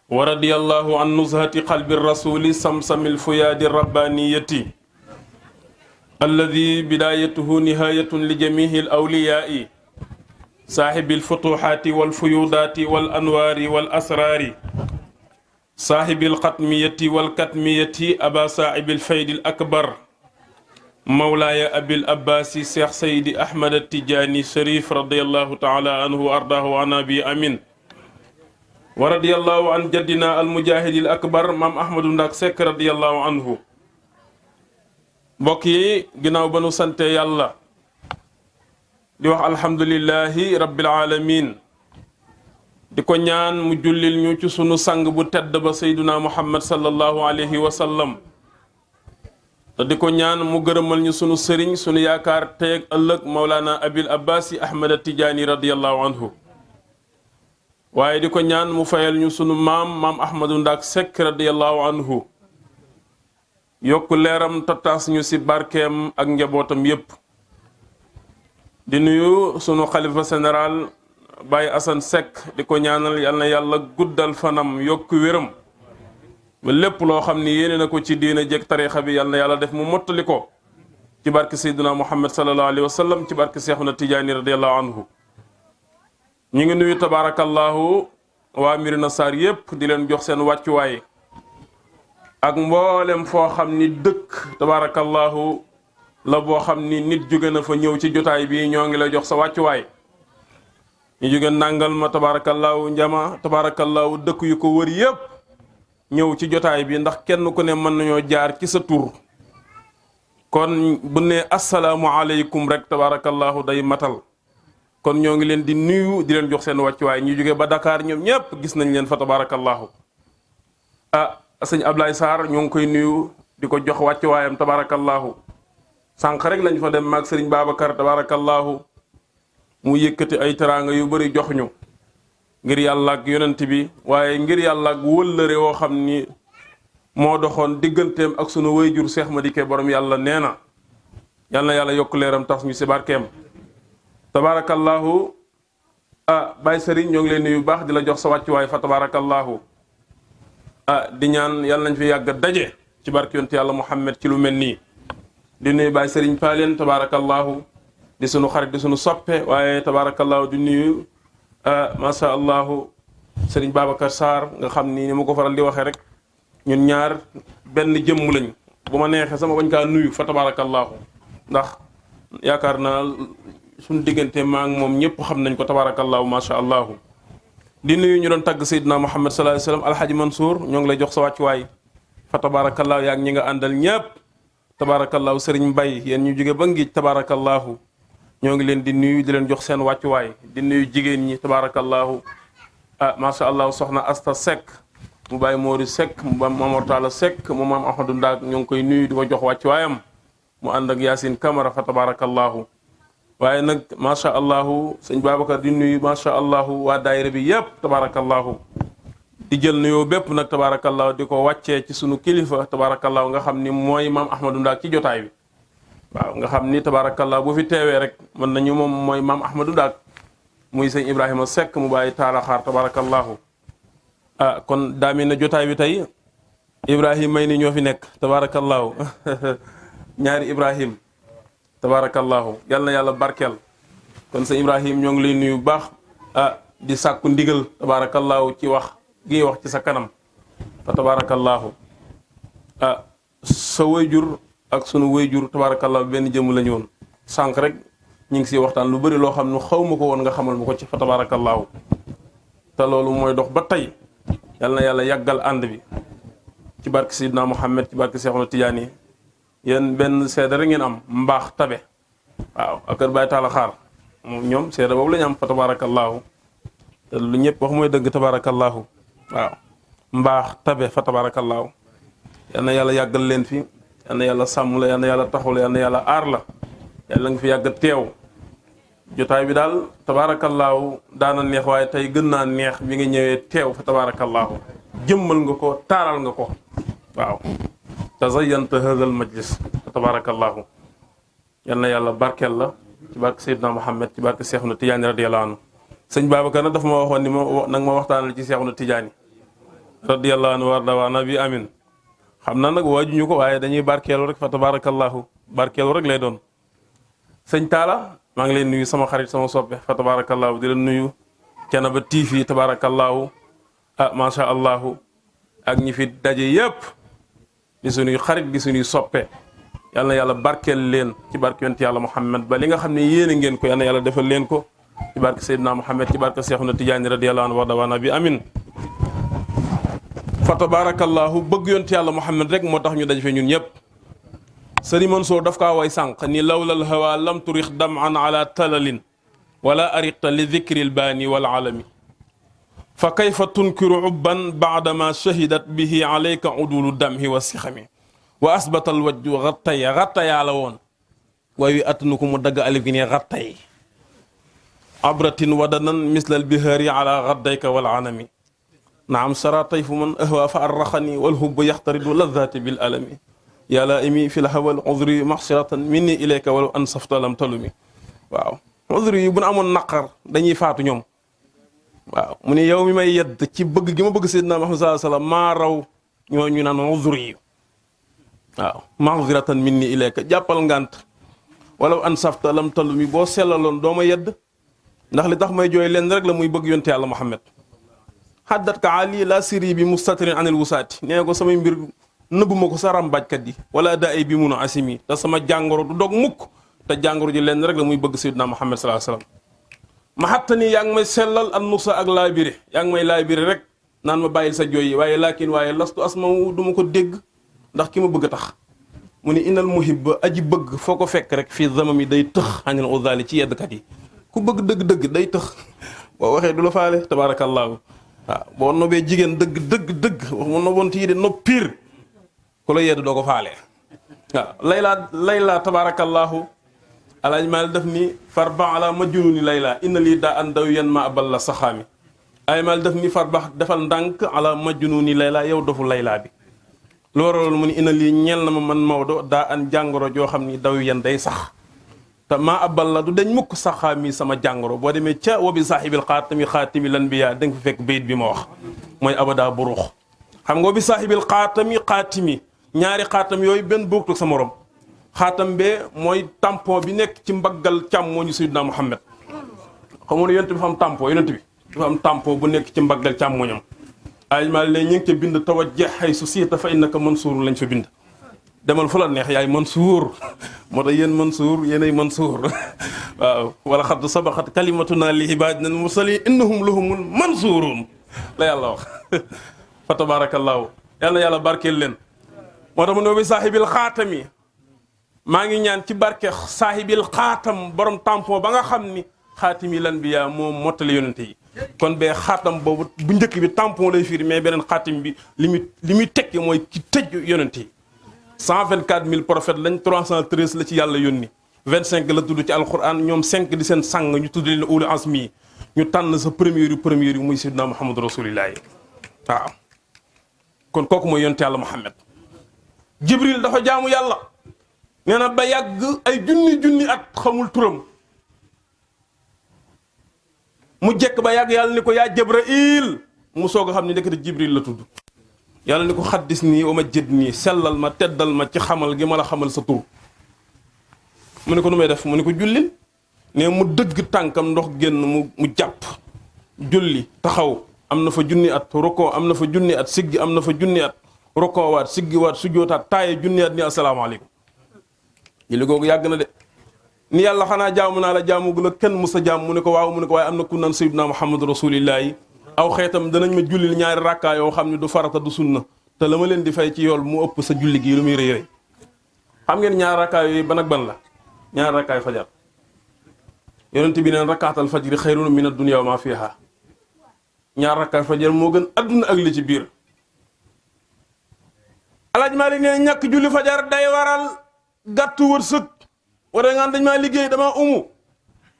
ورضي الله عن نزهة قلب الرسول سمسم الفياد الربانية الذي بدايته نهاية لجميع الأولياء صاحب الفتوحات والفيوضات والأنوار والأسرار صاحب القطمية والكتمية أبا صاحب الفيد الأكبر مولاي أبي الأباس شيخ سيد أحمد التجاني شريف رضي الله تعالى عنه وأرضاه عن أبي أمين ورضي الله عن جدنا المجاهد الأكبر مام أحمد نdak Seck رضي الله عنه mbokk yi ginnaaw ba nu sante yàlla di wax alhamdulillahi rabbil alamin di ko ñaan mu jullil ñu ci sunu sang bu tedd ba sayduna muhammad sallallahu alayhi wa sallam te di ko ñaan mu gërëmal ñu sunu sëriñ sunu yaakaar tey ak ëllëg Mawlana Abil Abbasi Ahmad Tijaani radiyallahu anhu waaye di ko ñaan mu fayal ñu sunu maam Ahmadu Ndak Seck radiyallahu anhu yokk leeram tattaas ñu ci barkeem ak njabootam yépp di nuyu sunu xalifa général Baye Assane Seck di ko ñaanal yal na yàlla guddal fanam yokk wéram ba lépp loo xam ni yéene na ko ci diina jekk tariixa bi yal na yàlla def mu mottali ko ci barke Seydina Muhammad sallallahu alayhi wa sallam ci barke Seexuna Tijaani radiyallahu anhu ñu ngi nuyu tabaarakallahu waa Mirina Sarr yépp di leen jox seen wàccuwaay ak mboolem foo xam ni dëkk tabaarakallahu la boo xam ni nit jóge na fa ñëw ci jotaay bi ñoo ngi lay jox sa wàccuwaay ñu jóge nangal ma tabaarakallahu njama tabaarakallahu dëkk yu ko wër yépp ñëw ci jotaay bi ndax kenn ku ne mën nañoo jaar ci sa tur kon bu ne assalaamu aleykum rek tabaarakallahu day matal kon ñoo ngi leen di nuyu di leen jox seen wàccuwaay ñu jóge ba Dakar ñoom ñépp gis nañ leen fa tabaarakallahu sëñ Ablaye Sarr ñoo ngi koy nuyu di ko jox wàccuwaayam tabaarakallahu sànq rek lañ fa dem maag sëriñ Babacar tabaarakallahu mu yëkkati ay teraanga yu bari jox ñu ngir yàlla ak yonent bi waaye ngir yàlla ak wëllëre woo xam ni moo doxoon digganteem ak sunu wayjur Seex Madike borom yàlla nee na yal na yàlla yokk leeram tax ñu ci barkeem tabaarakallahu Baye Sëriñ ñoo ngi leen nuyu baax di la jox sa wàccuwaay fa tabaarakallahu di ñaan yàlla nañ fi yàgg daje ci barke yonent yàlla Muhammad ci lu mel nii di nuyu Baye Sëriñ Paaleen tabaarakallahu di sunu xarit di sunu soppe waaye tabaarakallahu di nuyu masha allahu Sëriñ Babacar Sarr nga xam ni ni ma ko faral di waxee rek ñun ñaar benn jëmm lañ bu ma neexee sama bañ kaa nuyu fa tabaarakallahu ndax yaakaar naa suñu diggante maa ngi moom ñëpp xam nañ ko tabaarakallahu masha allahu di nuyu ñu doon tagg Seydina Muhammad sallallahu alayhi wa sallam Alhaji Mansour ñoo ngi lay jox sa wàccuwaay fa tabaarakallahu yaa ngi ñi nga àndal ñëpp tabaarakallahu Sëriñ Mbay yéen ñu jóge ba Ngij tabaarakallahu ñoo ngi leen di nuyu di leen jox seen wàccuwaay di nuyu jigéen ñi tabaarakallahu masha allah soxna Asta Seck mu Baye Mori Seck mu Mamor Talla Seck mu maam Ahmadou Ndak ñoo ngi koy nuyu di ko jox wàccuwaayam mu ànd ak Yacine Camara fa tabaarakallahu waaye nag masha allahu sëñ Babacar di nuyu masha allahu waa daayira bi yépp tabaarakallahu di jël nuyoo bépp nag tabaarakallahu di ko wàccee ci sunu kilifa tabaarakallahu nga xam ni mooy maam Ahmadou Ndak ci jotaay bi waaw nga xam ni tabaarakallahu bu fi teewee rek mën nañu moom mooy maam Ahmadou Ndak muy sëñ Ibrahima Seck mu bàyyi taala xaar tabaarakallahu kon daami na jotaay bi tey Ibrahim may ni ñoo fi nekk tabaarakallahu ñaari Ibrahim tabaarakallahu yal na yàlla barkeel kon sëñ Ibrahim ñoo ngi lay nuyu bu baax di sàkku ndigal tabaarakallahu ci wax gi wax ci sa kanam fa tabaarakallahu sa wayjur ak sunu wayjur tabaarakallahu benn jëmm la ñu woon sànq rek ñu ngi siy waxtaan lu bëri loo xam ne xaw ma ko woon nga xamal ma ko ci fa tabaarakallahu te loolu mooy dox ba tey yal na yàlla yàggal ànd bi ci barke Seydina Muhammad ci barke Seexuna Tijaani yéen benn seede rek ngeen am mbaax tabe waaw ak kër Baye Talla xaar moom ñoom seede boobu la ñu am fa tabaarakallahu te lu ñëpp wax mooy dëgg tabaarakallahu waaw mbaax tabe fa tabaarakallahu yal na yàlla yàggal leen fi yal na yàlla sàmm la yal na yàlla taxaw la yal na yàlla aar la yàlla nga fi yàgg teew jotaay bi daal tabaarakallahu daana neex waaye tey gën naa neex bi nga ñëwee teew fa tabaarakallahu jëmmal nga ko taaral nga ko waaw tazayyanta hadha al majlis fa tabaarakallahu yal na yàlla barkeel la ci barke Seydina Muhammad ci barke Seexuna Tijaani radiyallahu anhu sëñ Babacar nag dafa ma waxoon ni ma nag ma waxtaanal ci Seexuna Tijaani radiyallahu anhu warda wa nabi amin. xam na nag waajuñu ko waaye dañuy barkeelu rek fa tabarakallahu barkeelu rek lay doon. sëñ Talla maa ngi leen nuyu sama xarit sama soppe fa tabarakallahu di leen nuyu Thiénaba TV tabarakallahu macha allahu ak ñi fi daje yëpp di suñuy xarit di suñuy soppe yal na yàlla barkeel leen ci barke yonent yàlla Muhammad ba li nga xam ne yéene ngeen ko yal na yàlla defal leen ko ci barke Seydina Muhammad ci barke Seexuna Tijaani radiyallahu anhu warda wa nabi amin. fa tabarakallahu bëgg yonent yàlla Muhammad rek moo tax ñu daj fe ñun ñëpp. Sëriñ Mansour daf kaa way sànq ni lawlal hawa lam turix dam'an ala talalin wala ariqta li dhikril baani wal alami fa kayfa tunkiru ubban baadama shahidat bihi alayka udulu damhi wa sixami wa asbatal wajju xattaya la woon waaye attanu ko mu dagg alif gi ne xattay abratin wadanan mislal bihaari ala xaddayka wal anami naam sara tayfu man ahwa fa arraxani wal hubbu yaxtaridu ladati bil alami yàlla imi fi l hawal udri maxsiratan minni ilayka wala ansafta lam talumi waaw udri yi bu nu amoon naqar dañuy faatu ñoom waaw mu ne yow mi may yedd ci bëgg gi ma bëgg Seydina Muhammad sallallahu alayhi wasallam maa raw ñooñu naan udri yi waaw maxsiratan minni ilayka jàppal ngant wala ansafta lam talumi boo sellaloon doo ma yedd ndax li tax may jooy leen rek la muy bëgg yonte yàlla Muhammad xaddat ka ali la siri bi mustatirin anil wusaati nee ko samay mbir nëbbu ma ko sa rambajkat yi wala da ay bi munu asimi te sama jàngoro du dog mukk te jàngoro ji lenn rek la muy bëgg Seydina Muhammad sallallahu alayhi wasallam ma xatta ni yaa ngi may sellal an nusa ak laabire yaa ngi may laabire rek naan ma bàyyil sa jooy yi waaye lastu asmawu du ma ko dégg ndax ki ma bëgg a tax mu ni inal muhibba aji bëgg foo ko fekk rek fii zamam yi day tëx xanil udali ci yeddkat yi ku bëgg dëgg-dëgg day tëx boo waxee du la faale tabaarakallaahu waaw boo nobee jigéen dëgg wax ma noboon tii de nopp pire ku la yedd doo ko faale waaw layla tabarakallahu alaaj maal def ni farba ala majnuni layla inna lii daa an daw yan ma abal la saxaami ay maal def ni farba defal ndànk ala majnuni layla yow dofu layla bi lu waraloon mu ni inna lii ñeel na ma man Maodo daa an jàngoro joo xam ni daw yan day sax te maa abal la du dañ mukk saxaami sama jàngoro boo demee ca wabi saaxibil xaatimi lan biyaa da nga fa fekk bayit bi ma wax mooy abada burux xam nga wabi saaxibil xaatimi ñaari xaatam yooyu benn bokkul sa morom xaatam bee mooy tampon bi nekk ci mbaggal càmmooñu Seydina Muhammad xam nga yonent bi dafa am tampon yonent bi dafa am tampon bu nekk ci mbaggal càmmooñam ay mal ne ñu ngi ca bind tawajjah haysu siita fa innaka mansuur lañ fa bind demal fu la neex yaay Mansuur moo tax yéen Mansuur yéenay Mansuur waaw wala xad sabaqat kalimatuna li ibaadina al mursalin innahum lahumul mansuurun la yàlla wax fa tabarakallahu yal na yàlla barkeel leen moo tax mu ne bi saahibil xaatami maa ngi ñaan ci barke saahibil xaatam borom tampon ba nga xam ni xaatimi lan bi yaa moom mottali yonente yi kon bee xaatam boobu bu njëkk bi tampon lay firi mais beneen xaatim bi li muy tekki mooy ki tëj yonente yi 124000 prophètes lañ 313 la ci yàlla yónni 25 la tudd ci alquran ñoom 5 di seen sang ñu tudd leen uli asmi ñu tànn sa premier yu muy sayyidina Muhammad rasulillahi waaw kon kooku mooy yonte yàlla Muhammad Jibril dafa jaamu yàlla nee na ba yàgg ay junni at xamul turam mu jekk ba yàgg yàlla ni ko yaa Jibril mu soog a xam ni ndekete Jibril la tudd yàlla ni ko xaddis nii wa ma jëd nii sellal ma teddal ma ci xamal gi ma la xamal sa tur mu ne ko nu may def mu ne ko jullil ne mu dëgg tànkam ndox génn mu jàpp julli taxaw am na fa junni at roko am na fa junni at siggi am na fa junni at rokoowaat siggiwaat sujjootaat taaye junni at ni asalaamaaleykum julli googu yàgg na de ni yàlla xanaa jaamu naa la jaamu gu la kenn musa jaam mu ne ko waaw mu ne ko waaye am na ku naan sayyidina Muhammad rasulillahi aw xeetam danañ ma jullil ñaari rakkaa yoo xam ne du farata du sunna te la ma leen di fay ci yool mu ëpp sa julli gi lu muy rëy rëy xam ngeen ñaari rakkaa yooyu ban ak ban la ñaari rakkaay fajar yonent bi neen rakkaatal fajri xayrun min ad-dunya wa ma fiha ñaari rakkaay fajar moo gën adduna ak li ci biir alaaj Maalik nee ñàkk julli fajar day waral gàttu wërsëg wala nga dañ maa liggéey dama umu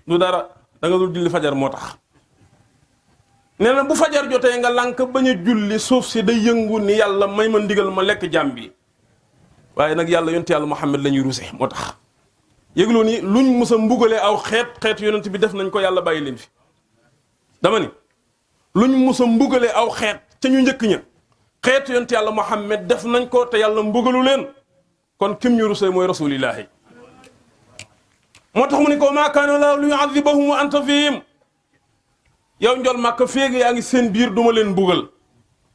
du dara da nga dul julli fajar moo tax nee na bu fajar jotee nga lànk bañ a julli suuf si day yëngu ni yàlla may ma ndigal ma lekk jàmm bi waaye nag yàlla yonent yàlla Muhammad la ñuy ruse moo tax yëgloo ni luñ mës a mbugalee aw xeet yonent bi def nañ ko yàlla bàyyi leen fi dama ni luñ mës a mbugalee aw xeet ca ñu njëkk ña xeetu yonent yàlla Muhammad def nañ ko te yàlla mbugalu leen kon kim ñu rusee mooy rasulillahi moo tax mu ni ko maa kaana laahu li yu'adhibahum wa anta fihim yow njol màkk féegi yaa ngi seen biir duma leen mbugal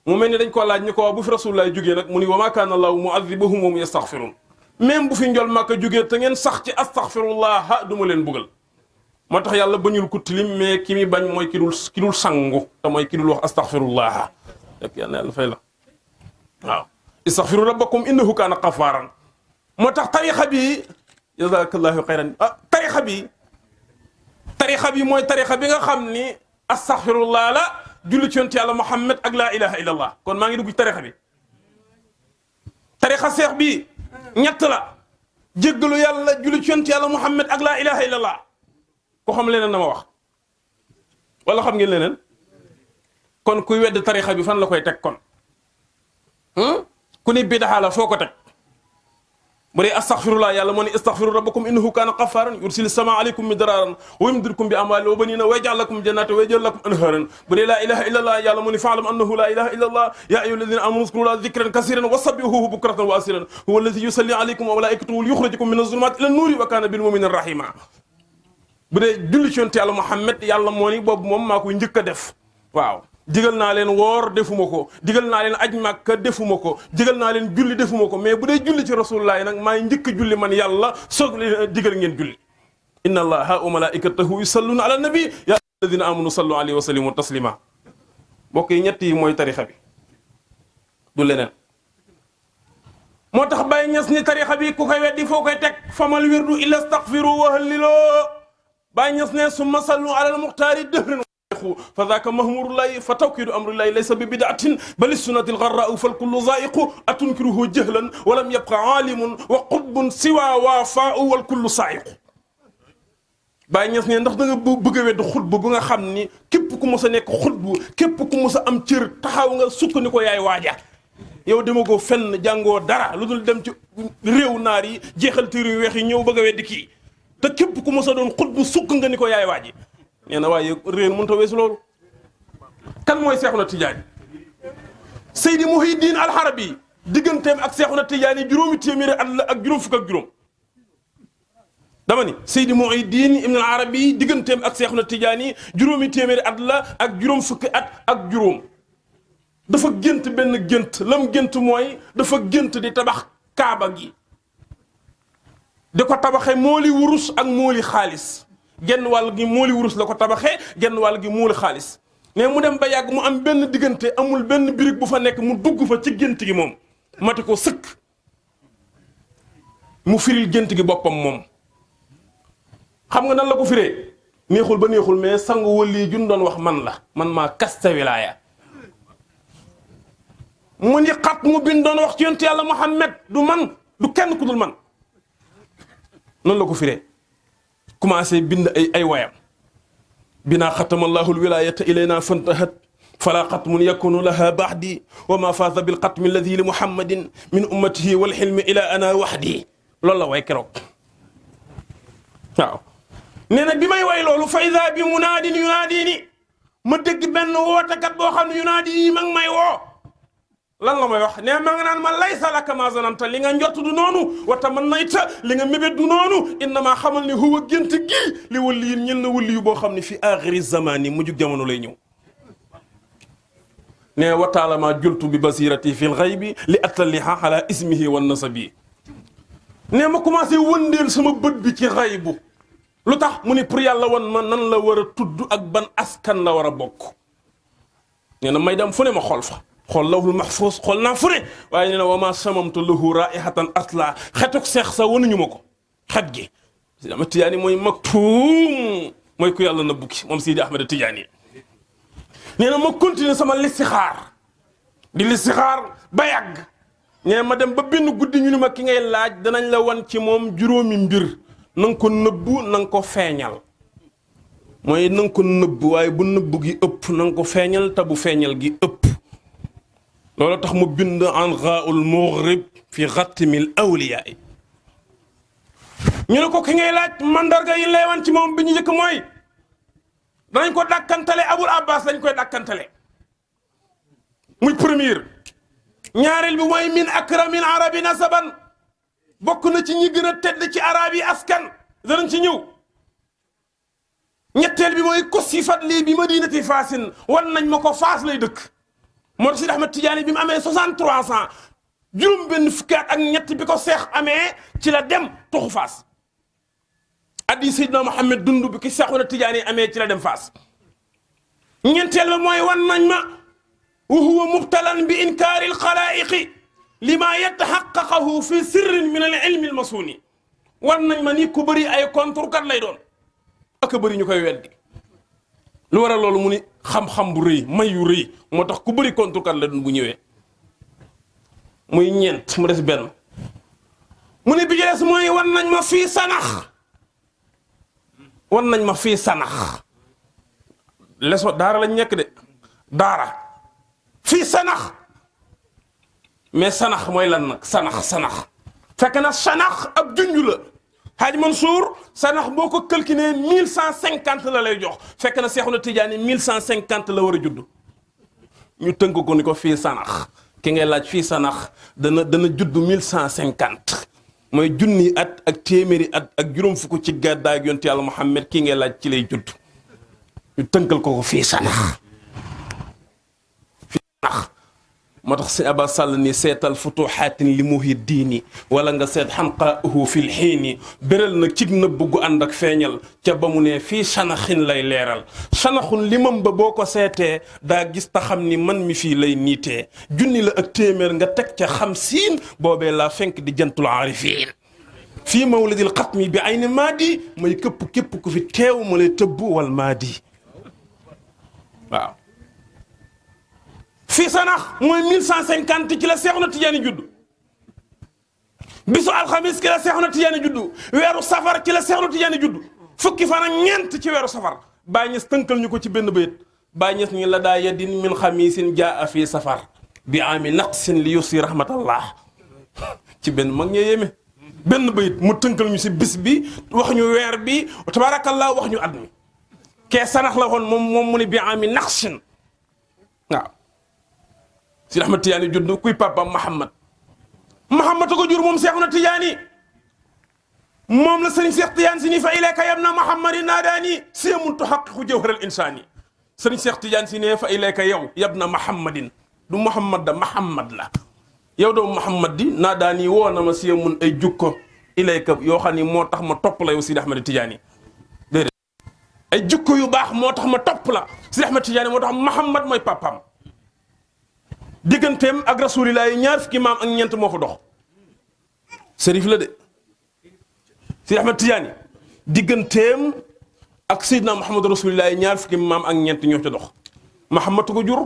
mu mel ni dañ ko laaj ñu ko wax bu fi rasulillahi jógee nag mu ni wa maa kaana laahu mu'adhibahum wa hum yastaghfirun même bu fi njol màkk jógee te ngeen sax ci astaghfirullah duma leen mbugal moo tax yàlla bañul ku tilim mais ki mi bañ mooy ki dul sangu te mooy ki dul wax astaghfirullah rek yàlla fay la waaw istaghfiru rabbakum innahu kaana ghaffaaran moo tax tarixa bi jazakallahu xayran tarixa bi mooy tarixa bi nga xam ni astaghfirullah la julli ci yonent yàlla Muhammad ak laa ilaha illallah kon maa ngi dugg ci tarixa bi tarixa seex bi ñett la jéggalu yàlla julli ci yonent yàlla Muhammad ak laa ilaha illallah ko xam leneen na ma wax wala xam ngeen leneen kon kuy wedd tarixa bi fan la koy teg kon ku ni bidaa la foo ko teg bu dee astaghfirullah yàlla moo ne istaghfiru rabbakum innahu kaana ghaffaaran yursilis samaa aleykum midraaran wa yumdidkum bi amwaalin wa baniina wa yaj'al lakum jannatin wa yaj'al lakum anhaaran bu dee laa ilaha illa allah yàlla moo ne fa'lam annahu laa ilaha illa allah yaa ayyuha alladhina amanu uzkurullaha dhikran kasiiran wa sabbihuhu bukratan wa asiilan huwa alladhi yusalli aleykum wa malaa'ikatuhu liyukhrijakum mina adh-dhulumaati ila an-nuuri wa kaana bil mu'minina rahiima bu dee julli ci yonent yàlla Muhammad yàlla moo ni boobu moom maa koy njëkk a def waaw digal naa leen woor defuma ko digal naa leen aj Makka defuma ko digal naa leen julli defuma ko mais bu dee julli ci rasulullah nag maay njëkk julli man yàlla soog leen digal ngeen julli inna allaha wa malaikatahu yusalluna ala nabi ya alladina amanu sallu alayhi wa sallimu taslima mbokk yi ñett yi mooy tarixa bi du leneen moo tax Baye Niass ni tarixa bi ku koy weddi foo koy teg famal wirdu illa astaghfiru wa halliloo Baye Niass ne summa sallu ala al muxtaari dëhran fa zaaka mahmurullahi fa tawkiidu amrillahi laysa bi bid'atin bal sunnati al-gharraa'u fal kullu zaa'iqu atunkiruhu jahlan wa lam yabqa aalimun wa qutbun siwa waafaa'u wal kullu saa'iqu Baye Niass ne ndax da nga bëgg a wedd xutbu bu nga xam ni képp ku mos a nekk xutbu képp ku mos a am cër taxaw nga sukkandiku ko yaay waaja yow dama ko fenn jàngoo dara lu dul dem ci réew naar yi jeexal téere yu weex yi ñëw bëgg a weddi kii te képp ku mos a doon xutbu sukk nga ni ko yaay waaji nee na waaye réer mënut a weesu loolu kan mooy Seexuna Tijaani Seydi Muhyiddin Al-Arabi digganteem ak Seexuna Tijaani juróomi téeméeri at la ak juróom fukk ak juróom dama ni Seydi Muhyiddin Ibn Al-Arabi digganteem ak Seexuna Tijaani juróomi téeméeri at la ak juróom fukki at ak juróom dafa gént benn gént lam gént mooy dafa gént di tabax kaaba gi di ko tabaxee mooli wurus ak mooli xaalis genn wàll gi mooli wurus la ko tabaxee genn wàll gi mooli xaalis mais mu dem ba yàgg mu am benn diggante amul benn birig bu fa nekk mu dugg fa ci gént gi moom mati ko sëkk mu firil gént gi boppam moom xam nga nan la ko firee neexul ba neexul mais sangu wëlii jun doon wax man la man maa kasta wilaaya mu ni xat mu bin doon wax ci yonent yàlla Muhammad du man du kenn ku dul man noonu la ko firee commencé bind ay wayam binaa xatama allahu alwilayata ilayna fantahat fala xatmun yakunu laha baxdi wa ma faaza bilxatmi alladi li muhammadin min ummatihi walxilmi ila ana waxdi loolu la way keroog waaw nee na bi may way loolu fa ida bi munaadin yunaadini ma dégg benn wootekat boo xam ne yunaadini ma ngi may woo lan la may wax nee ma nga naan ma laysa laka ma zananta li nga njott du noonu wata man nayta li nga mébét du noonu innama xamal ni huwa gént gi li wali yin ñen na wali yu boo xam ne fi axiri zamani mujjug jamono lay ñëw ne wataalama jultu bi basirati fi lxaybi li attaliha ala ismihi wa nasabi ne ma commencé wëndeel sama bët bi ci xaybu lu tax mu ni pour yàlla wan ma nan la war a tudd ak ban askan la war a bokk nee na may dem fu ne ma xool fa xool lawhul mahfuus xool naa fu ne waaye nee na wa ma samamtu lahu raihatan asla xetuk seex sa wanuñu ma ko xet gi Sidi Ahmed Tidiane mooy maktuum mooy ku yàlla na bukki moom Sidi Ahmed Tidiane nee na ma continuer sama listixaar di listixaar ba yàgg nee ma dem ba benn guddi ñu ni ma ki ngay laaj danañ la wan ci moom juróomi mbir na nga ko nëbbu na nga ko feeñal mooy na nga ko nëbb waaye bu nëbb gi ëpp na nga ko feeñal te bu feeñal gi ëpp loolu tax mu bind angaul maghrib fi xatmil awliyaa ñu ne ko ki ngay laaj mandarga yi lay wan ci moom bi ñu njëkk mooy danañ ko dàkkantale abul abbas lañ koy dàkkantale muy première ñaareel bi mooy min akramil arabi nasaban bokk na ci ñi gën a tedd ci arab yi askan danañ ci ñëw ñetteel bi mooy kusifat lii bi madinati faasin wan nañ ma ko faas lay dëkk moo tax Sidi Ahmed Tidiane bi mu amee 63 ans juróom benn fukki at ak ñett bi ko seex amee ci la dem tuxu faas addi Seydina Mohamed dund bi ki Seexuna Tidiane amee ci la dem faas ñeenteel ba mooy wan nañ ma wa huwa mubtalan bi inkaari alxalaa'iqi lima yataxaqaqahu fi sirrin min al ilmi al masuni wan nañ ma ni ku bëri ay contre kat lay doon ak bëri ñu koy weddi lu waral loolu mu ni xam-xam bu rëy may yu rëy moo tax ku bëri contre kat la doon bu ñëwee muy ñeent mu des benn mu ni bi des mooy wan nañ ma fii sanax wan nañ ma fii sanax leso daara lañ nekk de daara fii sanax mais sanax mooy lan nag sanax fekk na sanax ab junj la Haaj Mansour sanax boo ko calculé 1150 la lay jox fekk na Seexuna Tijaani 1150 la war a judd ñu tënk ko ni ko fii sanax ki ngay laaj fii sanax dana judd 1150 mooy junni at ak téeméeri at ak juróom fukk ci gàddaay ak yonent Yàlla Muhammad ki ngay laaj ci lay judd ñu tënkal ko fii sanax moo tax si Aba Sall ni seetal futuxaatin li muhi diini wala nga seet xanqaahu fil xiini béral na cig nëbb gu ànd ak feeñal ca ba mu ne fii sanaxin lay leeral sanaxun limam ba boo ko seetee daa gis ta xam ni man mi fii lay niitee junni la ak téeméer nga teg ca xam siin boobee laa fenk di jantul aarifiin fii mawlidil xatmi bi ayni maadi may képp ku fi teew ma lay tëbb wal maadi waaw fii sanax mooy 1150 ci la Seexuna Tijaani juddu bisu alxamis ci la Seexuna Tijaani juddu weeru safar ci la Seexuna Tijaani juddu fukki fan ak ñeent ci weeru safar Baay Ñas tënkal ñu ko ci benn bayit Baay Ñas ñi la daa yeddin min xamisin jaa fii safar bi ami naqsin li yusi rahmatallah ci benn mag ñee yéeme benn bayit mu tënkal ñu si bis bi wax ñu weer bi tabaarakallah wax ñu at mi kee sanax la woon moom mu ne bi ami naqsin waaw Sidi Ahmed Tidiane judd kuy papa Mahamad ko jur moom Seexuna Tidiane moom la sëriñ Seex Tidiane si ni fa ilayka yabna Muhammadin naadaani siyamun tuhaqiqu jawharal insaani sëriñ Seex Tidiane si ne fa ilayka yow yabna Muhammadin du Muhammad da Mahamad la yow doomu Muhammad di naadaani woo na ma siyamun ay jukko ilayka yoo xam ni moo tax ma topp la yow Sidi Ahmed Tidiane déedéet ay jukko yu baax moo tax ma topp la Sidi Ahmed Tidiane moo tax Mahamad mooy papaam digganteem ak rasulilah yi ñaar fukki maam ak ñeent moo fa dox sërif la de Sidi Ahmed Tidiane digganteem ak Seydina Muhammad rasulilah yi ñaar fukki maam ak ñeent ñoo ca dox Mahamad ko jur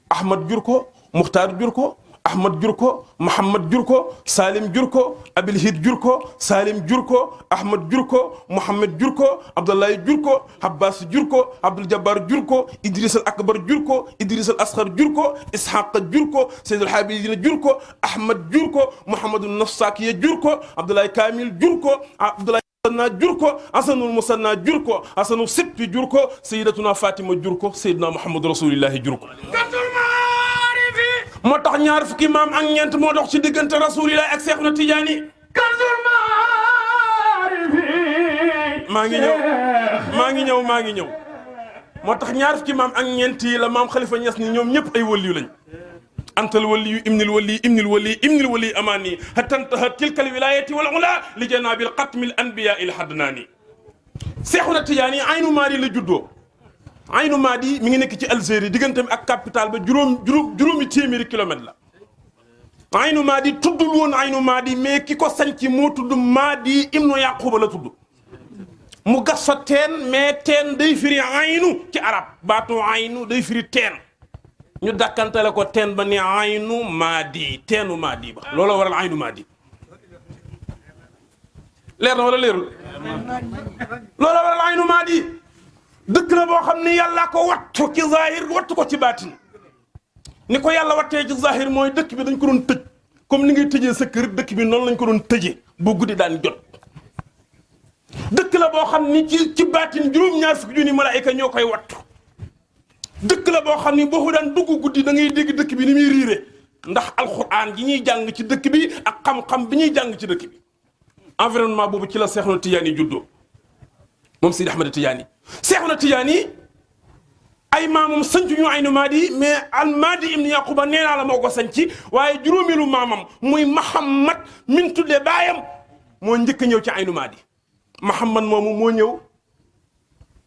Ahmad jur ko Muxtaar jur ko Ahmad jur ko Muhammad jur ko Salim jur ko Abilhid jur ko Salim jur ko Ahmad jur ko Muhammad jur ko Abdullahi jur ko Abbas jur ko Abdul Jabbar jur ko Idris al Akbar jur ko Idris al Asxar jur ko Ishaq jur ko Seyd al Habibina jur ko Ahmad jur ko Muhammadu Nafsakiya jur ko Abdullahi Kamil jur ko Abdullahi Musanna jur ko Hasanul Musanna jur ko Hasanu Sibti jur ko Sayyidatuna Fatima jur ko Seydina Muhammad Rasulillahi jur ko moo tax ñaar fukki maam ak ñeent moo dox ci diggante Rasulillah ak Seexuna Tijaani Kanzul Maarifi maa ngi ñëw moo tax ñaar fukki maam ak ñeent yi la maam Khalifa Niass ni ñoom ñëpp ay waliyu lañ antal waliyu ibnil wali amaani hatta tilkal wilayati wal ula li janabil xatmil anbiya il hadnaani Seexuna Tijaani aynu maari la juddoo Aynu Maadi mi ngi nekk ci Algérie digganteem ak capital ba juróomi téeméeri kilomètre la Aynu Maadi tuddul woon Aynu Maadi mais ki ko sanc moo tudd Maadi ibnu Yaquba la tudd mu gas fa teen mais teen day firi aynu ci arab baatu aynu day firi teen ñu dàkkantale ko teen ba ni Aynu Maadi teenu Maadi ba looloo waral Aynu Maadi leer na wala leerul looloo waral Aynu Maadi dëkk la boo xam ni yàlla ko wattu ci zahir wattu ko ci baatin ni ko yàlla wattee ci zahir mooy dëkk bi dañ ko doon tëj comme ni ngay tëjee sa kër dëkk bi noonu lañ ko doon tëjee bu guddi daan jot dëkk la boo xam ni ci baatin juróom-ñaar fukki junni malaayika ñoo koy wattu dëkk la boo xam ni boo ko daan dugg guddi da ngay dégg dëkk bi ni muy riire ndax alxuraan ji ñuy jàng ci dëkk bi ak xam-xam bi ñuy jàng ci dëkk bi environnement boobu ci la Seexuna Tijaani juddoo moom Seydi Ahmad Tijaani Seexuna Tijaani ay maamam sancu ñu Aynu Maadi mais al Maadi ibn Yaquba nee naa la moo ko sanci waaye juróomeelu maamam muy Mahamad min tudde baayam moo njëkk a ñëw ci Aynu Maadi Mahamad moomu moo ñëw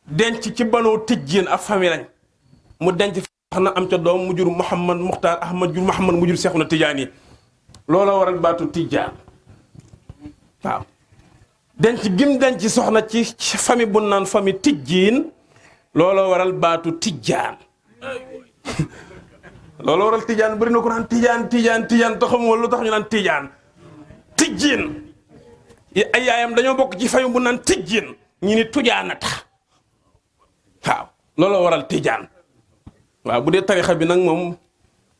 denc ci banoo tijjeen ak famille lañ mu denc wax na am ca doom mu jur Mouhamad Muxtaar Ahmad jur Mahamad mu jur Seexuna Tijaani loola waral baatu tijjaan waaw denc gim denc soxna ci famille bu naan famille tijjiin looloo waral baatu tijjaan looloo waral tijjaan bëri na ko naan tijjaan te xamoo lu tax ñu naan tijjaan tijjiin ay yaayam dañoo bokk ci famille bu naan tijjiin ñi ni tujaana tax waaw looloo waral tijjaan waaw bu dee tarixa bi nag moom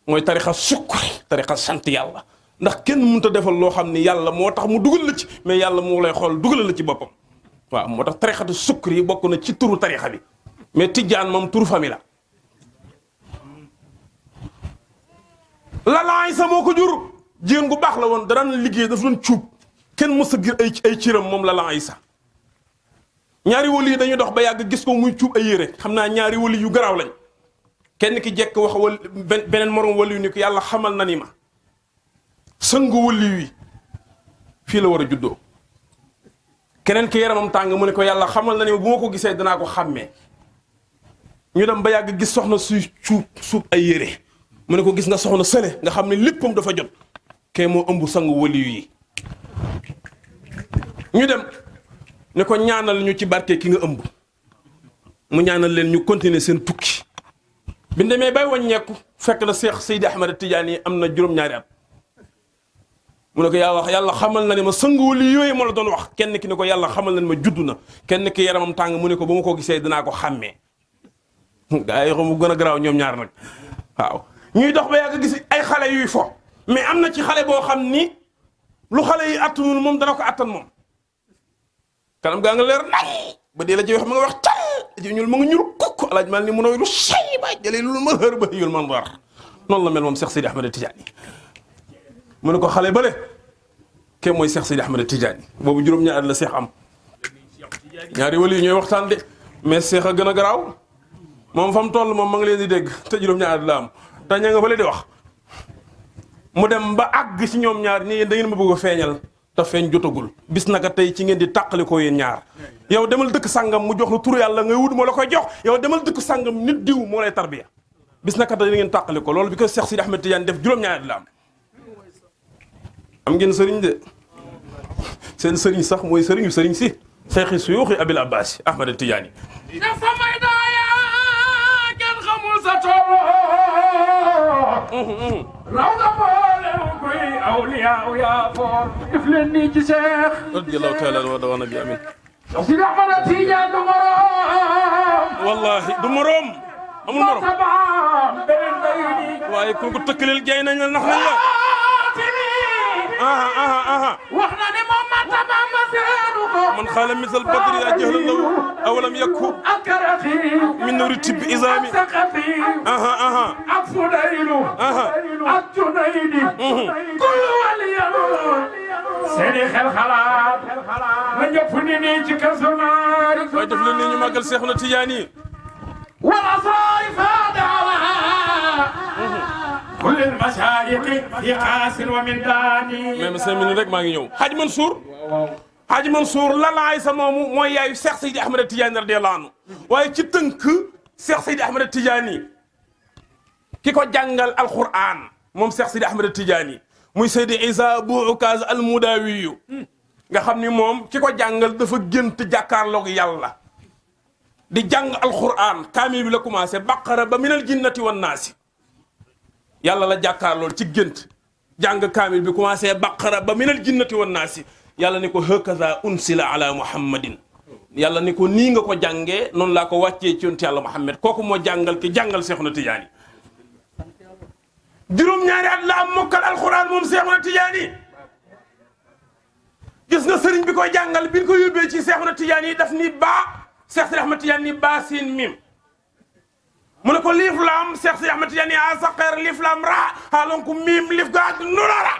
mooy tarixa sukkuri tarixa sant yàlla ndax kenn mënut a defal loo xam ni yàlla moo tax mu dugal la ci mais yàlla moo lay xool dugal la ci boppam waaw moo tax tarixatu sukkuri yi bokk na ci turu tarixa bi mais tijjaan moom turu famille la Aysa moo ko jur jigéen gu baax la woon daan liggéey dafa doon cuub kenn mës a gis ay ciram moom la Aysa ñaari wali yi dañuy dox ba yàgg gis ko muy cuub ay yére xam naa ñaari wali yu garaaw lañ kenn ki jekk wax wal beneen morom wali yu ni ko yàlla xamal na ni ma sëngu wali wi fii la war a juddoo keneen ki yaramam tàng mu ne ko yàlla xamal na ni ma bu ma ko gisee danaa ko xàmmee ñu dem ba yàgg gis soxna suy suub ay yére mu ne ko gis nga soxna sële nga xam ne léppam dafa jot kee moo ëmb sangu wali yi ñu dem ne ko ñaanal ñu ci barke ki nga ëmb mu ñaanal leen ñu continuer seen tukki bi ñu demee bay wàññeeku fekk na Seex Seydi Ahmad Tijaani am na juróom-ñaari at mu ne ko yaa wax yàlla xamal na ne ma sangu wali yooyu ma la doon wax kenn ki ne ko yàlla xamal na ne ma juddu na kenn ki yaramam tàng mu ne ko ba ma ko gisee dinaa ko xàmmee gaa yi mu gën a garaaw ñoom ñaar nag waaw ñuy dox ba yàgg gis ay xale yuy fo mais am na ci xale boo xam ni lu xale yi attanul moom dana ko attan moom kanam gaa nga leer nañ ba dee la ci wax ma nga wax cal ci ñuul ma nga ñur kukk alaaj mal ni mu nooy lu say ba jëlee lu ma hër ba yul man war noonu la mel moom Cheikh Seydi Ahmad Tidiane mu ne ko xale bële ke mooy Cheikh Seydi Ahmad Tidiane boobu juróom-ñaari la Cheikh am ñaari wali yi ñooy waxtaan de mais Cheikh a gën a garaaw moom fa mu toll moom ma ngi leen di dégg te juróom-ñaari la am te ña nga fële di wax mu dem ba àgg ci ñoom ñaar nii da ngeen ma bëgg a feeñal te feeñ jotagul bis naka tey ci ngeen di tàqali ko yéen ñaar yow demal dëkk sàngam mu jox la turu yàlla ngay wut moo la koy jox yow demal dëkk sàngam nit diw moo lay tarbiya bis naka tey da ngeen tàqali ko loolu bi ko Cheikh Sidi Ahmed Tidiane def juróom-ñaari la am ngeen sëriñ de seen sëriñ sax mooy sëriñu sëriñ si Cheikh Suyuuxi Abil Abbas Ahmed Tidiane raw nga boolem kuy awliyaa yaa foor def leen nii ci Seex radiyallahu taala wa nabi amin Sidi Ahmad Tidiane du moroom wallahi du moroom amul moroom beneen day nii waaye kooku tëkkaleel jay nañ la nax nañ la wax na ne moom martaba ma seenu ko man xaala misal badri yaa jahla law awalam yakku akarati min nuri tibbi izami saqati ak Fudaylu ak Junaydi kullu waliyan seeni xel xalaat na ñëpp ni nii ci kasu naari waaye def leen nii ñu màggal Seexuna Tijaani wala saay faadawa كل المشايخ في قاس ومن داني même 5 minutes rek maa ngi ñëw Hadj Mansour Hadj Mansour la laay sa moomu mooy yaayu Cheikh Seydi Ahmed Tidiane radiyallahu anhu waaye ci tënk Cheikh Seydi Ahmed Tidiane ki ko jàngal alquran moom Cheikh Seydi Ahmed Tidiane muy Seydi Isa bu Ukaz al Mudawi nga xam ni moom ki ko jàngal dafa gént jàkkaarloog yàlla di jàng alquran kaamil bi la commencé baqara ba minal jinnati wan naasi yàlla la jàkkaarlool ci gént jàng kaamil bi commencé baqara ba minal jinnati wan naasi yàlla ni ko hakaza unsila ala muhammadin yàlla ni ko nii nga ko jàngee noonu laa ko wàccee ci yonent yàlla Muhammad kooku moo jàngal ki jàngal Seexuna Tijaani juróom-ñaari at la am mokkal alxuraan moom Seexuna Tijaani gis nga sëriñ bi koy jàngal bi ñu ko yóbbee ci Seexuna Tijaani daf ni baa Seex Sidi Ahmad Tijaani ni baa siin mim mu ne ko liif laam Cheikh Sidi Ahmed Tidiane a saqeer liif laam ra haalon ko miim liif gaaj nurara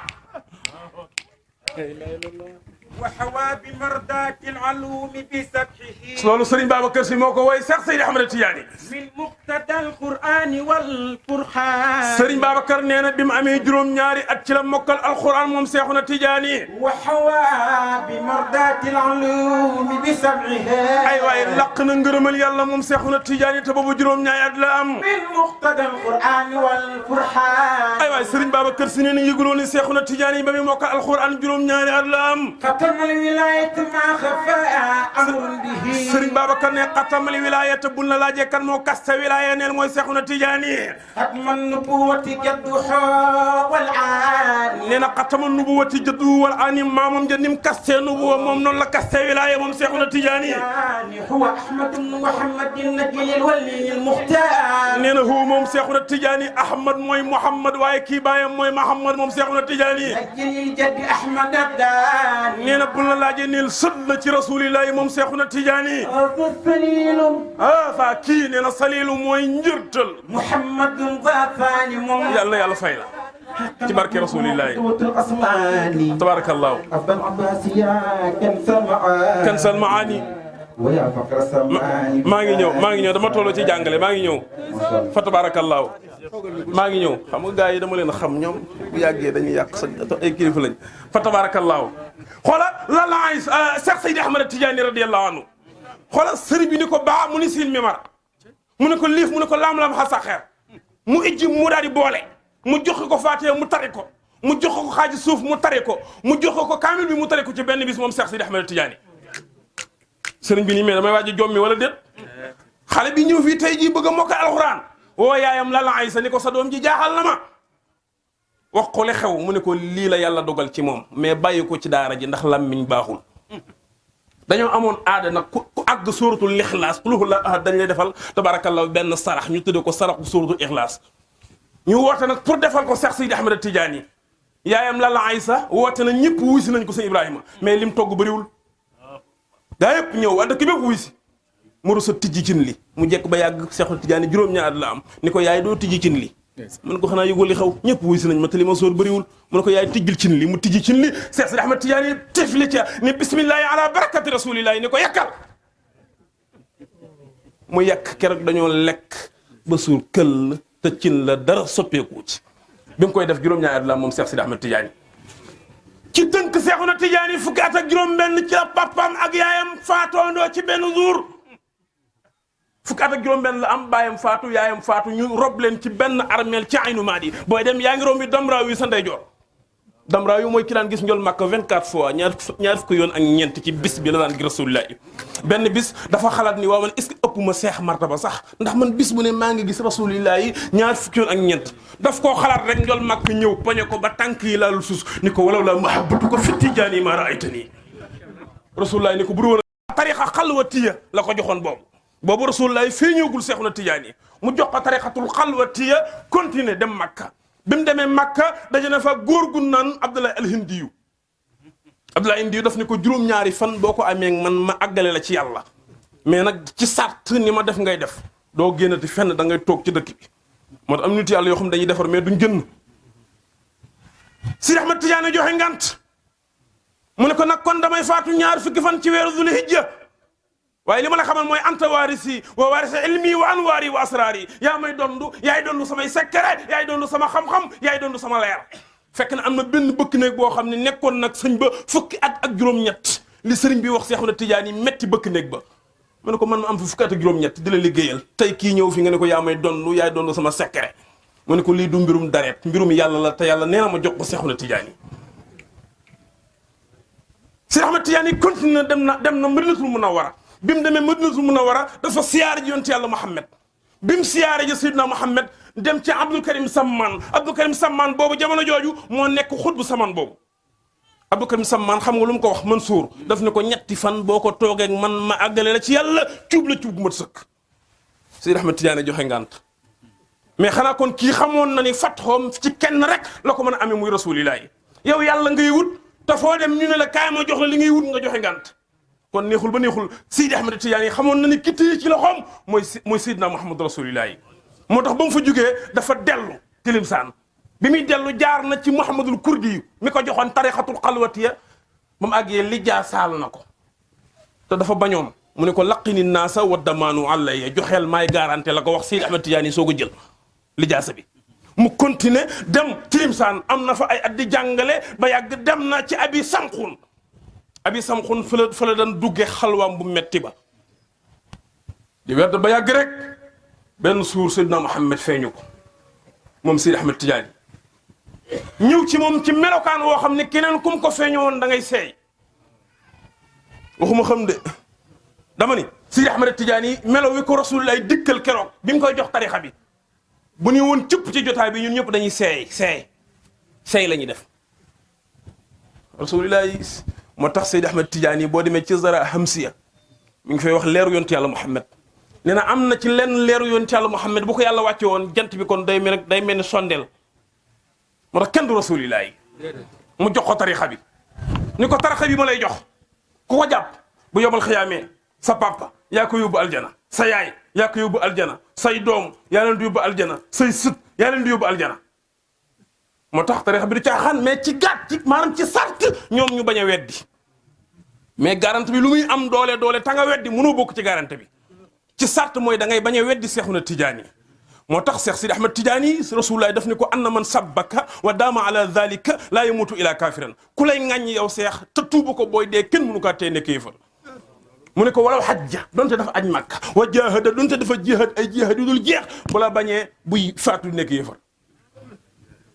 وحوى بمردات العلوم بسبحه loolu Serigne Babacar Sy moo ko woy Cheikh Sidi Ahmed Tidiane من مقتضى القرآن والفرحان Serigne Babacar nee na bi mu amee juróom-ñaari at ci la mokkal alquran moom Cheikhuna Tidiane وحوى بمردات العلوم بسبعها ay waay laq na ngërëmal yàlla moom Cheikhuna Tidiane te boobu juróom-ñaari at la am من مقتضى القرآن والفرحان ay waay Serigne Babacar Sy nee na yëguloon ni Cheikhuna Tidiane ba muy mokkal alquran juróom-ñaari at la am ختم الولاية ما خفاء أمر به Serigne Babacar ne xatamal wilaayata bul na laajee kan moo kaste wilaaya neen mooy Cheikhuna Tidiane ختم النبوة جدها والعالي nee na xatamal nubuwati jaddu wal ani maamam ja nim kaste nubuwa moom noonu la kaste wilaaya moom Cheikhuna Tidiane هو أحمد بن محمد النجل الولي المختار nee na hu moom Cheikhuna Tidiane Ahmad mooy Mouhamad waaye kii baayam mooy Mahamad moom Cheikhuna Tidiane نجل الجد أحمد الداني nee na bul na laajee niil sët la ci rasulillahi moom Cheikhuna Tidiane هذا السليل saa kii nee na salilu mooy njërtal محمد ضافاني yàlla na yàlla fay la ci barke rasulillahi الأصماني tabarakallahu أبا العباس يا كنس المعاني kansal maani ويا فقر السماني maa ngi ñëw dama tolloo ci jàngale maa ngi ñëw fa tabarakallahu maa ngi ñëw xam nga gars yi dama leen xam ñoom bu yàggee dañuy yàq sa ay kilifa lañ fa tabarakallahu xoola lan la ay Cheikh Seydi Ahmed Tidiane radiyallahu anhu xoola sëriñ bi ni ko baa mu ni siin mimar mu ne ko liif mu ne ko laam-laam xasa xeer mu ijji mu daal di boole mu joxe ko Faatiha mu tari ko mu joxe ko xaaji suuf mu tari ko mu joxe ko kaamil bi mu tari ko ci benn bis moom Cheikh Seydi Ahmed Tidiane sëriñ bi nii mais damay waaj a jommi wala déet xale bi ñëw fii tey jii bëgg a mokkal alxuraan woo yaayam la Aysa ni ko sa doom ji jaaxal na ma wax ko li xew mu ne ko lii la yàlla dogal ci moom mais bàyyi ko ci daara ji ndax lammiñ baaxul dañoo amoon aada nag ku àgg sóoratul ixlaas qul huwallahu ahad dañ lay defal tabarakallahu benn sarax ñu tudde ko saraxu sóoratul ixlaas ñu woote nag pour defal ko Cheikh Seydi Ahmed Tidiane yaayam la Aysa woote na ñëpp wuy si nañ ko sëñ Ibrahima mais lim togg bëriwul gaa yëpp ñëw waa dëkk bépp wuy si mu rus a tijji cin li mu jekk ba yàgg Cheikhuna Tidiane juróom-ñaar la am ni ko yaay doo tijji cin li mu ne ko xanaa yëgul li xew ñëpp wuy si nañ ma te li ma sóor bëriwul mu ne ko yaay tijjil cin li mu tijji cin li Cheikh Seydi Ahmed Tidiane tifli ca ni bismillahi ala barakati rasulillahi ni ko yakkal mu yàkk keroog dañoo lekk ba suur këll te cin la dara soppeeku ci bi mu koy def juróom-ñaar la moom Cheikh Seydi Ahmed Tidiane ci tënk Cheikhuna Tidiane fukki at ak juróom-benn ci la papaam ak yaayam faatoondoo ci benn jour fukki at ak juróom-benn la am baayam faatu yaayam faatu ñu rob leen ci benn armeel ci aynu maadi booy dem yaa ngi rombi damraaw yi sa ndeyjoor damraaw yi mooy ki daan gis njol Makka 24 fois ñaar fukki yoon ak ñeent ci bis bi la daan gis rasulullahi benn bis dafa xalaat ni waaw man est-ce que ëpp ma seex martaba sax ndax man bis bu ne maa ngi gis rasulullahi ñaar fukki yoon ak ñeent daf koo xalaat rek njol Makka ñëw poñe ko ba tànk yi laalul suus ni ko walaw la mahabbatu ko fi Tijaani ma raaytani rasulullahi ni ko bu woon tariqa xalwatiya la ko joxoon boobu rasulullahi feeñoogul Cheikhuna Tidiane mu jox ko tariqatul xalwatiya continuer dem Makka bi mu demee Makka daje na fa góor gu naan Abdoulaye Alhindiyu Abdoulaye Alhindiyu daf ne ko juróom-ñaari fan boo ko amee man ma àggale la ci yàlla mais nag ci sart ni ma def ngay def doo génnati fenn da ngay toog ci dëkk bi moo tax am nit yàlla yoo xam dañuy defar mais duñ génn Sidi Ahmed Tidiane joxe ngant mu ne ko nag kon damay faatu ñaar fukki fan ci weeru Dul Hijja waaye li ma la xamal mooy anta waarisi wa waarisi ilmi wa anwaari wa asraari yaa may dondu yaay dondu samay secret yaay dondu sama xam-xam yaay dondu sama leer fekk na am na benn bëkk néeg boo xam ne nekkoon nag sëñ ba fukki at ak juróom-ñett li sëriñ bi wax Cheikhuna Tidiane metti bëkk néeg ba mu ne ko man ma am fi fukki at ak juróom-ñett di la liggéeyal tey kii ñëw fi nga ne ko yaa may dondu yaay dondu sama secret mu ne ko lii du mbirum dareet mbirum yàlla la te yàlla nee na ma jox ko Cheikhuna Tidiane Cheikh Ahmed Tidiane continue dem na Madinatul Munawwara bi mu demee Madinatul Munawwara dafa siyaare ji yonent yàlla Muhammad bi mu siyaare ji Seydina Muhammad dem ci Abdul Karim Samman boobu jamono jooju moo nekk xutbu Samman boobu Abdul Karim Samman xam nga lu mu ko wax Mansour daf ne ko ñetti fan boo ko toogee man ma àggale la ci yàlla cuub la cuub gu mat sëkk Seydi Ahmed Tidiane joxe ngant mais xanaa kon kii xamoon na ni fatxoom ci kenn rek la ko mën a amee muy rasulillahi yow yàlla ngay wut te foo dem ñu ne la kaay ma jox la li ngay wut nga joxe ngant kon neexul ba neexul Seydi Ahmed Tidiane xamoon na ni ki téye ci loxoom mooy Seydina Muhammad rasulillahi moo tax ba mu fa jugee dafa dellu Tilimsaan bi muy dellu jaar na ci Muhammadul Kurdi mi ko joxoon tarixatul xalwatiya ba mu àggee lijaa saal na ko te dafa bañoon mu ne ko laqini naasa wa damaanu àllayya joxeel maay garanté la ko wax Seydi Ahmed Tidiane soo ko jël lijaasa bi mu continuer dem Tilimsaan am na fa ay at di jàngale ba yàgg dem na ci abi samxun fa la daan dugge xalwaam bu metti ba di werd ba yàgg rek benn suur Seydina Muhammad feeñu ko moom Seydi Ahmed Tidiane ñëw ci moom ci melokaan woo xam ne keneen kum ko feeñu woon da ngay seey waxuma xam de dama ni Seydi Ahmed Tidiane melo wi ko Rasulullah dikkal keroog bi mu koy jox tarixa bi bu ñu woon cëpp ci jotaay bi ñun ñëpp dañuy seey la ñuy def Rasulullah moo tax Seydi Ahmed Tidiane boo demee ci Zara Hamsiya mi ngi fay wax leeru yontu yàlla Muhammad nee na am na ci lenn leeru yontu yàlla Muhammad bu ko yàlla wàcce woon jant bi kon day mel ni sondeel moo tax kenn du Rasulullah mu jox ko tarixa bi ni ko tarixa bi ma lay jox ku ko jàpp bu yobal xiyaamee sa papa yaa ko yóbbu aljana sa yaay yaa ko yóbbu aljana say doom yaa leen di yóbbu aljana say sët yaa leen di yóbbu aljana moo tax tarixa bi du caaxaan mais ci gàtt ci maanaam ci sart ñoom ñu bañ a weddi mais garante bi lu muy am doole ta nga weddi mënoo bokk ci garante bi ci sart mooy da ngay bañ a weddi Seexuna Tijaani moo tax Seex Sidi Ahmed Tijaani Rasulullah daf ni ko anna man sabbaka wa daama ala dhalika laa yamutu ila kafiran ku lay ŋàññi yow seex te tuubu ko booy dee kenn mënu kaa tee nekk yéefar mu ne ko walaw xajja donte dafa aj Makka wa jahada donte dafa jihad ay jihad yu dul jeex bu la bañee buy faatu nekk yéefar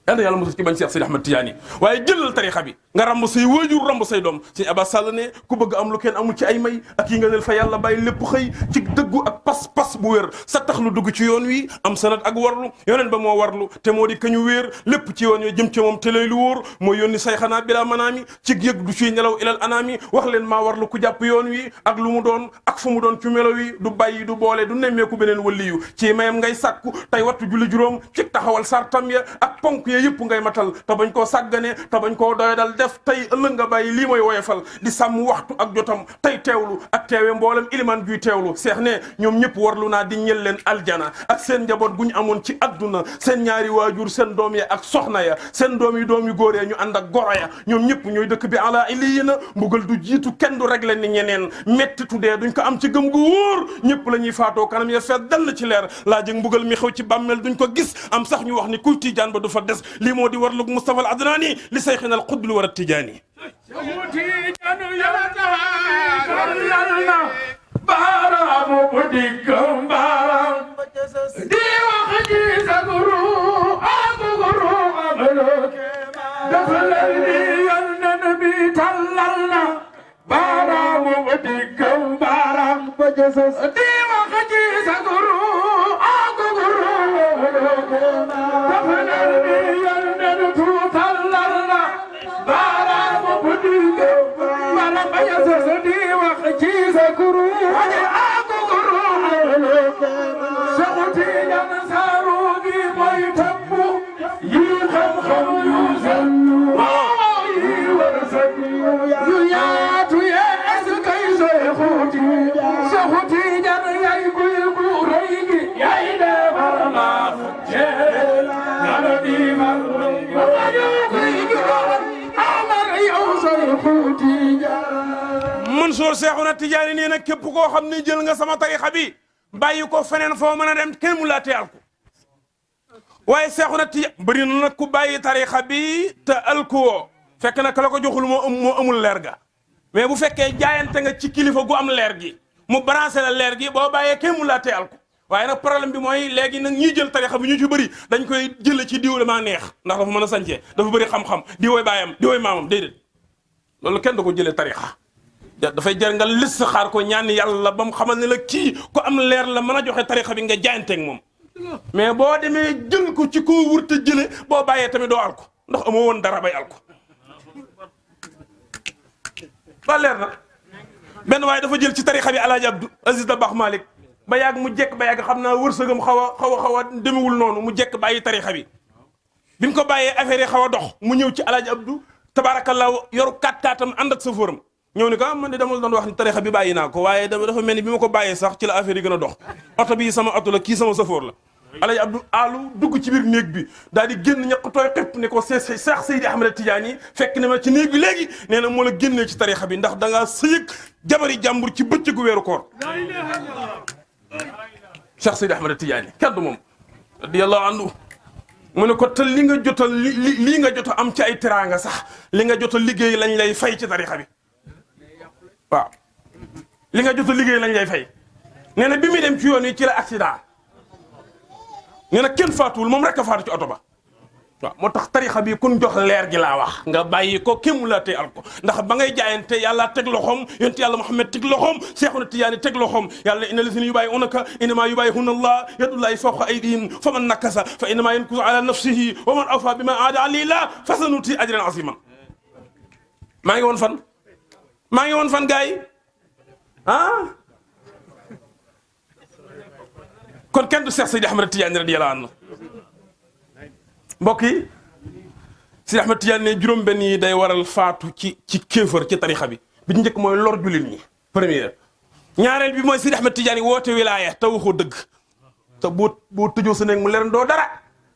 yàlla mosul ci bañ Seex Sidi Ahmed Tijaani waaye jëlal tarixa bi nga ramb say waajur ramb say doom Sëñ Abbas Sall ne ku bëgg am lu kenn amul ci ay may ak yi nga nel fa yàlla bàyyi lépp xëy ci dëggu ak pas-pas bu wér sa tax lu dugg ci yoon wi am sanat ak warlu yoneen ba moo warlu te moo di kañu wéer lépp ci yoon wi jëm ci moom te lay lu wóor moo yónni say xanaa bila manaami ci yëg du ciy nelaw ilal anaami wax leen maa warlu ku jàpp yoon wi ak lu mu doon ak fu mu doon ci melo wi du bàyyi du boole du nemmeeku beneen waliyu ci mayam ngay sàkku tey wattu julli juróom ci taxawal sartam ya ak ponk ya yëpp ngay matal te bañ koo sàggane te bañ koo doyadal def tey ëllëg nga bàyyi lii mooy woyefal di sàmm waxtu ak jotam tey teewlu ak teewe mboolem iliman juy teewlu seex ne ñoom ñëpp warlu naa di ñel leen aljana ak seen njaboot gu ñu amoon ci adduna seen ñaari waajur seen doom ya ak soxna ya seen doom yi góor ya ñu ànd ak goro ya ñoom ñëpp ñooy dëkk bi ala iliyina mbugal du jiitu kenn du réglé ni ñeneen metti tuddee duñ ko am ci gëm gu wóor ñëpp la ñuy faatoo kanam ya feet dal ci leer laa jëg mbugal mi xew ci bàmmeel duñ ko gis am sax ñu wax ni kuy tiijaan ba du fa des lii moo di warlug Mustafa al Adnani li sayxina al qutb war a tijaani baaraamu bu diggam baaraam di wax ji sa guru ak guru amaloo dafa lay di yónneen bi tallal na baaraamu bu diggam baaraam di wax ji sa guru ak guru amaloo dafa lay di yónneen tu tallal na baaraamu bu diggam baaraam ba Jesus di wax ji sa guru Mansour Seexuna Tijaani nee na képp koo xam ne jël nga sama tarixa bi bàyyi ko feneen foo mën a dem kenn mu laa teyal ko waaye Seexuna Tijaani bëri na nag ku bàyyi tarixa bi te alkuwoo fekk na ka la ko joxul moo amul leer ga mais bu fekkee jaayante nga ci kilifa gu am leer gi mu branché la leer gi boo bàyyee kenn mu laa teyal ko waaye nag problème bi mooy léegi nag ñiy jël tarixa bi ñu ci bëri dañ koy jële ci diw la maa neex ndax dafa mën a sañcee dafa bëri xam-xam di woy baayam di woy maamam déedéet loolu kenn da ko jëlee tarixa dafay jar nga lis xaar ko ñaan yàlla ba mu xamal ne la kii ko am leer la mën a joxe tarixa bi nga jaayanteeg moom mais boo demee jël ko ci koo wurta jële boo bàyyee tamit doo al ko ndax amoo woon dara bay al ko ba leer na benn waaye dafa jël ci tarixa bi Alaaji Abdou Aziz Dabakh Malick ba yàgg mu jekk ba yàgg xam naa wërsëgam xaw a demewul noonu mu jekk bàyyi tarixa bi bi mu ko bàyyee affaire yi xaw a dox mu ñëw ci Alaaji Abdou tabaarakallaahu yoru kaat-kaatam ànd ak sa fóoram ñëw ni ko man de dama doon wax ni tarixa bi bàyyi naa ko waaye dafa mel ni bi ma ko bàyyee sax ci la affaire yi gën a dox oto bii sama oto la kii sama safoor la Alaaji Abdou Alu dugg ci biir néeg bi daal di génn ñaq tooy xëpp ne ko Seex Seydi Ahmed Tidiane fekk ne ma ci néeg bi léegi nee na moo la génnee ci tarixa bi ndax da ngaa sëyëg jabari jàmbur ci bëccëgu weeru koor Seex Seydi Ahmed Tidiane kaddu moom radiyallahu anhu mu ne ko te li nga jot a lii nga jot a am ci ay teraanga sax li nga jot a liggéey lañ lay fay ci tarixa bi waaw li nga jot a liggéey lañ lay fay nee na bi muy dem ci yoon yi ci la accident nee na kenn faatuwul moom rek a faatu ci oto ba waaw moo tax tarixa bi kun jox leer gi laa wax nga bàyyi ko kému la tey al ko ndax ba ngay jaayante yàlla teg loxoom yonent yàlla Muhammad teg loxoom Seexuna Tijaani teg loxoom yàlla inna lazina yubaayi'uunaka innamaa yubaayi'uuna Allah yadullaahi fawqa aydihim faman nakasa fa innamaa yankusu ala nafsihi wa man awfaa bimaa aahada lillaahi fasanu'tiihi ajran aziiman maa ngi woon fan gars yi kon kenn du Seex Seydi Ahmed Tidiane radiyallahu anhu mbokk yi Seydi Ahmed Tidiane ne juróom-benn yi day waral faatu ci kéefër ci tarixa bi bi ci njëkk mooy lor jullit ñi première ñaareel bi mooy Seydi Ahmed Tidiane woote wilaaya te waxoo dëgg te boo tëjoo sa néeg mu leen doo dara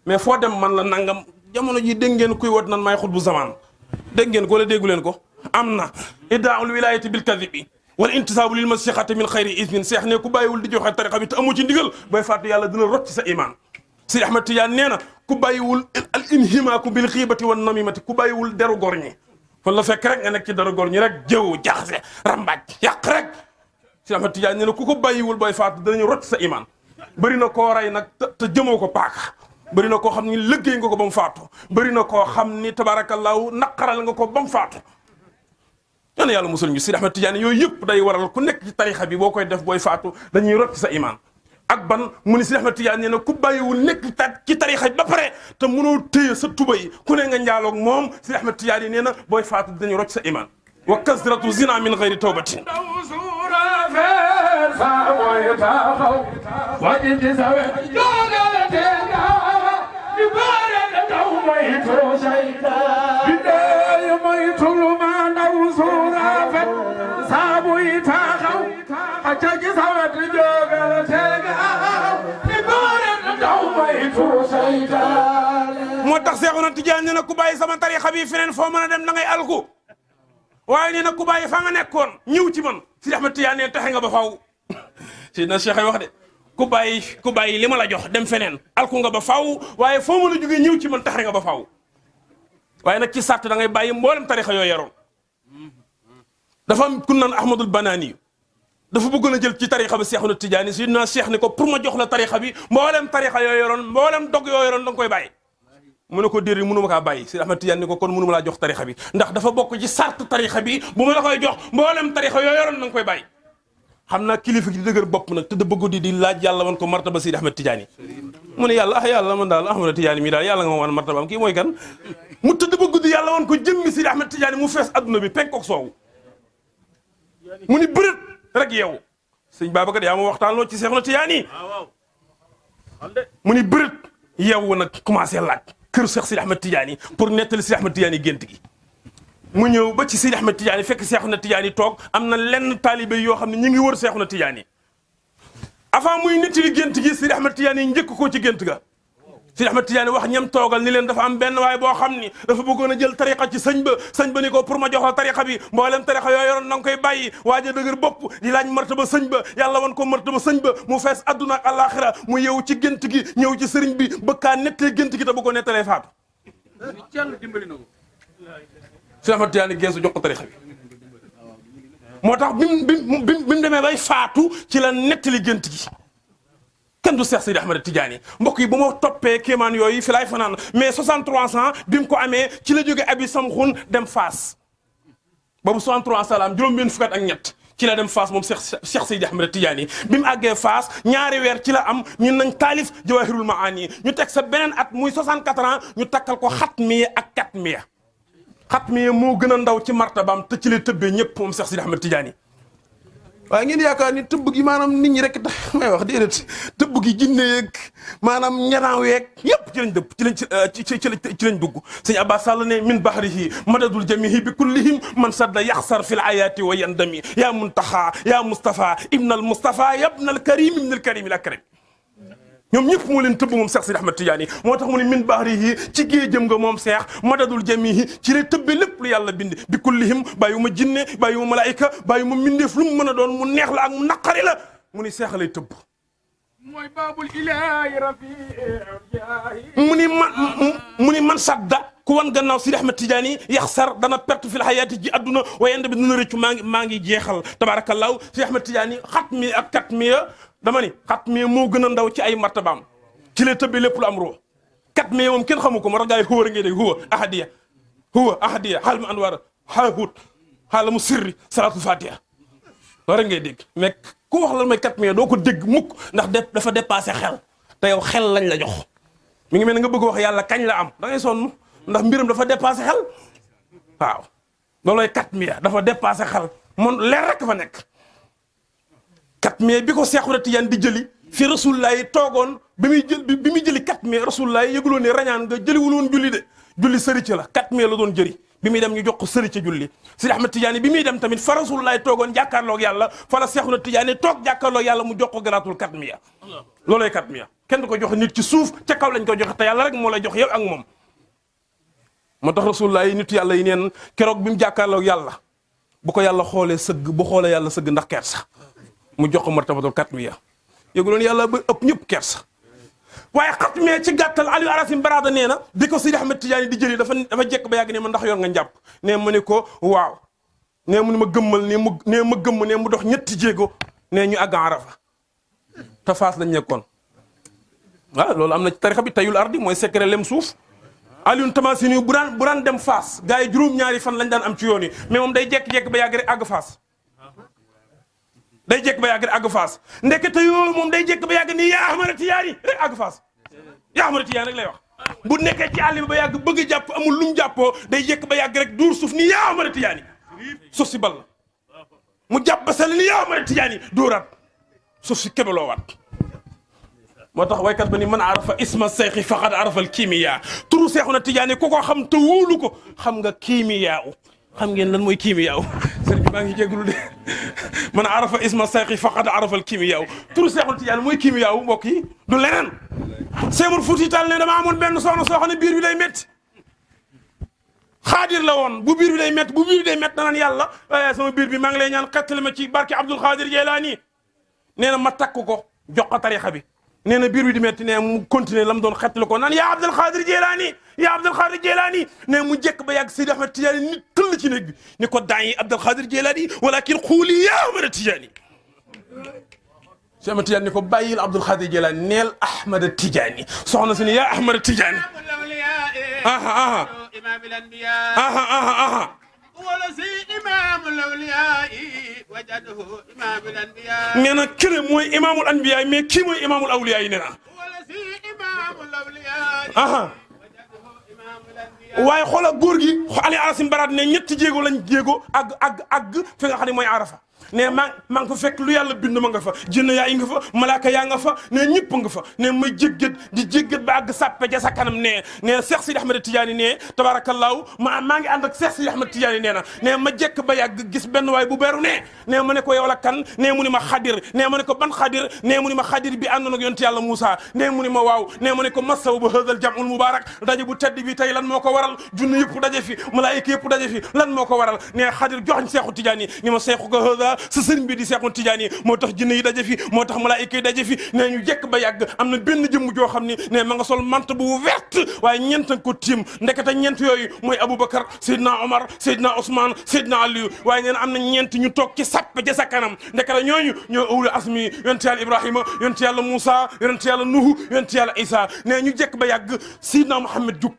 mais foo dem man la nangam jamono ji dégg ngeen kuy woot nan maay xutbu zamaan dégg ngeen ko wala déggu leen ko am na iddaa'ul wilaayati bil kadhibi wala intisaabu lil masixati min xayri ismin seex ne ku bàyyiwul di joxe tarixa bi te amu ci ndigal booy faatu yàlla dina rocc sa iman Seydi Ahmed Tidiane nee na ku bàyyiwul al inhimaaku bil xiibati wan namimati ku bàyyiwul deru gor ñi fan la fekk rek nga nekk ci deru gor ñi rek jëw jaxase rambaaj yàq rek Seydi Ahmed Tidiane nee na ku ko bàyyiwul booy faatu dinañu rocc sa iman bëri na koo rey nag te jëmoo ko paaka bëri na koo xam ni liggéey nga ko ba mu faatu bëri na koo xam ni tabarakallahu naqaral nga ko ba mu faatu yal na yàlla musul ñu Seydi Ahmed Tidiane yooyu yëpp day waral ku nekk ci tarixa bi boo koy def booy faatu dañuy rocc sa iman ak ban mu ni Seydi Ahmed Tidiane nee na ku bàyyiwul nekk ci tarixa bi ba pare te mënoo téye sa tubay ku ne nga njaaloog moom Seydi Ahmed Tidiane nee na booy faatu dañuy rocc sa iman wa kasratu zina min gayri tawbatin moo tax Seexuna Tijaan nee na ku bàyyi sama tarixa bi feneen foo mën a dem da ngay alku waaye nee na ku bàyyi fa nga nekkoon ñëw ci man Seydi Ahmed Tijaan nee taxe nga ba faw Seydina Cheikh ay wax de ku bàyyi li ma la jox dem feneen alku nga ba faw waaye foo mën a jógee ñëw ci man taxe nga ba faw waaye nag ci sàrt da ngay bàyyi mboolem tarixa yooyu yaroon dafa am ku naan Ahmadul Banaani dafa bëggoon a jël ci tarixa bi Seexuna Tijaani Seydina Cheikh ni ko pour ma jox la tarixa bi mboolem tarixa yooyu yoroon mboolem dog yooyu yoroon da nga koy bàyyi mu ne ko déedéet mënu ma kaa bàyyi Seydi Ahmed Tidiane ni ko kon mënu ma laa jox tarixa bi ndax dafa bokk ci sart tarixa bi bu ma la koy jox mboolem tarixa yooyu yoroon da nga koy bàyyi xam naa kilifa gi di dëgër bopp nag te da bëggu di laaj yàlla wan ko martaba Seydi Ahmed Tidiane mu ne yàlla man daal Ahmed Tidiane mi daal yàlla nga ma wan martabaam kii mooy kan mu tëdd bëggu di yàlla wan ko jëmmi Seydi Ahmed Tidiane mu fees adduna bi penk ak soow mu ni bërët rek yow sëñ Babacar yaa ma waxtaan loo ci Seexuna Tijaani mu ni bërët yow nag commencé laaj kër Seex Seydi Ahmed Tijaani pour nettali Seydi Ahmed Tijaani gént gi mu ñëw ba ci Seydi Ahmed Tijaani fekk Seexuna Tijaani toog am na lenn taalibe yoo xam ne ñu ngi wër Seexuna Tijaani avant muy nettali gént gi Seydi Ahmed Tijaani njëkk ko ci gént ga Seydi Ahmed Tijaani wax ñam toogal ni leen dafa am benn waay boo xam ni dafa bëggoon a jël tariqa ci sëñ ba ni ko pour ma jox la tariqa bi mboolem tariqa yooyu yoroon na nga koy bàyyi waaja dëgër bopp di laaj martaba sëñ ba yàlla wan ko martaba sëñ ba mu fees adduna ak àllaaxira mu yeewu ci gént gi ñëw ci sëriñ bi bëggaa nettalee gént gi te bu ko nettalee faatu Seydi Ahmed Tijaani geesu jox ko tariqa bi moo tax bi mu demee bay faatu ci la nettali gént gi kenn du Seex Seydi Ahmed Tidiane mbokk yi bu ma toppee kéemaan yooyu fi laay fanaan mais 63 ans bi mu ko amee ci la jóge abi samxun dem Faas boobu 63 salaam juróom-benn fukk ak ñett ci la dem Faas moom Seex Seydi Ahmed Tidiane bi mu àggee Faas ñaari weer ci la am ñun nañ taalif Jawahirul Maani ñu teg sa beneen at muy 64 ans ñu takkal ko xatmiya ak katmiya xatmiya moo gën a ndaw ci martabaam te ci la tëbbee ñëpp moom Seex Seydi Ahmed Tidiane waaye ngeen yaakaar ni tëbb gi maanaam nit ñi rek tax may wax déedéet tëbb gi jinne yeeg maanaam ñanaaw yeeg yëpp ci lañ dëpp ci lañ dugg sëñ Abbas Sall ne min bahrihi madadul jamihi bi kullihim man sadda yaxsar fil ayati wa yandami ya muntaxa ya Mustafa ibn al Mustafa ya ibn al karim ibn al karim al akram ñoom ñëpp moo leen tëbb moom Seex Sidi Ahmad Tijaani moo tax mu ne min bahrihi ci géejëm nga moom seex madadul jamihi ci lay tëbbe lépp lu yàlla bind bi kullihim bàyyi ma jinne bàyyi ma malaayika bàyyi ma mindeef lu mu mën a doon mu neex la ak mu naqari la mu ni seex lay tëbb mooy baabul ilaahi rafi mu ni man sadda ku wan gannaaw Sidi Ahmad Tijaani yaxsar dana perte fil hayaati ji adduna waaye inde bi dina rëccu maa ngi jeexal tabaarakallaahu Sidi Ahmad Tijaani xat mi ak kat mi dama ni xat mi moo gën a ndaw ci ay martabaam ci lay tëbbee lépp lu am roo kat mi moom kenn xamu ko moo tax gars yi huwa ngay dégg huwa ahadiya xaal mu anwaar haahut xaala mu sirri salaatul fatiha loolu rek ngay dégg mais ku wax lan mooy kat mi doo ko dégg mukk ndax dafa dépassé xel te yow xel lañ la jox mi ngi mel ne nga bëgg wax yàlla kañ la am da ngay sonn ndax mbiram dafa dépassé xel waaw loolooy kat mi dafa dépassé xel mon leer rek fa nekk kat mi bi ko Seexuna Tijaan di jëli fi rasulullah yi toogoon bi muy jëli kat mi rasulullah yi yëguloon ne rañaan nga jëliwul woon julli de julli sëric la kat mi la doon jëri bi muy dem ñu jox ko sëric julli Sidi Ahmad Tijaani bi muy dem tamit fa rasulullah yi toogoon jàkkaarloog yàlla fa la Seexuna Tijaani toog jàkkaarloog yàlla mu jox ko garaatul kat mi loolooy kat mi kenn du ko joxe nit ci suuf ca kaw lañ ko joxe te yàlla rek moo lay jox yow ak moom moo tax rasulullah yi nit yàlla yi neen keroog bi mu jàkkaarloog yàlla bu ko yàlla xoolee sëgg bu xoolee yàlla sëgg ndax kersa mu jox ko martabatul kat mi yëguloon yàlla ba ëpp ñëpp kersa waaye xat mee ci gàttal Aliou Arasim Barada nee na bi ko Sidi Ahmad Tijaani di jëli dafa jekk ba yàgg ne ma ndax yor nga njàpp nee ma ne ko waaw nee mu ni ma gëmmal ma gëmm ne mu dox ñetti jéego nee ñu àgg Arafa te Faas lañ nekkoon waaw loolu am na ci tarixa bi tayul ardi mooy secret lem suuf Aliou Tamasini bu daan dem Faas gars yi juróom-ñaari fan lañ daan am ci yoon yi mais moom day jekk-jekk ba yàgg rek àgg Faas day jekk ba yàgg rek àgg Faas ndekete yoo moom day jekk ba yàgg nii yaa Ahmad Tijaani rek àgg Faas yaa Ahmad Tijaani rek lay wax bu nekkee ci àll bi ba yàgg bëgg a jàpp amul lu mu jàppoo day jekk ba yàgg rek duur suuf nii yaa Ahmad Tijaani suuf si bal la mu jàpp ba sell nii yaa Ahmad Tijaani dóoraat suuf si kebeloowaat moo tax waykat ba ni man arafa isma seexi faqad arafa al kiimiyaa turu Seexuna Tijaani ku ko xam te wóolu ko xam nga kiimiyaa xam ngeen lan mooy kiimiyaaw sëriñ bi maa ngi jégalu de man arafa isma seexi faqad arafa al kiimiyaaw turu Seexul Tijaan mooy kiimiyaaw mbokk yi du leneen Seemul Fuuti Taal ne dama amoon benn soxna soo xam ne biir bi day métti xaadir la woon bu biir bi day métti danaan yàlla waaye sama biir bi maa ngi lay ñaan xettali ma ci barke Abdul Xaadir Jeylaani nee na ma takk ko jox ko tarixa bi nee na biir bi di métti nee mu continuer la mu doon xettali ko naan yaa Abdul Xaadir Jeylaani yaa Abdul Xaadir Jeylaani nee mu jekk ba yàgg Seydi Ahmad Tijaani nit tëll ci néeg bi ni ko daañi Abdul Xaadir Jeylaani walakin xuuli yaa Ahmad Tijaani Seydi Ahmad Tijaani ni ko bàyyil Abdul Xaadir Jeylaani neel Ahmad Tijaani soxna si ni yaa Ahmad Tijaani nee na kële mooy imaamul anbiyaa mais kii mooy imaamul awliyaa yi nee na waaye xoolal góor gi Aliou Arasim Barada ne ñetti jéego lañ jéego àgg fi nga xam ne mooy Arafa ne maa ngi fa fekk lu yàlla bind ma nga fa jinne yaa nga fa malaaka yaa nga fa ne ñëpp nga fa ne may jéggat ba àgg sàppe ja sa kanam ne Seex Sidi Ahmad Tijaani ne tabaarakallaahu maa ngi ànd ak Seex Sidi Ahmad Tijaani nee na ne ma jekk ba yàgg gis benn waay bu beru ne ma ne ko yow la kan ne mu ni ma xadir ne ma ne ko ban xadir ne mu ni ma xadir bi àndoon ak yonent yàlla Moussa ne mu ni ma waaw ne ma ne ko masaw ba hadal jamul mubarak daje bu tedd bi tey lan moo ko waral junne yëpp daje fi malaayika yëpp daje fi lan moo ko waral ne xadir joxañ Seexu Tijaani ni ma seexu ko hada sa sëriñ bi di Seexu Tijaani moo tax jinne yi daje fi moo tax malaayika yi daje fi ne ñu jekk ba yàgg am na benn jëmm joo xam ne ma nga sol mante bu verte waaye ñeent ko tiim ndekete ñeent yooyu mooy Aboubacar Seydina Omar Seydina Ousmane Seydina Aliou waaye nee na am na ñeent ñu toog ci sàppe ja sa kanam ndekete ñooñu ñoo awlu asmi yonent yàlla Ibrahima yonent yàlla Moussa yonent yàlla Nuhu yonent yàlla Isa ne ñu jekk ba yàgg Seydina Muhammad jug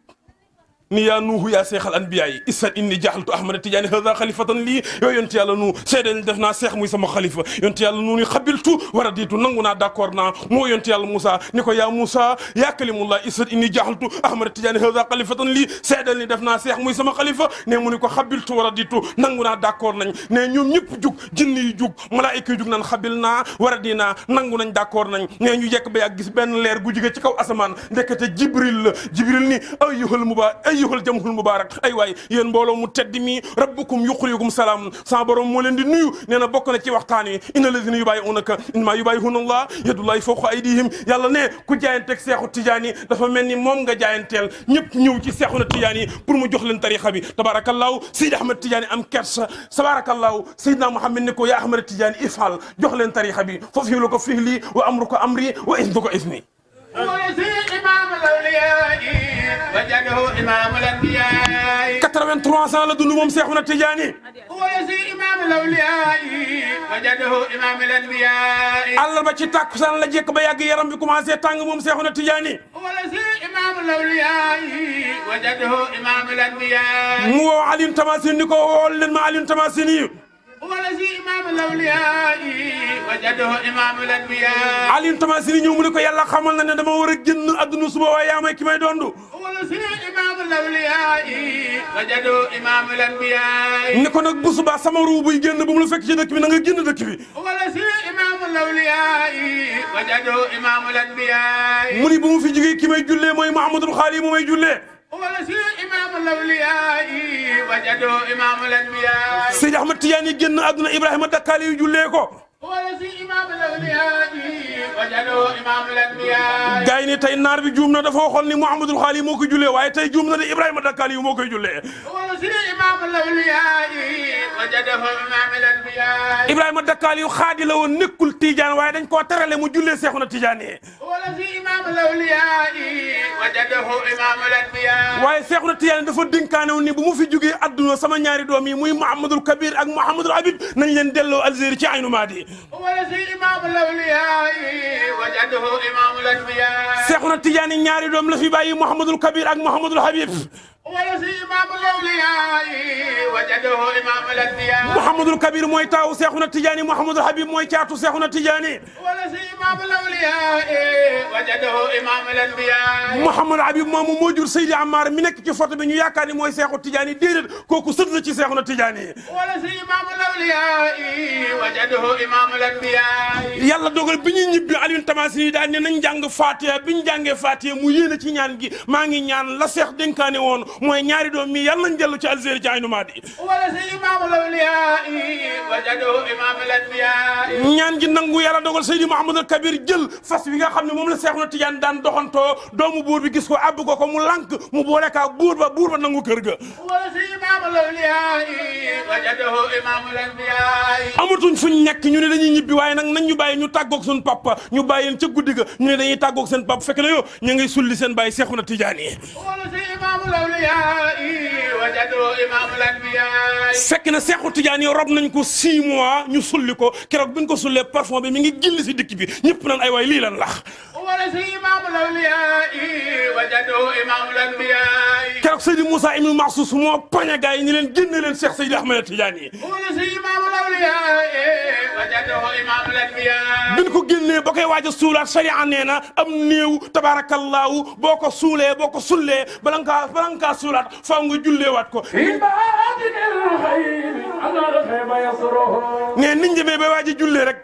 ni yaa nuuhu yaa seexal anbiyaa yi isat inni jaxaltu Ahmad Tijaani hada xalifatan lii yooyu yonent yàlla nu seedeel def naa seex muy sama xalifa yonent yàlla nu ni xabiltu war a diitu nangu naa d'accord naa moo yonent yàlla Moussa ni ko yaa Moussa yaa kalimullah isat inni jaxaltu Ahmad Tijaani hada xalifatan lii seedeel ni def naa seex muy sama xalifa ne mu ni ko xabiltu war a diitu nangu naa d'accord nañ ne ñoom ñëpp jug jinni yi jug malaayika yi jug naan xabil naa war a di naa nangu nañ d'accord nañ ne ñu jekk ba yàgg gis benn leer gu jóge ci kaw asamaan ndekete Jibril la Jibril ni ayyuhal ayyuhal jamhul mubarak ay waay yéen mbooloo mu tedd mi rabbukum yuqriukum salaam sa borom moo leen di nuyu nee na bokk na ci waxtaan wi inna alladhina yubayi'unaka innama yubayi'una Allah yadullahi fawqa aydihim yàlla ne ku jaayanteeg Seexu Tijaan yi dafa mel ni moom nga jaayanteel ñëpp ñëw ci Seexuna Tijaan yi pour mu jox leen tarixa bi tabarakallahu Seydi Ahmad Tijaan am kersa tabarakallahu Seydina Muhammad ne ko ya Ahmad Tijaan ifal jox leen tarixa bi foofu lu ko fihli wa amruka amri wa iznuka izni إمام الأولياء وجده إمام الأنبياء 83 ans la dund moom Seexuna Tijaan ويزي إمام الأولياء وجده إمام الأنبياء àllarba ci tàkkusaan la jekk ba yàgg yaram bi commencé tàng moom Seexuna Tijaan ويزي إمام الأولياء وجده إمام الأنبياء mu woo Alioune Tamasin ni ko wool leen ma Alioune Tamasin yi ولزي إمام الأولياء وجده إمام الأنبياء Alioune Tamasin yi ñëw mu ne ko yàlla xamal na ne dama war a génn adduna suba waaye yaa may ki may dondu ولزي إمام الأولياء وجده إمام الأنبياء ni ko nag bu subaa sama ruu buy génn bu mu la fekk ci dëkk bi na nga génn dëkk bi ولزي إمام الأولياء وجده إمام الأنبياء mu ni bu mu fi jógee ki may jullee mooy Mouhamadul Xaali mu may jullee ولزي إمام الأولياء وجده إمام الأنبياء Seydi Ahmad Tijaan yi génn adduna Ibrahima Dakkaali yu jullee ko ولزي إمام الأولياء وجده إمام الأنبياء gars yi ne tey naar bi juum na dafa waxoon ni Mouhamadul Xaali moo koy jullee waaye tey juum na de Ibrahima Dakkaali yu moo koy jullee ولزي إمام الأولياء وجده إمام الأنبياء Ibrahima Dakkaali yu xaadi la woon nekkul Tijaan waaye dañ koo terale mu jullee Seexuna Tijaan yi ولزي إمام الأولياء وجده إمام الأنبياء waaye Seexuna Tijaan dafa dénkaane woon ni bu mu fi jógee adduna sama ñaari doom yi muy Mouhamadul Kabir ak Mouhamadul Habib nañ leen delloo Algérie ci Aynu Maadi ولزي إمام الأولياء وجده إمام الأنبياء Seexuna Tijaan yi ñaari doom la fi bàyyi Mouhamadul Kabir ak Mouhamadul Habib ولزي إمام الأولياء وجده إمام الأنبياء Mouhamadul Kabir mooy taawu Seexuna Tijaan yi Mouhamadul Habib mooy caatu Seexuna Tijaan yi ولزي إمام الأولياء وجده إمام الأنبياء Mouhamadul Habib moomu moo jur Seydi Amar mi nekk ci photo bi ñu yaakaar ni mooy Seexu Tijaan yi déedéet kooku sët la ci Seexuna Tijaan yi ولزي إمام الأولياء وجده إمام الأنبياء yàlla dogal bi ñuy ñibbi Alioune Tamasin yi daal ne nañ jàng Fatiha bi ñu jàngee Fatiha mu yéene ci ñaan gi maa ngi ñaan la Seex dénkaane woon mooy ñaari doom mi yàlla nañ dellu ci Algérie ci Aynu Maadi ولزي إمام الأولياء وجده إمام الأنبياء ñaan gi nangu yàlla dogal Seydi Mouhamadul Kabir jël fas bi nga xam ne moom la Seexuna Tijaan daan doxantoo doomu buur bi gis ko àbb ko mu lànk mu boole kaa buur ba nangu kër ga ولزي إمام الأولياء وجده إمام الأنبياء amatuñ fuñ nekk ñu ne dañuy ñibbi waaye nag nañ ñu bàyyi ñu tàggoog suñu papa ñu bàyyi leen ca guddi ga ñu ne dañuy tàggoog seen papa fekk na yow ñu ngay sulli seen bàyyi Seexuna Tijaan yi ولزي إمام الأولياء وجده إمام الأنبياء fekk na Seexu Tijaan yi rob nañ ko 6 mois ñu sulli ko keroog bi ñu ko sullee parfum bi mi ngi gilli si dëkk bi ñëpp naan ay waay lii lan lax ولزي إمام الأولياء وجده إمام الأنبياء keroog Seydi Moussa Ibn Mahsus moo poñe gars yi ñu leen génne leen Cheikh Seydi Ahmed Tijaan yi ولزي إمام الأولياء وجده إمام الأنبياء bi ñu ko génnee ba koy waaj a suulaat sariya nee na am néew tabaarakallaahu boo ko suulee boo ko sullee bala nga kaa suulaat faaw nga julleewaat ko في باطن الخير أنا الخيب يسره nee niñ demee bay waaj a jullee rek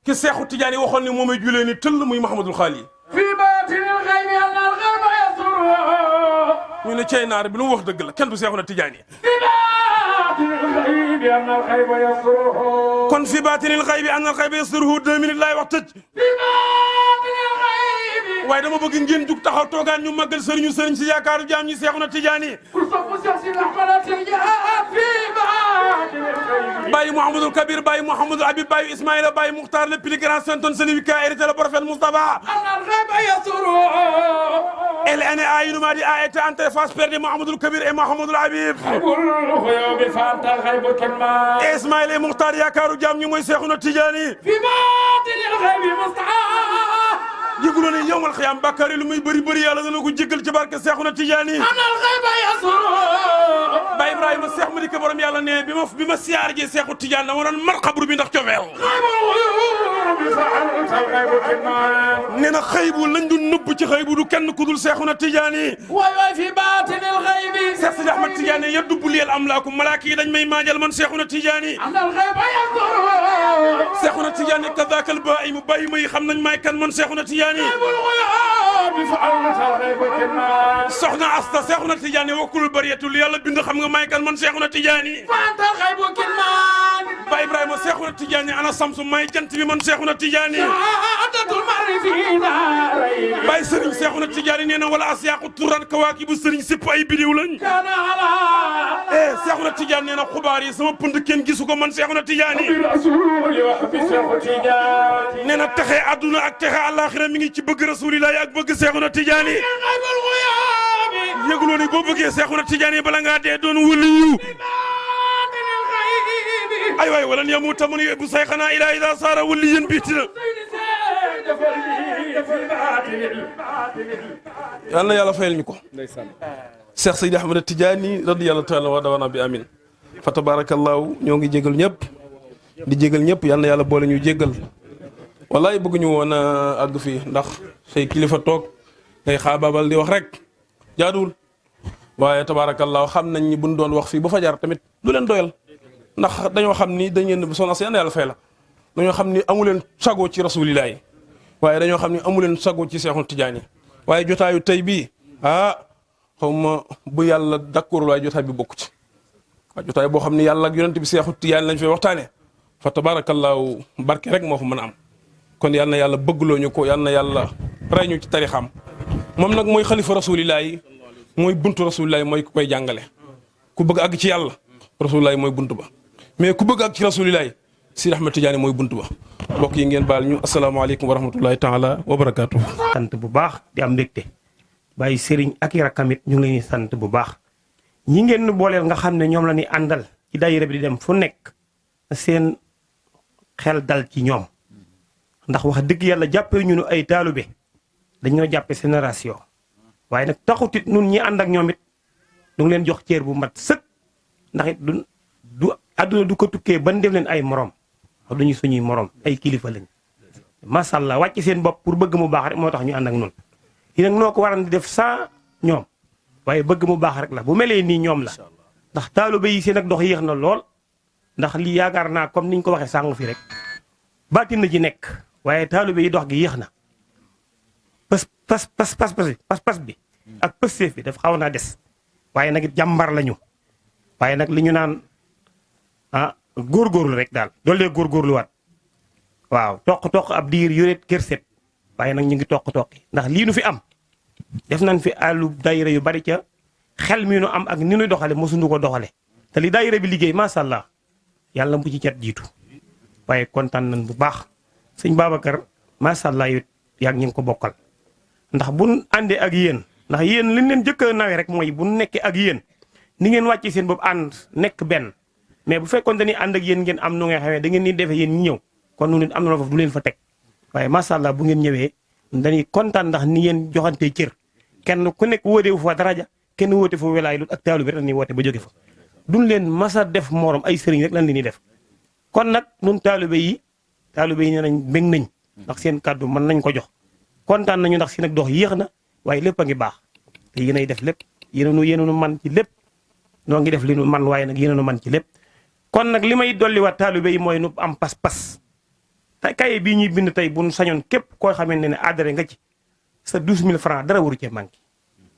ki Seexu Tijaan yi waxoon ne moom ay jullee ni tëll muy Mahamadul Xaali في باطن الغيب أنا الغيب يسره ñu ne cey naar bi lu mu wax dëgg la kenn du Seexuna Tijaan yi في باطن الغيب أنا الغيب يسره kon fi baatinil xaybi anna al xayba yasruhu 2 minutes laay wax tëj في باطن الغيب waaye dama bëgg ngeen jug taxaw toogaan ñu màggal sëriñu sëriñ si yaakaaru jaam ñi Seexuna Tijaan yi كرسف سياسي الأحمر ترجع في باطن الغيب Baye Mouhamadul Kabir Baye Mouhamadul Habib Baye Ismaïla Baye Mukhtar le plus grand saint celui qui a hérité le prophète Moustapha. أنا الغيب يسره Elle est née à Aynu Maadi a été interface père de Mouhamadul Kabir et Mouhamadul Habib. أقول الغيوب فأنت الغيب كلمة et Ismaïla et Mukhtar yaakaaru jaam ñi mooy Seexuna Tijaan yi. في باطن الغيب مستعار yëguloo ne yawmal xiyaam bàkkaar yi lu muy bëri bëri yàlla dana ko jéggal ci barke Seexuna Tijaan yi. أنا الغيب يسره Baye Ibrahima Seex ma di ko borom yàlla ne bi ma siyaar ji Seexu Tijaan dama doon mar xabru bi ndax cofeel. غيب الغيوب فأنت الغيب كلمة nee na xëy bu lañ doon nëbb ci xëy bu du kenn ku dul Seexuna Tijaan yi. وي في باطن الغيب Seex Sidi Ahmed Tijaan Tidiane ya dubbuliyal amlaaku malaaka yi dañ may maajal man Seexuna Tidiane عند الغيب ينظر Seexuna Tidiane kadakal bàyyi mu bàyyi may xam nañ may kan man Seexuna Tidiane الغياب فعلت الغيب كما soxna Asta Seexuna Tidiane wakkul bariyatul yàlla bind xam nga may kan man Seexuna Tidiane فأنت الغيب كما Baay Ibrahima Seexuna Tidiane ana samsu may jant bi man Seexuna Tidiane عدد المعرفين ريب Baay Sëriñ Seexuna Tidiane nee na wala asyaaqu turan kawaakibu sëriñ sipp ay bidiw lañ كان على Seexuna Tidiane nee na xubaar yi sama pënd kenn gisu ko man Seexuna Tidiane برسول وحب شيخ تجاني nee na texe àdduna ak texe àllaaxira mi ngi ci bëgg rasulillahi ak bëgg Seexuna Tidiane غيب الغياب yëguloo ni boo bëggee Seexuna Tidiane bala ngaa dee doon waliyu باطن الغيب ay waay wala yamuuta mun yóbbu sayxanaa ilaa idaa saara waliyan biitina yal na yàlla fayal ñu ko Cheikh Seydi Ahmad Tidiane radiyallahu taala wa dawana bi amin fa tabarakallahu ñoo ngi jégal ñëpp di jégal ñëpp yal na yàlla boole ñu jégal wallaay bëgguñu woon a àgg fii ndax say kilifa toog ngay xaabaabal di wax rek jaaduwul waaye tabarakallahu xam nañ ni buñ doon wax fii ba fajar tamit du leen doyal ndax dañoo xam ni dañ leen soxna si yal na yàlla fay la dañoo xam ni amu leen sago ci rasulillahi waaye dañoo xam ni amu leen sago ci Seexul Tidiane waaye jotaayu tey bii xaw ma bu yàlla d'accord waaye jotaay bi bokku ci waaye jotaay boo xam ni yàlla ak yonent bi Seexul Tidiane lañ fay waxtaane fa tabarakallahu barke rek moo fa mën a am kon yal na yàlla bëggloo ñu ko yal na yàlla rey ñu ci tarixam moom nag mooy xalifa rasulillahi mooy buntu rasulillahi mooy ku koy jàngale ku bëgg àgg ci yàlla rasulillahi mooy buntu ba mais ku bëgg àgg ci rasulillahi Sidi Ahmed Tidiane mooy buntu ba mbokk yi ngeen baal ñu asalaamaaleykum wa rahmatullahi taala wa barakaatu. sant bu baax di am mbégte bàyyi sëriñ ak i rakamit ñu ngi leen di sant bu baax ñi ngeen nu booleel nga xam ne ñoom la ñuy àndal ci daayira bi di dem fu nekk seen xel dal ci ñoom ndax wax dëgg yàlla jàppee ñu nu ay taalube dañoo jàppe génération waaye nag taxutit nun ñi ànd ak ñoom it du ngi leen jox cër bu mat sëkk ndax it du àdduna du ko tukkee ban def leen ay morom wax duñu suñuy morom ay kilifa lañ macha allah wàcc seen bopp pour bëgg mu baax rek moo tax ñu ànd ak noonu yi nag noo ko waran di def sans ñoom waaye bëgg mu baax rek la bu melee nii ñoom la ndax taalibe yi seen ak dox yéex na lool ndax lii yaakaar naa comme niñ ko waxee sàngu fi rek baatin na ci nekk waaye taalibe yi dox gi yéex na pas bi ak pësteef bi daf xaw naa des waaye nag it jàmbar lañu waaye nag li ñu naan góorgóorlu rek daal doolee góorgóorluwaat waaw toq ab diir yoreet kër set waaye nag ñu ngi toqi ndax lii nu fi am def nañ fi àllu daayira yu bari ca xel mi nu am ak ni nuy doxale mosuñu ko doxale te li daayira bi liggéey macha allah yàlla bu ci cat jiitu waaye kontaan nañ bu baax sëñ Babacar macha allah it yaag ñu ngi ko bokkal ndax buñ àndee ak yéen ndax yéen liñ leen jëkk a nawe rek mooy bu nekkee ak yéen ni ngeen wàccee seen bopp ànd nekk benn mais bu fekkoon dañuy ànd ak yéen ngeen am nu nga xamee da ngeen ni defee yéen ñi ñëw kon nu nit am na foofu du leen fa teg waaye macha allah bu ngeen ñëwee dañuy kontaan ndax ni ngeen joxantee cër kenn ku nekk wóote fu fa daraja kenn wóote fa welaay lu ak taalu bi rek dañuy woote ba jóge fa duñ leen masa def morom ay sëriñ rek lan li ñuy def kon nag nun taalibe yi nee nañ bég nañ ndax seen kàddu mën nañ ko jox kontaan nañu ndax seen ak dox yéex na waaye lépp a ngi baax te yéenay def lépp yéenanu man ci lépp noo ngi def li nu man waaye nag yéenanu man ci lépp kon nag li may dolliwaat taalibe yi mooy nu am pas-pas te kaye bii ñuy bind tey bu nu sañoon képp koo xamante ne adhéré nga ci sa 12000 francs dara waru cee manqué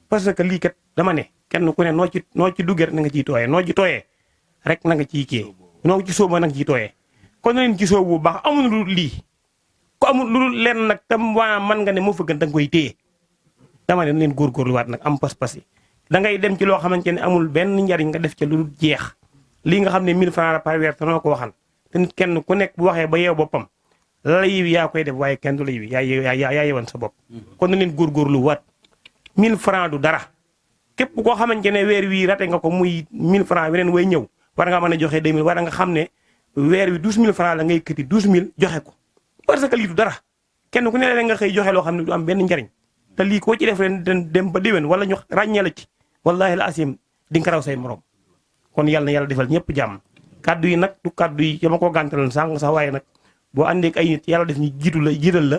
parce que lii kat dama ne kenn ku ne noo ci duggee rek na nga ciy tooyee noo ci tooyee rek na nga ciy kii noo ci sóoba na nga ciy tooyee kon na leen ci sóobu bu baax amul lu lii ku amul lu leen nag tam waa man nga ne moo fa gën da nga koy téye dama ne leen góorgóorluwaat nag am pas-pas yi da ngay dem ci loo xamante ne amul benn njariñ nga def ca lu jeex lii nga xam ne 1000 francs par weer te noo ko waxal te nit kenn ku nekk bu waxee ba yeew boppam la yiw yaa koy def waaye kenn du la yiw yaa yewan sa bopp kon na leen góorgóorlu waat 1000 francs du dara képp koo xamante ne weer wii rate nga ko muy 1000 francs weneen way ñëw war nga mën a joxe 2000 war nga xam ne weer wi 12000 francs la ngay këti 12000 joxe ko parce que lii du dara kenn ku ne la nga xëy joxe loo xam ne du am benn njariñ te lii koo ci def ren dem ba déwén wala ñu ràññee la ci wallahi la asim di nga raw say morom kon yàlla na yàlla defal ñëpp jàmm kaddu yi nag du kaddu yi dama ko gàntaloon sànq sax waaye nag boo àndee ak ay nit yàlla def ñu jiital la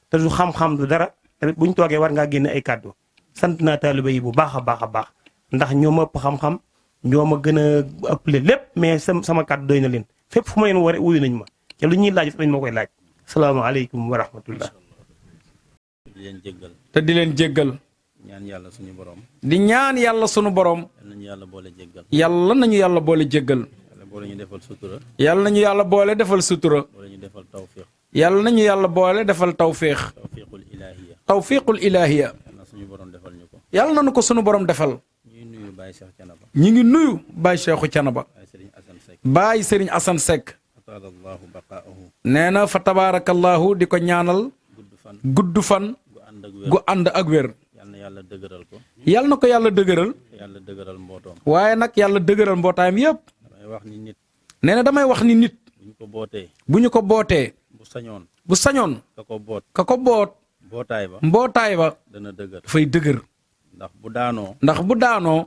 te du xam-xam du dara tamit bu ñu toogee war ngaa génne ay kaddu sant naa taalibe yi bu baax a baax a baax ndax ñoo ma ëpp xam-xam ñoo ma gën a ëppale lépp mais sama kàddu doy na leen fépp fu ma leen waree wuyu nañ ma te lu ñuy laaj dañ ma koy laaj salaamaaleykum wa rahmatullah. di leen jéggal te di leen jéggal ñaan yàlla suñu borom di ñaan yàlla sunu borom yal nañu yàlla boole jéggal yàlla nañu yàlla boole jéggal yàlla boole ñu defal sutura yàlla nañu yàlla boole defal sutura boole ñu defal tawfiq yàlla nañu yàlla boole defal tawfiix tawfiqul ilahiya tawfiiqul ilaahiya yal na suñu borom defal ñu ko yàlla nañu ko sunu borom defal. ñuy nuyu Baye Cheikh Thiénaba ñi ngi nuyu Baye Cheikhou Thiénaba Baye Serigne Assane Seck Baye Serigne Assane Seck ataalallahu baqaahu nee na fa tabaarakallahu di ko ñaanal gudd fan gudd fan gu ànd ak wér gu ànd ak wér yal na yàlla dëgëral ko yàlla na ko yàlla dëgëral te yàlla dëgëral mbootoom waaye nag yàlla dëgëral mbootaayam yépp damay wax ni nit nee na damay wax ni nit bu ñu ko bootee bu ñu ko bootee bu sañoon bu sañoon ka ko boot ka ko boot bootaay ba mbootaay ba dana dëgër dafay dëgër ndax bu daanoo ndax bu daanoo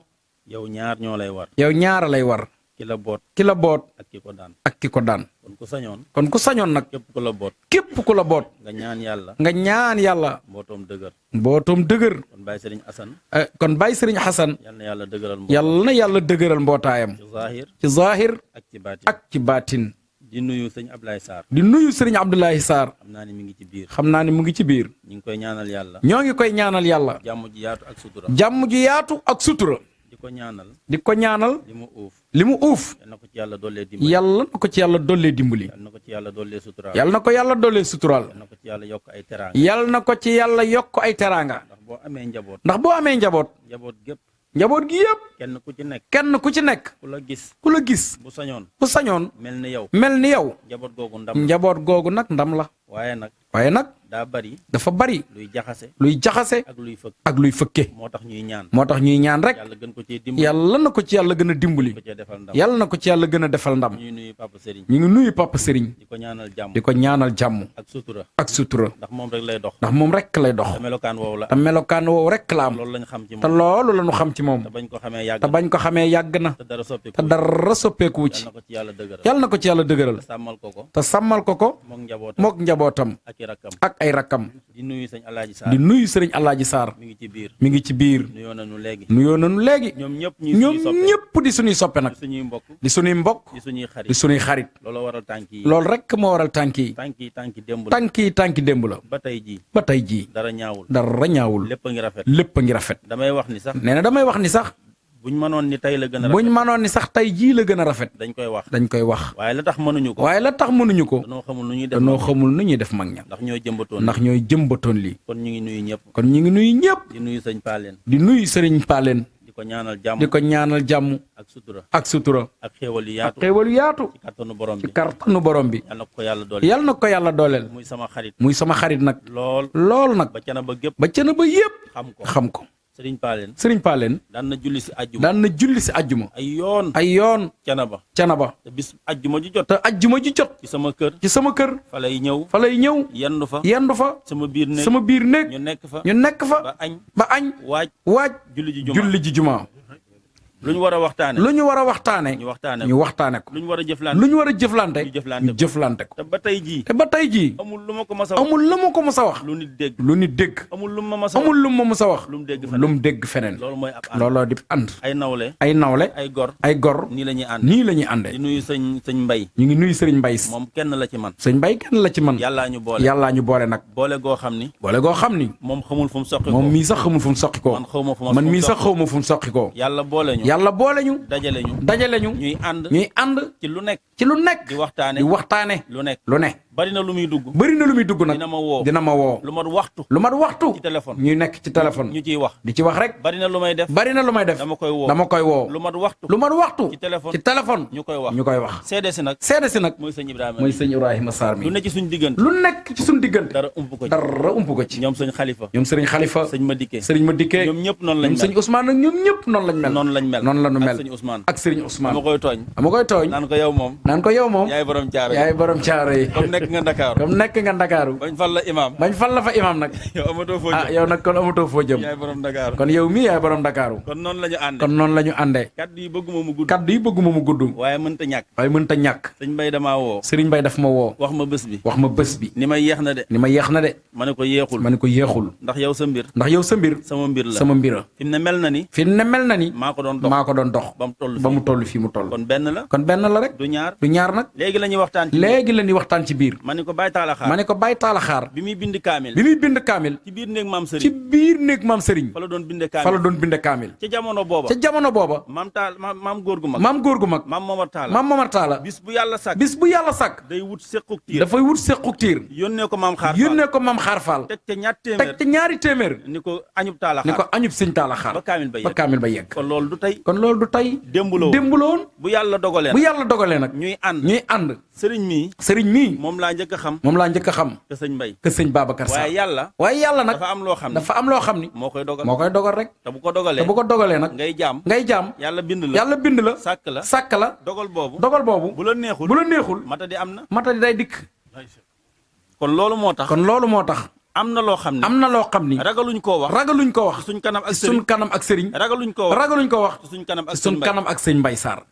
yow ñaar ñoo lay war yow ñaara lay war ki la boot ki la boot ak ki ko daan ak ki ko daan kon ku sañoon kon ku sañoon nag képp ku la boot képp ku la boot nga ñaan yàlla nga ñaan yàlla mbootoom dëgër mbootoom dëgër kon Baye Serigne Assane kon Baye Serigne Hassan yal na yàlla dëgëral mbootoom yàlla na yàlla dëgëral mbootaayam ci zahir ci zahir ak ci baatin ak ci baatin di nuyu sëñ Ablaye Sarr di nuyu Serigne Abdoulaye Sarr xam naa ni mi ngi ci biir xam naa ne mu ngi ci biir ñu ngi koy ñaanal yàlla ñoo ngi koy ñaanal yàlla jàmm ji yaatu ak sutura jàmm ju yaatu ak sutura di ko ñaanal di ko ñaanal li mu uuf li mu uuf yal na ko ci yàlla dollee dimbali yàlla na ko ci yàlla dollee dimbali yal na ko ci yàlla dollee suturaal yàlla na ko yàlla dollee suturaal yal na ko ci yàlla yokk ay teraanga yàlla na ko ci yàlla yokk ay teraanga ndax boo amee njaboot ndax boo amee njaboot njaboot gépp njaboot gi yëpp kenn ku ci nekk kenn ku ci nekk ku la gis ku la gis bu sañoon bu sañoon mel ni yow mel ni yow njaboot googu ndam njaboot googu nag ndam la waaye nag waaye nag daa bari dafa bari luy jaxase luy jaxase ak luy fëkk ak luy fëkke moo tax ñuy ñaan moo tax ñuy ñaan rek yàlla gën ko cee dimbali yàlla na ko ci yàlla gën a dimbali ko cee defal ndam yàlla na ko ci yàlla gën a defal ndam ñuy nuyu Papa Serigne ñu ngi nuyu Papa Serigne di ko ñaanal jàmm di ko ñaanal jàmm ak sutura ak sutura ndax moom rek lay dox ndax moom rek lay dox te melokaan woowu la te melokaan woowu rek la am loolu lañ xam ci te moom loolu la ñu xam ci moom te bañ ko xamee yàgg te bañ ko xamee yàgg na te dara soppi te dara soppeekuwu ci yal na ko ci yàlla dëgëral yàlla na ko ci yàlla dëgëral te sàmmal ko ko te sàmmal ko ko mook njabootam mook njabootam ak i rakkam ak ay rakkam di nuyu sëñ Alaaji di Sarr nuyu sëriñ Alaaji Sarr mi ngi ci biir mi ngi ci biir nuyoo nañu léegi nuyoo nañu léegi ñoom ñëpp ñuy ñoom suñuy soppe ñëpp di suñuy soppe nag di suñuy mbokk di suñuy mbokk di suñuy xarit di suñuy xarit loolu waral tànk yi loolu rek moo waral tànk yi tànk yi démb la tànki démb la ba tey jii ba tey jii dara ñaawul dara ñaawul lépp a ngi rafet lépp a ngi rafet damay wax ni sax nee na damay wax ni sax buñ mënoon ni tey la gën a buñ rafet mënoon ni sax tey jii la gën a rafet dañ koy wax dañ koy wax waaye la tax mënuñu ko waaye la tax mënuñu ko danoo xamul nu ñuy def danoo xamul nu ñuy def mag ña ndax ñoo jëmbatoon ndax ñooy jëmbatoon lii kon ñu ngi nuyu ñëpp kon ñu ngi nuyu ñëpp di nuyu sëñ Paaleen di nuyu sëriñ Paaleen di ko ñaanal jàmm di ko ñaanal jàmm ak sutura ak sutura ak xéewal yu ak yaatu xéewal yu yaatu ci kattanu borom bi ci kartanu borom bi yal na ko yàlla doole yàlla na ko yàlla dooleel muy sama xarit muy sama xarit nag lool lool nag ba cana ba gépp ba cëna ba yépp xam ko xam ko sëriñ Paaleen sëriñ Paaleen daan na julli si ajjuma daan na julli si ajjuma ay yoon ay yoon cana ba cana ba te bis ajjuma ju jot te ajjuma ji jot ci sama kër ci sama kër fa lay ñëw fa lay ñëw yendu fa yendu fa sama biir néeg sama biir néeg ñu nekk fa ñu nekk fa ba añ ba añ waaj waaj julli ji juma julli ji juma lu ñu war a waxtaane lu ñu war a waxtaane ñu waxtaane ñu waxtaane ko lu ñu war a jëflante lu ñu war a jëflante ñu jëflante ñu jëflante ko te ba tey jii te ba tey jii amul lu ma ko mas a wax amul lu ma ko mës a wax lu nit dégg lu nit dégg amul lu ma mas a wax amul lu ma mës a wax lu mu dégg lu feneen mu dégg feneen loolu mooy ab ànd looloo di ànd ay nawle ay nawle ay gor ay gor nii la ñuy ànd nii la ñuy àndee di nuyu sëñ mbay ñu ngi nuyu sëriñ Mbay moom kenn la ci man sëñ Mbay kenn la ci man yàllaa ñu boole yàllaa ñu boole nag boole goo xam ni boole goo xam ni moom xamul fu mu soqi ko moom mii sax xamul fu mu soqi ko man xaw ma fu ma man mii sax xaw ma fu mu soqi ko yàlla boole ñu yàlla boole ñu dajale ñu dajale ñu ñuy ànd ñuy ànd ci lu nekk ci lu nekk di waxtaane di waxtaane lu nekk lu ne bari na lu muy dugg bëri na lu muy dugg nag dina ma woo dina ma woo lu mat waxtu lu mat waxtu ci téléphone ñuy nekk ci téléphone ñu ciy wax di ci wax rek bari na lu may def bari na lu may def dama koy woo dama koy woo lu mat waxtu lu mat waxtu ci téléphone ci téléphone ñu koy wax ñu koy wax seede si nag seede si nag mooy sëñ Ibrahima mooy sëñ Ibrahima Sarr mi lu ne ci suñ diggante lu nekk ci suñu diggante dara ump ko ci dara ump ko ci ñoom sëñ Xalifa ñoom sëriñ Xalifa sëñ Madické sëriñ ma dikkee ñoom ñëpp noonu lañ ñoom sëñ mel Ousmane nag ñoom ñëpp noonu lañ mel noonu lañ mel noonu la ñu ak mel sëñ ak Ousmane sëriñ Ousmane dama koy tooñ dama koy tooñ naan ko yow moom naan ko yow moom yaay borom caaro yaay borom caaro yi comme nekk nekk nga Dakar. comme nekk nga Ndakaaru. bañ fal la imaam. bañ fal la fa imam nag. yow amatoo foo ah jëm. yow nag kon amatoo foo jëm. yaay borom Dakar. kon yow mii yaay borom Ndakaaru. kon noonu la ñu àndee. kon noonu la ñu àndee. kaddu yi bëgguma mu gudd. kaddu yi bëgguma mu gudd. waaye mënta ñàkk. waaye mënta ñàkk. sëñ Mbay damaa woo. Serigne Mbaye daf ma woo. wax ma bés bi. wax ma bés bi. ni ma yeex na de. ni ma yeex na de. ma ne ko yeexul. ma ne ko yeexul. ndax yow sa mbir. ndax yow sa mbir. sama mbir la sama mbira. fi mu ne mel na ni. fi ne mel na ni. maa ko doon dox maa ko doon dox. ba mu toll fii mu toll. kon benn la. kon benn la rek. du ñaar. du ñaar nag. léegi la ñuy waxtaan ci. léegi la ñuy waxtaan ci biir. ma ne ko bàyyi taala xaar. ma ne ko bàyyi taala xaar. bi muy bind kaamil. bi muy bind kaamil. ci biir néeg maam ci Serigne. biir néeg maam Serigne. fa la doon binde kaamil. fa la doon binde kaamil. ca jamono booba. ca jamono booba. maam góor gu mag. maam góor gu mag. maam Momar Talla. maam Momar Talla. bis bu yàlla sàkk. bis bu yàlla sàkk. day wut sequk tiir. dafay wut sequk tiir. yónnee ko maam xaar. yónnee ko maam xaar faal. teg ca ñaar teg téeméer. ci ñaari téeméer. ni ko añub taala ni xaar. ko añub sëñ taala xaar. ba kaamil ba yegg. ba kaamil ba yegg. kon loolu du tey. kon loolu du tey. démb la woon. démb la woon. bu yàlla dogalee bu nag. yàlla dogalee nag. ñuy ànd. ñuy ànd. sëriñ mii. sëriñ mii. moom laa njëkk a xam. moom laa njëkk a xam. te sëñ Mbay. que sëñ Babacar Sarr. waaye yàlla. waaye yàlla nag. dafa am loo xam ne. dafa am loo xam ni. moo koy dogal. moo koy dogal rek. te bu ko dogalee. te bu ko dogalee nag. ngay jaam. ngay jaam. yàlla bind la. yàlla bind la. sàkk la. sàkk la. dogal boobu. dogal boobu. bu la neexul. bu la neexul. mata di am na. mata di day dikk. kon loolu moo tax. kon loolu moo tax. am na loo xam ne. am na loo xam ni. ragaluñ koo wax. ragaluñ ko wax. suñ kanam ak suñ sëriñ. kanam ak sëriñ. ragaluñ koo wax. ragaluñ ko wax. suñ kanam ak suñ kanam ak sëñ Mbay Sarr.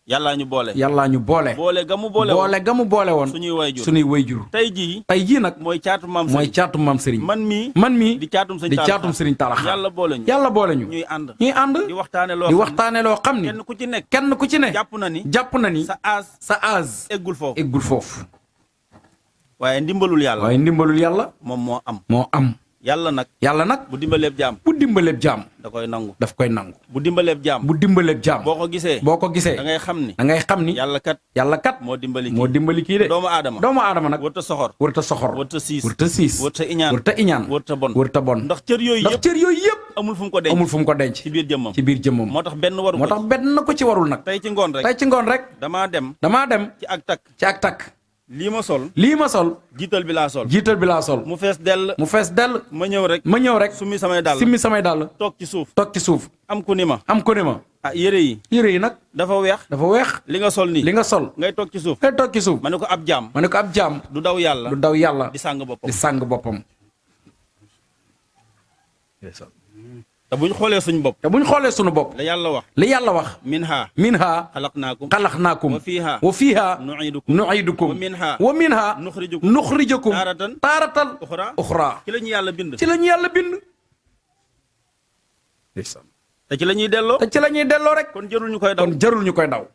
yàllaa ñu boole. yàllaa ñu boole. boole ga mu boole. boole ga mu boole woon. suñuy wayjur. suñuy wayjur. tey jii. tey jii nag. mooy caatu maam mooy sëriñ. caatum maam sëriñ. man mii. man mii. di caatum sëñ di Talla caatum sëriñ Talla Xaar. yàlla boole ñu. yàlla boole ñu. ñuy ànd. ñuy ànd. di waxtaane loo di xam ne. waxtaane loo xam ni. kenn ku ci nekk. kenn ku ci ne. jàpp na ni. jàpp na ni. sa aas. sa âge. eggul foofu. eggul foofu. waaye ndimbalul yàlla. waaye ndimbalul yàlla. moom moo am. moo am. yàlla nag. yàlla nag. bu dimbaleeb jaam. bu dimbaleeb jaam. da koy nangu. daf koy nangu. bu dimbaleeb jaam. bu dimbaleeb jaam. boo ko gisee. boo ko gisee. da ngay xam ni. da ngay xam ni. yàlla kat. yàlla kat. moo dimbali kii. moo dimbali kii de. doomu aadama. doomu aadama nag. wërta soxor. wërta soxor. wërta siis. wërta siis. wërta iñaan. wërta iñaan. wërta bon. wërta bon. ndax cër yooyu ndax yëpp. cër yooyu yëpp. amul fu mu ko denc. amul fu mu ko denc. ci biir jëmmam. ci biir jëmmam. moo tax benn waru moo ko tax ci. benn ko ci warul nag. tey ci ngoon rek. tey ci ngoon rek. damaa dem. damaa dem. ci ak takk. ci ak takk. lii ma sol. lii ma sol. jiital bi laa sol. jiital bi laa sol. mu fees dell. mu fees dell. ma ñëw rek. ma ñëw rek. summi samay dàll. simmi samay dàll. toog ci suuf. toog ci suuf. am ku ni ma. am ko ne ma. ah yére yi. yére yi nag. dafa weex. dafa weex. li nga sol nii. li nga sol. ngay toog ci suuf. ngay toog ci suuf. ma ne ko ab jaam. ma ne ko ab jaam. du daw yàlla. du daw yàlla. di sàng boppam. di sàng boppam. te bu ñu xoolee suñ bopp. te bu ñu xoolee sunu bopp. la yàlla wax. li yàlla wax. minha. minha. xalaqnaakum. xalaqnaakum. wa fiiha. wa fiiha. nu'iidukum. nu'iidukum. wa minha. wa minha. nuxrijukum. nuxrijukum. taaratan. taaratan. uxra. uxra. ci la ñu yàlla bind. ci la ñu yàlla bind. te ci la ñuy delloo. te ci la ñuy delloo rek. kon jërul ñu koy daw. kon jarul ñu koy daw.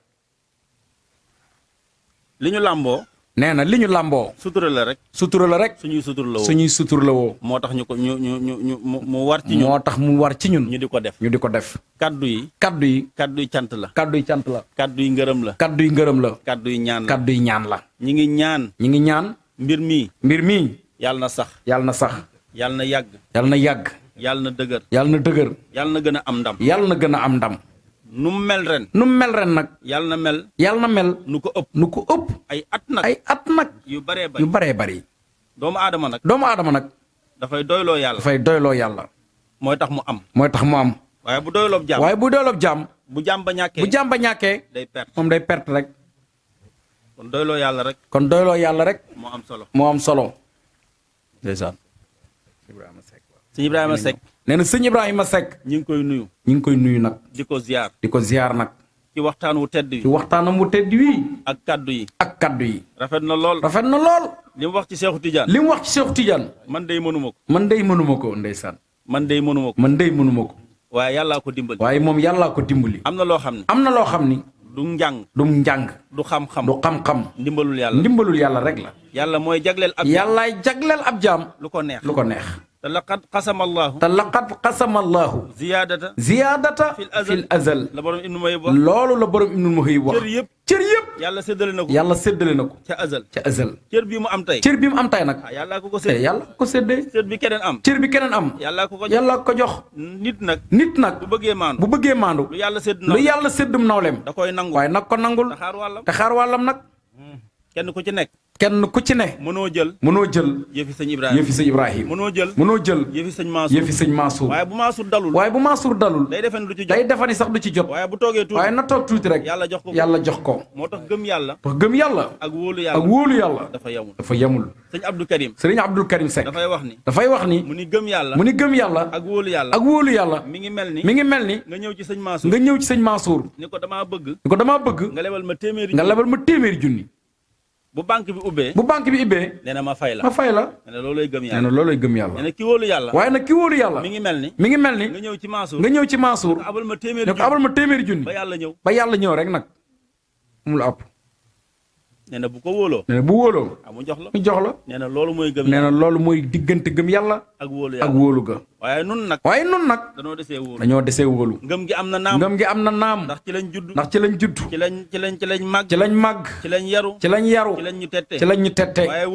li ñu làmboo. nee na li ñu làmboo. sutura la rek. sutura la rek. suñuy sutura la woo. suñuy sutur la woo. moo tax ñu ko mu war ci ñun. moo tax mu war ci ñun. ñu di ko def. ñu di ko def. kaddu yi. kaddu yi. kaddu yi cant la. kaddu yi cant la. kaddu yi ngërëm la. kaddu yi ngërëm la. kaddu yi ñaan la. kaddu yi ñaan la. ñi ngi ñaan. ñi ngi ñaan. mbir mii. mbir mii. yàlla na sax. yàlla na sax. yàlla na yàgg. yàlla na yàgg. yàlla na dëgër. yàlla na dëgër. yàlla na gën a am ndam. yàlla na gën a am ndam. nu mu mel ren. nu mu mel ren nag. yàlla na mel. yàlla na mel. nu ko ëpp. nu ko ëpp. ay at nag. ay at nag. yu baree bari. yu baree bari. doomu aadama nag. doomu aadama nag. dafay doyloo yàlla. dafay doyloo yàlla. mooy tax mu am. mooy tax mu am. waaye bu doyloo jaam. waaye bu doyloo jaam. bu jaam ba ñàkkee. bu jaam ba ñàkkee. day perte. moom day perte rek. kon doyloo yàlla rek. kon doyloo yàlla rek. moo am solo. moo am solo. ndeysaan. sëñ Ibrahima Seck. nee na sëñ Ibrahima Seck. ñu ngi koy nuyu. ñu ngi koy nuyu nag. di ko ziar. di ko ziar nag. ci waxtaan wu tedd ci wi. waxtaanam mu tedd wii. ak kaddu yi. ak kaddu yi. rafet na lool. rafet na lool. li mu wax ci Seexu Tijaan. li mu wax ci Seexu Tijaan. man day mënuma ko. man day mënuma ko ndeysaan. man day mënuma ko. man day mënuma ko. waaye yàllaa ko dimbali. waaye moom yàllaa ko dimbali. am na loo xam ne. am na loo xam ni. du njàng. du njàng. du xam-xam. du xam-xam. ndimbalul yàlla. ndimbalul yàlla rek la. yàlla mooy jagleel ab. yàllaay jagleel ab jaam. lu ko neex. lu ko neex. te laqad qasama allahu. te laqad qasama allahu. ziyaadata. ziyaadata. fil azal. la borom Ibnu Muhayib wax. loolu la borom Ibnu Muhayib wax. cër yëpp. cër yëpp. yàlla séddale na ko. yàlla séddale na ko. ca azal. ca azal. cër bi mu am tey. cër bi mu am tay nag. ah yàllaa ko ko te sédd. yàlla ko séddee. cër bi keneen am. cër bi keneen am. yàllaa ko ko jox. yàlla ko jox. nit nag. nit nag. bu bëggee maandu. bu bëggee maandu. lu yàlla sédd na. lu yàlla séddum nawleem. da koy nangu. waaye nag ko nangul. te xaar wàllam. te xaar wàllam nag. kenn ku ci nekk. kenn ku ci ne mënoo jël yëfi sëñ Ibrahima yëfi sëñ Ibrahima mënoo jël yëfi sëñ Mansour waaye bu Mansour dalul day defani sax du ci jot waaye na toog tuuti rek yàlla jox ko moo tax gëm yàlla ak wóolu yàlla dafa yemul sëñ Abdou Karim Seck dafay wax ni mu ni gëm yàlla ak wóolu yàlla mi ngi mel ni nga ñëw ci sëñ Mansour ni ko damaa bëgg nga lebal ma téeméeri junni bu banque bi ubbee nee na ma fay la nee na loolooy gëm yàlla nee na ki wóolu yàlla waaye nag ki wóolu yàlla mi ngi mel ni nga ñëw ci Mansour abal ma téeméeri junni ba yàlla ñëw rek nag mu la ëpp nee na bu wóoloo mu jox la nee na loolu mooy gëm nee na loolu mooy diggante gëm yàlla ak wóolu ga waaye nun nag dañoo desee wóolu ngëm gi am na naam ndax ci lañ judd ci lañ màgg ci lañ yaru ci lañ ñu tette waaye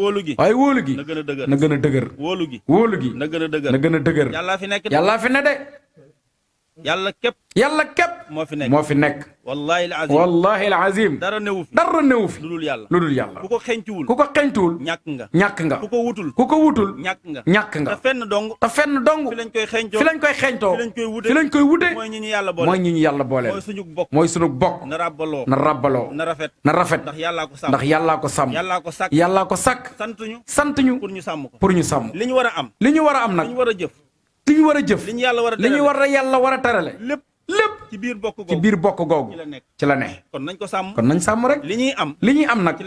wóolu gi na gën a dëgër wóolu gi na gën a dëgër yàllaa fi ne de yàlla képp moo fi nekk wallahi alazim dara newu fi lu dul yàlla ku ko xeñtuwul ñàkk nga ku ko wutul ñàkk nga te fenn dong fi lañ koy xeñtoo fi lañ koy wute mooy ñi ñu yàlla booleel mooy suñu bokk na rabbaloo na rafet ndax yàllaa ko sàmm yàllaa ko sàkk sant ñu pour ñu sàmm li ñu war a am nag li ñu war a jëf li ñu yàlla war a terale lépp ci biir bokk googu ci la ne kon nañ sàmm rek li ñuy am nag ci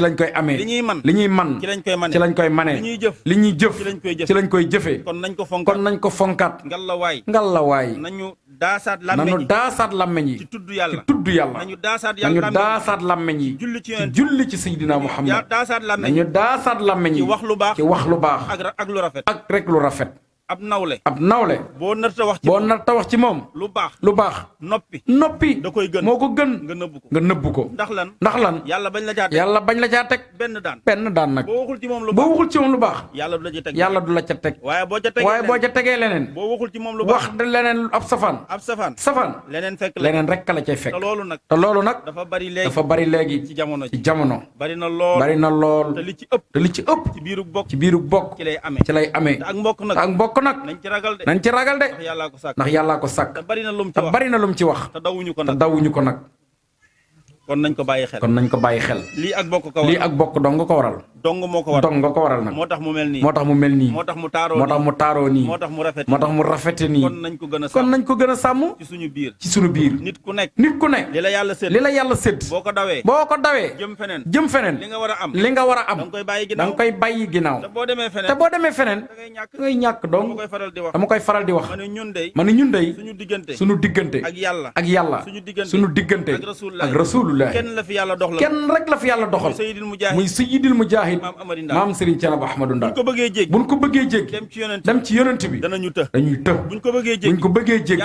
lañ koy amee li ñuy man ci lañ koy manee li ñuy jëf ci lañ koy jëfee kon nañ ko fonkaat ngalawaay nañu daasaat làmmeñ yi ci tudd yàlla nañu daasaat làmmeñ yi ci julli ci Seydina Muhammad nañu daasaat làmmeñ yi ci wax lu baax ak rek lu rafet ab nawle boo narta wax ci moom lu baax noppi da koy gën moo ko gën nga nëbbu ko ndax lan yàlla bañ la caa teg benn daan nag boo waxul ci moom lu baax yàlla du la ca teg waaye boo ca tegee leneen boo waxul ci moom lu baax wax leneen ab safaan leneen rek la cay fekk te loolu nag dafa bari léegi ci jamono bari na lool te li ci ëpp ci biiru bokk ci lay amee ak mbokk nag nañ ci ragal de ndax yàllaa ko sàkk te bari na lum ci wax te dawuñu ko nag kon nañ ko bàyyi xel lii ak bokk dong nga ko waral nag moo tax mu mel nii moo tax mu taaroo nii moo tax mu rafete nii kon nañ ko gën a sàmm ci suñu biir nit ku nekk li la yàlla sédd boo ko dawee jëm feneen li nga war a am da nga koy bàyyi ginnaaw te boo demee feneen da ngay ñàkk dong dama koy faral di wax ma ne ñun dey suñu diggante ak yàlla suñu diggante ak rasulullah kenn rek la fi yàlla doxal muy sayyidil mujahid maam Serigne Thiénaba Ahmadou Ndak buñ ko bëggee jéggi dem ci yonent bi dañuy të buñ ko bëggee jéggi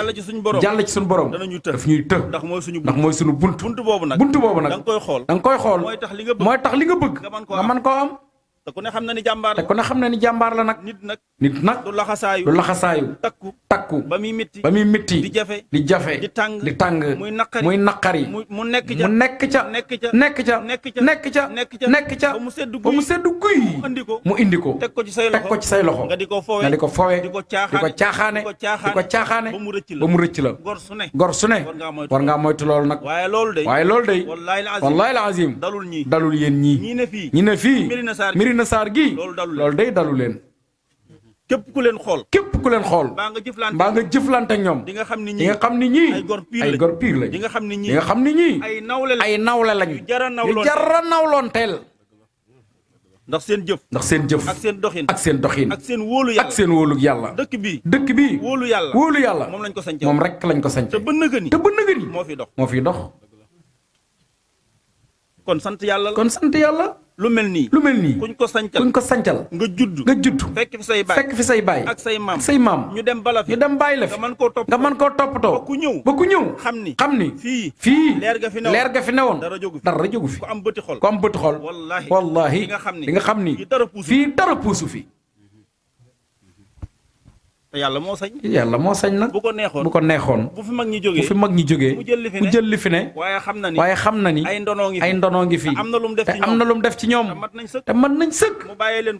jàll ci suñu borom daf ñuy të ndax mooy suñu buntu boobu nag da nga koy xool mooy tax li nga bëgg nga mën koo am te ku ne xam na ni jàmbaar la nag nit nag du laxasaayu takku ba muy métti di jafe di tàng muy naqari mu nekk ca ba mu seddu guy mu indi ko teg ko ci say loxo nga di ko fowe di ko caaxaane ba mu rëcc la gor su ne war ngaa moytu loolu nag waaye loolu day wallahi alazim dalul yéen ñi ne fii Médina Sarr gi loolu day dalu leen képp ku leen xool baa nga jëflante ak ñoom di nga xam ni ñii ay gor piir lañ di nga xam ni ñii ay nawle lañ yu jara nawloon teel ndax seen jëf ak seen doxin ak seen wóolu yàlla dëkk bi wóolu yàlla moom rek lañ ko sañce te ba nëgëni moo fi dox kon sant yàlla lu mel nii kuñ ko sancal nga judd fekk fi say baay ak say maam ñu dem bàyyi la fi nga mën koo toppatoo ba ku ñëw xam ni fii leer ga fi newoon dara jógu fi ku am bëti xol wallahi di nga xam ni fii dara puusu fi te yàlla moo sañ. yàlla moo sañ nag. bu ko neexoon bu ko neexoon. bu fi mag ñi jógee bu fi mag ñi jógee. mu jël li fi ne. waaye xam na ni ay ndonoo ngi fi. te am na lu mu def ci ñoom. te mat nañ sëkk.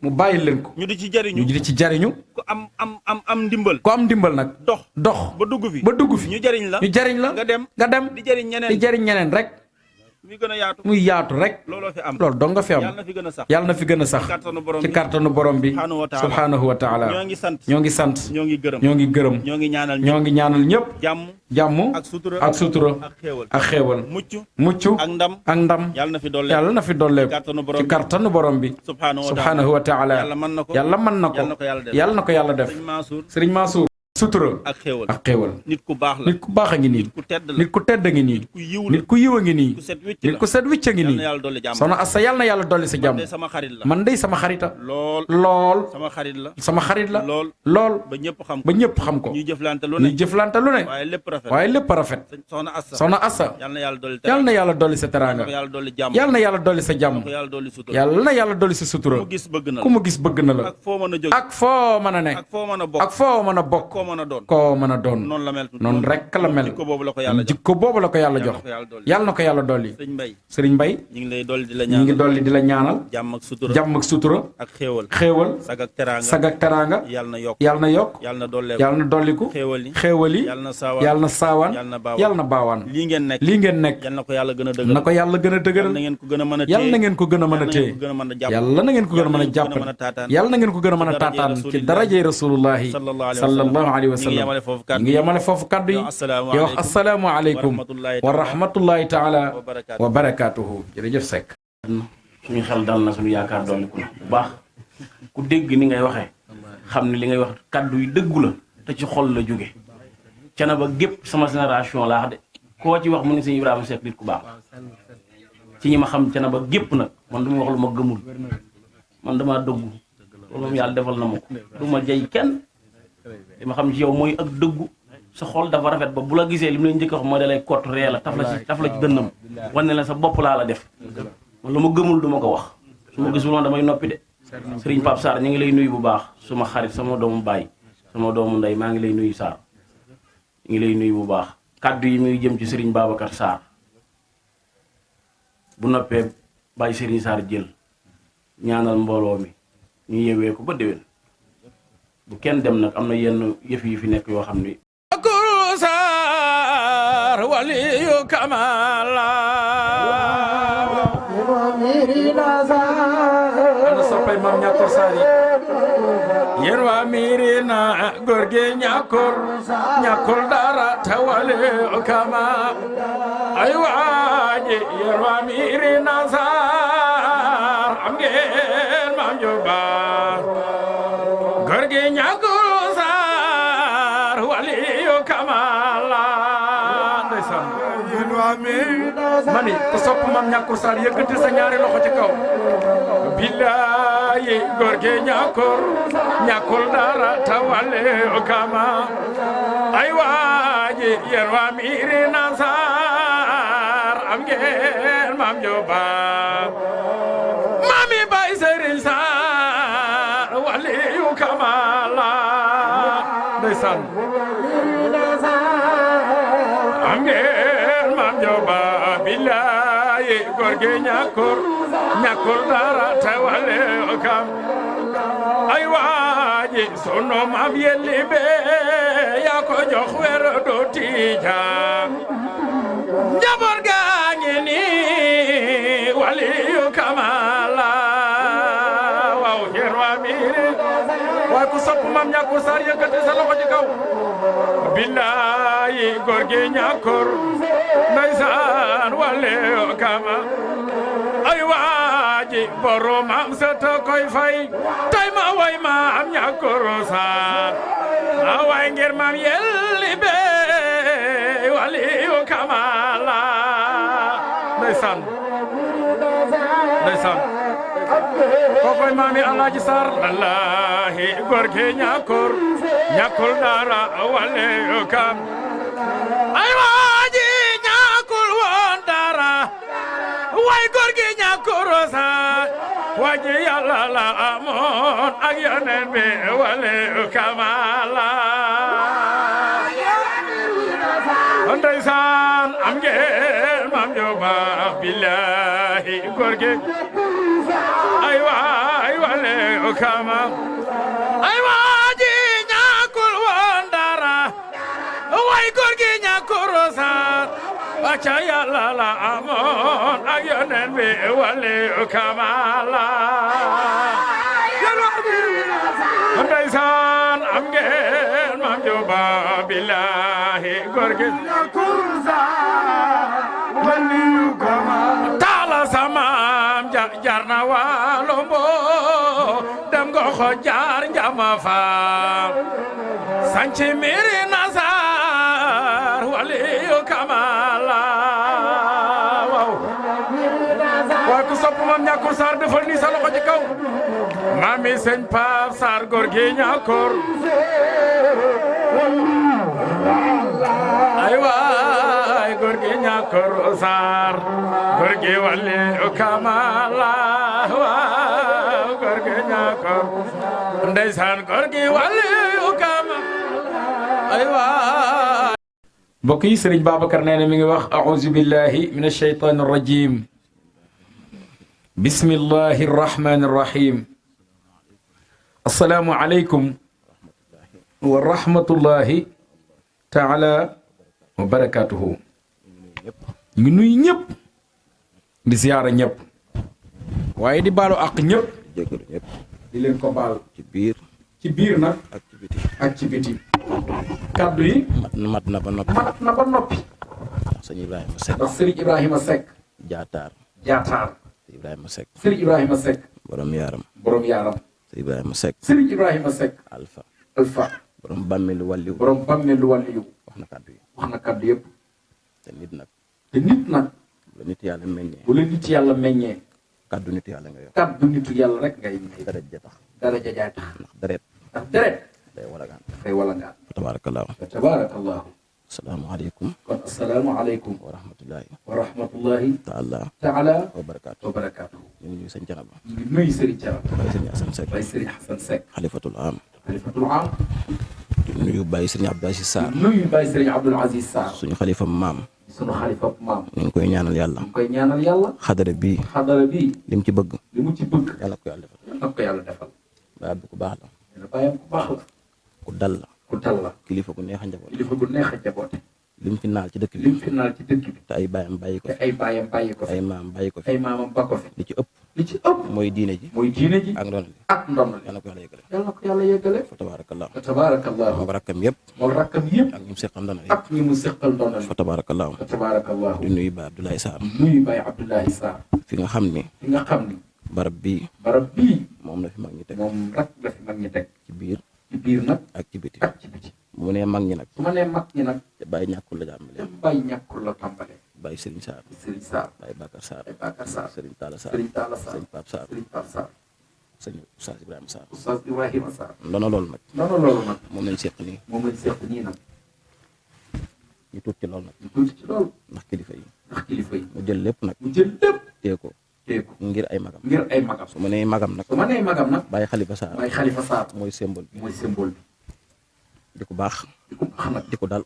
mu bàyyi leen ko. ñu di ci jariñu. ku am ndimbal. ku am ndimbal nag. dox ba dugg fi. ñu jariñ la. nga dem di jariñ ñeneen rek. muy yaatu rek. loolu dong nga fi am. yàlla na fi gën a sax. ci kàttanu borom bi. subhaanahu wa taala. ñoo ngi sant. ñoo ngi gërëm. ñoo ngi ñaanal ñëpp. jàmm. ak sutura. ak xéewal. mucc. ak ndam. yàlla na fi dolleeku. ci kàttanu borom bi. subhaanahu wa taala. yàlla mën na ko. yàlla na ko yàlla def. Sëriñ Mansour. sutura ak xéewal nit ku baax a ngi nii. nit ku tedd a ngi nii. nit ku yiw a ngi nii. nit ku set wicc a ngi nii. soxna Assa yàlla na yàlla dolli sa jàmm. man day sama xarita. lool sama xarit la. lool ba ñëpp xam ko. ñuy jëflante lu ne. waaye lépp rafet. soxna Assa yàlla na yàlla dolli sa teraanga. yàlla na yàlla dolli sa jàmm. yàlla na yàlla dolli sa sutura. ku mu gis bëgg na la. ak foo mën a ne. ak foo mën a bokk. koo mën a doon noonu rek la mel. jikko boobu la ko yàlla jox. yàlla na ko yàlla dolli. Sëriñ Mbay ñu ngi dolli di la ñaanal. jàmm ak sutura. ak xéewal. sag ak teraanga. yàlla na yokk. yàlla na dolliku. xéewal yi. yàlla na saawaan. yàlla na baawaan. lii ngeen nekk. na ko yàlla gën a dëgëral. yàlla na ngeen ko gën a mën a téye. yàlla na ngeen ko gën a mën a jàppale. yàlla na ngeen ko gën a mën a taataan ci darajay rasulullahi sallallahu alayhi wa sallam. ngi yemale foofu kaddu yi di wax asalaamu aleykum wa rahmatullahi taala wa barakaatuhu. jërëjëf Seck. suñu xel dal na suñu yaakaar dolliku na bu baax ku dégg ni ngay waxee xam ne li ngay wax kaddu yu dëggu la te ci xol la jóge Thiénaba gépp sama génération laa wax de koo ci wax mu ne sëñ Ibrahima Seck nit ku baax ci ñi ma xam Thiénaba gépp nag man du ma wax lu ma gëmul man damaa dëggu loolu moom yàlla defal na ma ko du ma jay kenn li ma xam ci yow mooy ak dëggu sa xol dafa rafet ba bu la gisee li mu leen njëkk a wax mooy da lay kott ree la taf la ci dënnam wane la sa bopp laa la def man lu ma gëmul du ma ko wax su ma gisul woon damay noppi de. Serigne Pape Sarr ñu ngi lay nuyu bu baax suma xarit sama doomu baay sama doomu ndey maa ngi lay nuyu Sarr ñu ngi lay nuyu bu baax kaddu yi muy jëm ci Serigne Babacar Sarr bu noppee bàyyi Serigne Sarr jël ñaanal mbooloo mi ñu yewee ko ba déwén bu kenn dem nag am na yenn yëf yi fi nekk yoo xam ni Sarr waliyu kamala ana soppay mam ñàkkor Sarr yi yéen waa Mirina góor gi ñàkkul dara te waliyu kama ay waaji yéen waa Mirina Sarr am ngeen mam ju baax góor gi ñàkkul Sarr waliyu kamala ndeysaan mani ko sopp mam ñàkkul Sarr yëkkati sa ñaari loxo ci kaw billahi góor gi ñàkkul dara ta waliyu kama ay waaji yéen waa Mirina Sarr am ngeen mam ju baax mami bay Serigne Sarr waliyu kamala ndeysaan am ngeen mam ju baax billahi góor gi ñàkkul dara te waliyu kam ay waaji sunu mam yelli be yaa ko jox wer do Tijaan njaboot gaa ngi nii waliyu kamala waaw yéen waa Mirina waaye ku sopp mam ñàkkul Sarr yëkkati sa loxo ci kaw billahi góor gi ñàkkul ndeysaan waliyu kama ay waaji borom am sa ta koy fay tay ma way mam ñàkkul Sarr ma way ngir mam yelli be waliyu kamala ndeysaan kokoy mami Alaaji Sarr wallahi góor gi ñàkkul dara waliyu kam ay waaji ñàkkul woon dara way góor gi ñàkkuro saar waji yàlla la amoon ak yoneen bi wali kamala ndeysaan am ngeen maam jo baax billahi góor gi ay waay wali kamal ay waji ñàkkul woon dara way góor gi ñàkkuro saar aca yàlla la amoon ak yoneen bi wali kamala ndeysaan am ngeen maam jo baax billahi góor gi taala samaam jar na waalo mbo dem go xo jaar njama faam sanci miri nasar wali kamala waaw ku sopp maam ñàkkur Sarr defal ni sa loxo ci kaw maami sëñ Pape Sarr góor gi ñàkkur ay waay góor gi ñàkkur Sarr góor gi wali kamala waaw góor gi ñàkkur ndeysaan góor gi wali kamala ay waay mbokk yi sëriñ Babacar nee na mi ngi wax a'uuzu billahi min ashaytaani rajim bismillahi rahmaani rahim assalaamu aleykum wa rahmatullahi taala wa barakaatuhu ñu ngi nuyu ñëpp di ziyaara ñëpp waaye di baalu àq ñëpp di leen ko baal ci biir nag ak ci biti kàddu yi mat na ba noppi sëñ Ibrahima Seck ndax sëriñ Ibrahima Seck jaataar Ibrahima Seck sëriñ Ibrahima Seck borom yaaram sëñ Ibrahima Seck sëriñ Ibrahima Seck alpha borom bàmmeelu wàlliw wax na kàddu yëpp te nit nag bu la nit yàlla meññee kàddu nit yàlla nga yor kàddu nitu yàlla rek ngay may daraja jaay tax ndax deret day walagaan tabaarakallaahu asalaamaaleykum kon asalaamaaleykum wa rahmatullahi taala wa barakaatu ñu ngi nuyu sëñ Canaba ñu ngi nuyu sëriñ Canaba Baye Sëriñ Hasan Seck xalifatul am di nuyu Baye Sëriñ Abdou Aziz Sarr suñu xalifa maam ñu ngi koy ñaanal yàlla xadara bii lim ci bëgg yàlla ko yàlla defal baay bu ku baax la ku dal la kilifa gu neex a njaboote lim fi naal ci dëkk bi te ay baayam bàyyi ko fi ay maamam bàyyi ko fi li ci ëpp mooy diine ji ak ndonal yàlla ko yàlla yëgale fa tabarakallah moom rakkam yëpp ak ñi mu seqal ndonal fa tabarakallah di nuyu Baye Abdoulaye Sarr fi nga xam ni barab bii moom la fi mag ñi teg ci biir nag ak ci biti mu ne mag ñi nag te Baye ñàkkul la tàmbalee Baye Serigne Sarr Baye Bakar Sarr Serigne Talla Sarr Serigne Pape Sarr Serigne Oustaz Ibrahima Sarr ndono loolu nag moom lañ seq nii nag ñu tuut ci loolu ndax kilifa yi mu jël lépp nag tee ko ngir ay magam su ma nee magam nag Baye Khalifa Sarr mooy symbole bi di ko baax nag di ko dal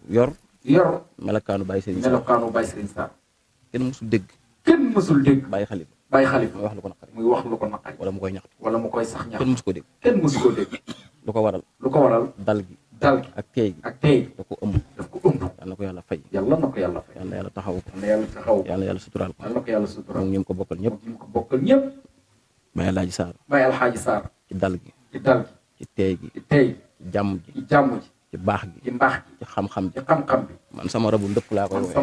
yor melokaanu Baye Serigne Sarr kenn mësul dégg Baye Khalifa muy wax lu ko naqari wala mu koy ñaxtu wala mu koy sax ñaxtu kenn mësu ko dégg lu ko waral dal gi ak tey da ko ëmb yal na ko yàlla fay yal na yàlla taxaw ko yal na yàlla suturaal ko moom ñi mu ko bokkal ñëpp Baye Alxaaji Sarr ci dal gi ci tey gi ci jàmm ji ci baax gi ci xam-xam bi man sama rabu ndëpp laa koy woowee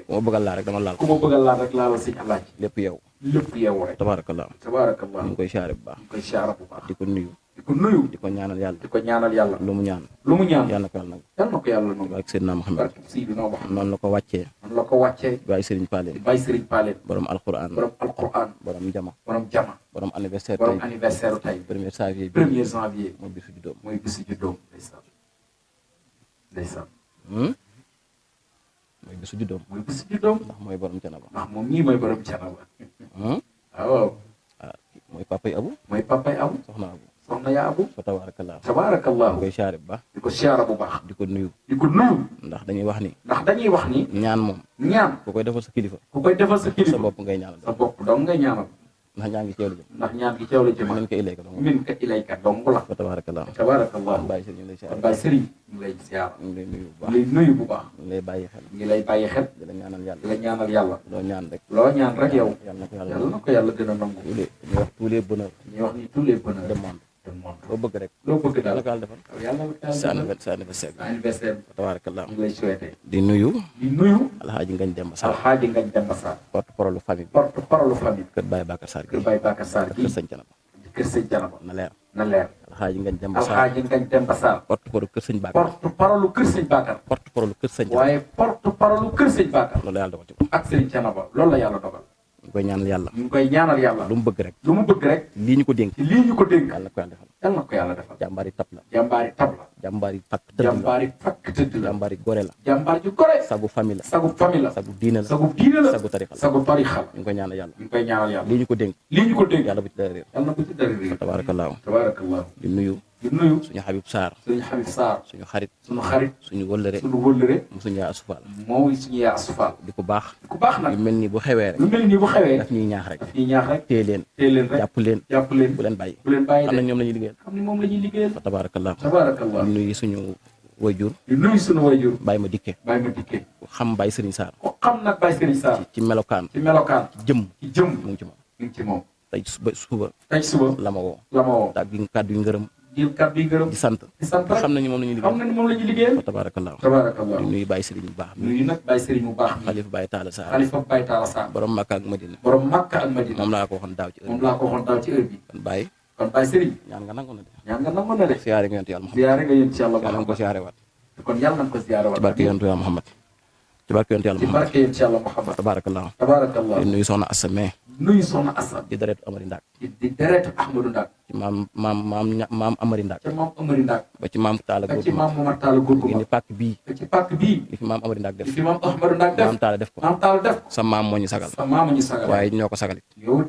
ku ma bëggal laa rek dama laal ko sëñ Alaaji lépp yow rek tabaarakallaa ñu ngi koy siyaare bu baax di ko nuyu di ko ñaanal yàlla lu mu ñaan yàlla na ko yàlla nangu ak Seydina Muhammad noonu la ko wàccee Baye Serigne Palen borom alquran borom jama borom anniversaire tey premier janvier mooy bisu juddoom ndeysaan mooy mooy bisu juddoom. mooy bisu juddoom. ndax mooy borom Thiénaba. ndax moom mii mooy borom Thiénaba. waaw. mooy papay Abu. mooy papay Abu. soxna Abu. soxna yaa Abu. fa tabarakallah. tabarakallah. di koy siyaare bu baax. di ko siyaare bu baax. di ko nuyu. di ko nuyu. ndax dañuy wax ni. ñaan moom. ñaan. ku koy defal sa kilifa. ku koy defal sa kilifa. sa bopp ngay ñaanal. sa bopp dong ngay ñaanal. ndax ñaan gi ceew la jëm. ndax ñaan gi ceew la jëm. min ka ilayka dong. min ka ilayka dong la. fa tabarakallah. tabarakallah. Baye Serigne ñu lay siyaare. Baye Serigne ñu lay siyaare. ñu lay nuyu bu baax. ñu lay nuyu bu baax. ñu lay bàyyi xel. ñu lay bàyyi xel. di la ñaanal yàlla. di la ñaanal yàlla. loo ñaan rek. loo ñaan rek yow. yàlla na ko yàlla gën a nangu. ñu wax tous les bonheurs. ñu wax ni tous les bonheurs. de monde. loo bëgg rek. loo bëgg daal yàlla ko yàlla defal. yàlla ko yàlla defal sa anniversaire. sa anniversaire. tabarakallah. ñu lay souhaité. di nuyu. Alxaaji Ngañ Demba Sarr. Alxaaji Ngañ Demba Sarr. porte-parole famille. porte-parole famille. kër Baye Bakar Sarr gi. kër Baye Bakar Sarr gi. kër Sëñ Thiénaba. kër Sëñ Thiénaba. na leer. na leer. Alxaaji Ngañ Demba Sarr. Alxaaji Ngañ Demba Sarr. porte-parole kër Sëñ Bakar. porte-parole kër Sëñ Bakar. porte-parole kër Sëñ Thiénaba. waaye porte-parole kër Sëñ Bakar. loolu la yàlla dogal ci moom. ak Sëñ Thiénaba loolu la yàlla dogal. ñu koy ñaanal yàlla. ñu koy ñaanal yàlla. lu mu bëgg rek. lu mu bëgg rek. lii ñu ko dénk. lii ñu ko dénk. yàlla na ko yàlla defal. yàlla na ko yàlla defal. jàmbaari tab la. jàmbaari tab la. jàmbaari fakk tëdd la. jàmbaari fakk tëdd la. jàmbaari gore la. jàmbaar ju gore. sagu famille la. sagu famille la. sagu diine la. sagu diine la. sagu tarixa la. sagu tarixa la. ñu ngi koy ñaanal yàlla. ñu ngi koy ñaanal yàlla. lii ñu ko dénk. lii ñu ko dénk. yàlla bu ci dara réer. yàlla na bu ci dara réer. tabaarakallaahu. tabaarakallaahu. di nuyu. di nuyu. suñu Habib Sarr. suñu Habib Sarr. suñu xarit. suñu xarit. suñu wëllëre. suñu wëllëre. mu suñu yaa asufal. mooy suñu yaa asufal. di ko baax. di ko baax nag. yu mel ni bu xewee rek. lu mel ni bu xewee. daf ñuy ñaax rek. daf ñuy ñaax rek. téye leen. téye leen rek. jàpp leen. jàpp leen. bu leen bàyyi. bu leen bàyyi xam ne ñoom la ñuy liggéeyal. xam ne moom la ñuy liggéeyal. fa tabaarakallaahu. tabaarakallaahu. di nuyu suñu wayjur. di nuyu suñu wayjur. Baye ma dikke. Baye ma dikke. xam Baye Serigne Sarr. ko xam nag Baye Serigne Sarr. ci melokaan. ci melokaan. ci jëm. ci jëm. mu ngi ci moom. mu ngi ci moom. tey suba. tey suba. la ma woo. la ma woo. kàddu yu ngërëm. jël kàddu yi gërëm. di sant. di sant rek. xam nañu moom la ñuy liggéey. xam nañu moom la ñuy liggéeyal. fa tabaarakallaahu. tabaarakallaahu. di nuyu Baye Serigne bu baax. nuyu nag Baye Serigne bu baax. xalifa Baye Talla Sarr. xalifa Baye Talla Sarr. borom Makka ak Madina. borom Makka ak Madina. moom laa ko waxoon daaw ci heure bi. moom laa ko waxoon daaw ci heure bi. kon Baye. kon Baye Serigne. ñaan nga nangu na de. ñaan nga nangu na de. siyaare nga yonent yàlla Muhammad. siyaare nga yonent yàlla yàlla nga ko siyaare waat. kon yàlla nañ ko siyaare waat. ci barke yonent yàlla Muhammad. ci barke yonent yàlla ci Muhammad. barke yonent yàlla Muhammad. tabaarakallaahu. tabaarakallaahu. di nuyu soxna Assa Mee. nuyu soxna Assa. di deretu Amari Ndak. di deretu Ahmadou Ndak. ci maam Amari Ndak. ca maam Amari Ndak. ba ci maam Talla ba góor ci maam Momar Talla góor gu ni pàkk bii. ba ci pàkk bii. li fi maam Amari Ndak def. li fi maam Ahmadou Ndak def. maam Talla def ko. maam Talla def ko. sa maam moo ñu sagal. sa maam ñu sagal. waaye ñoo ko sagalit. yow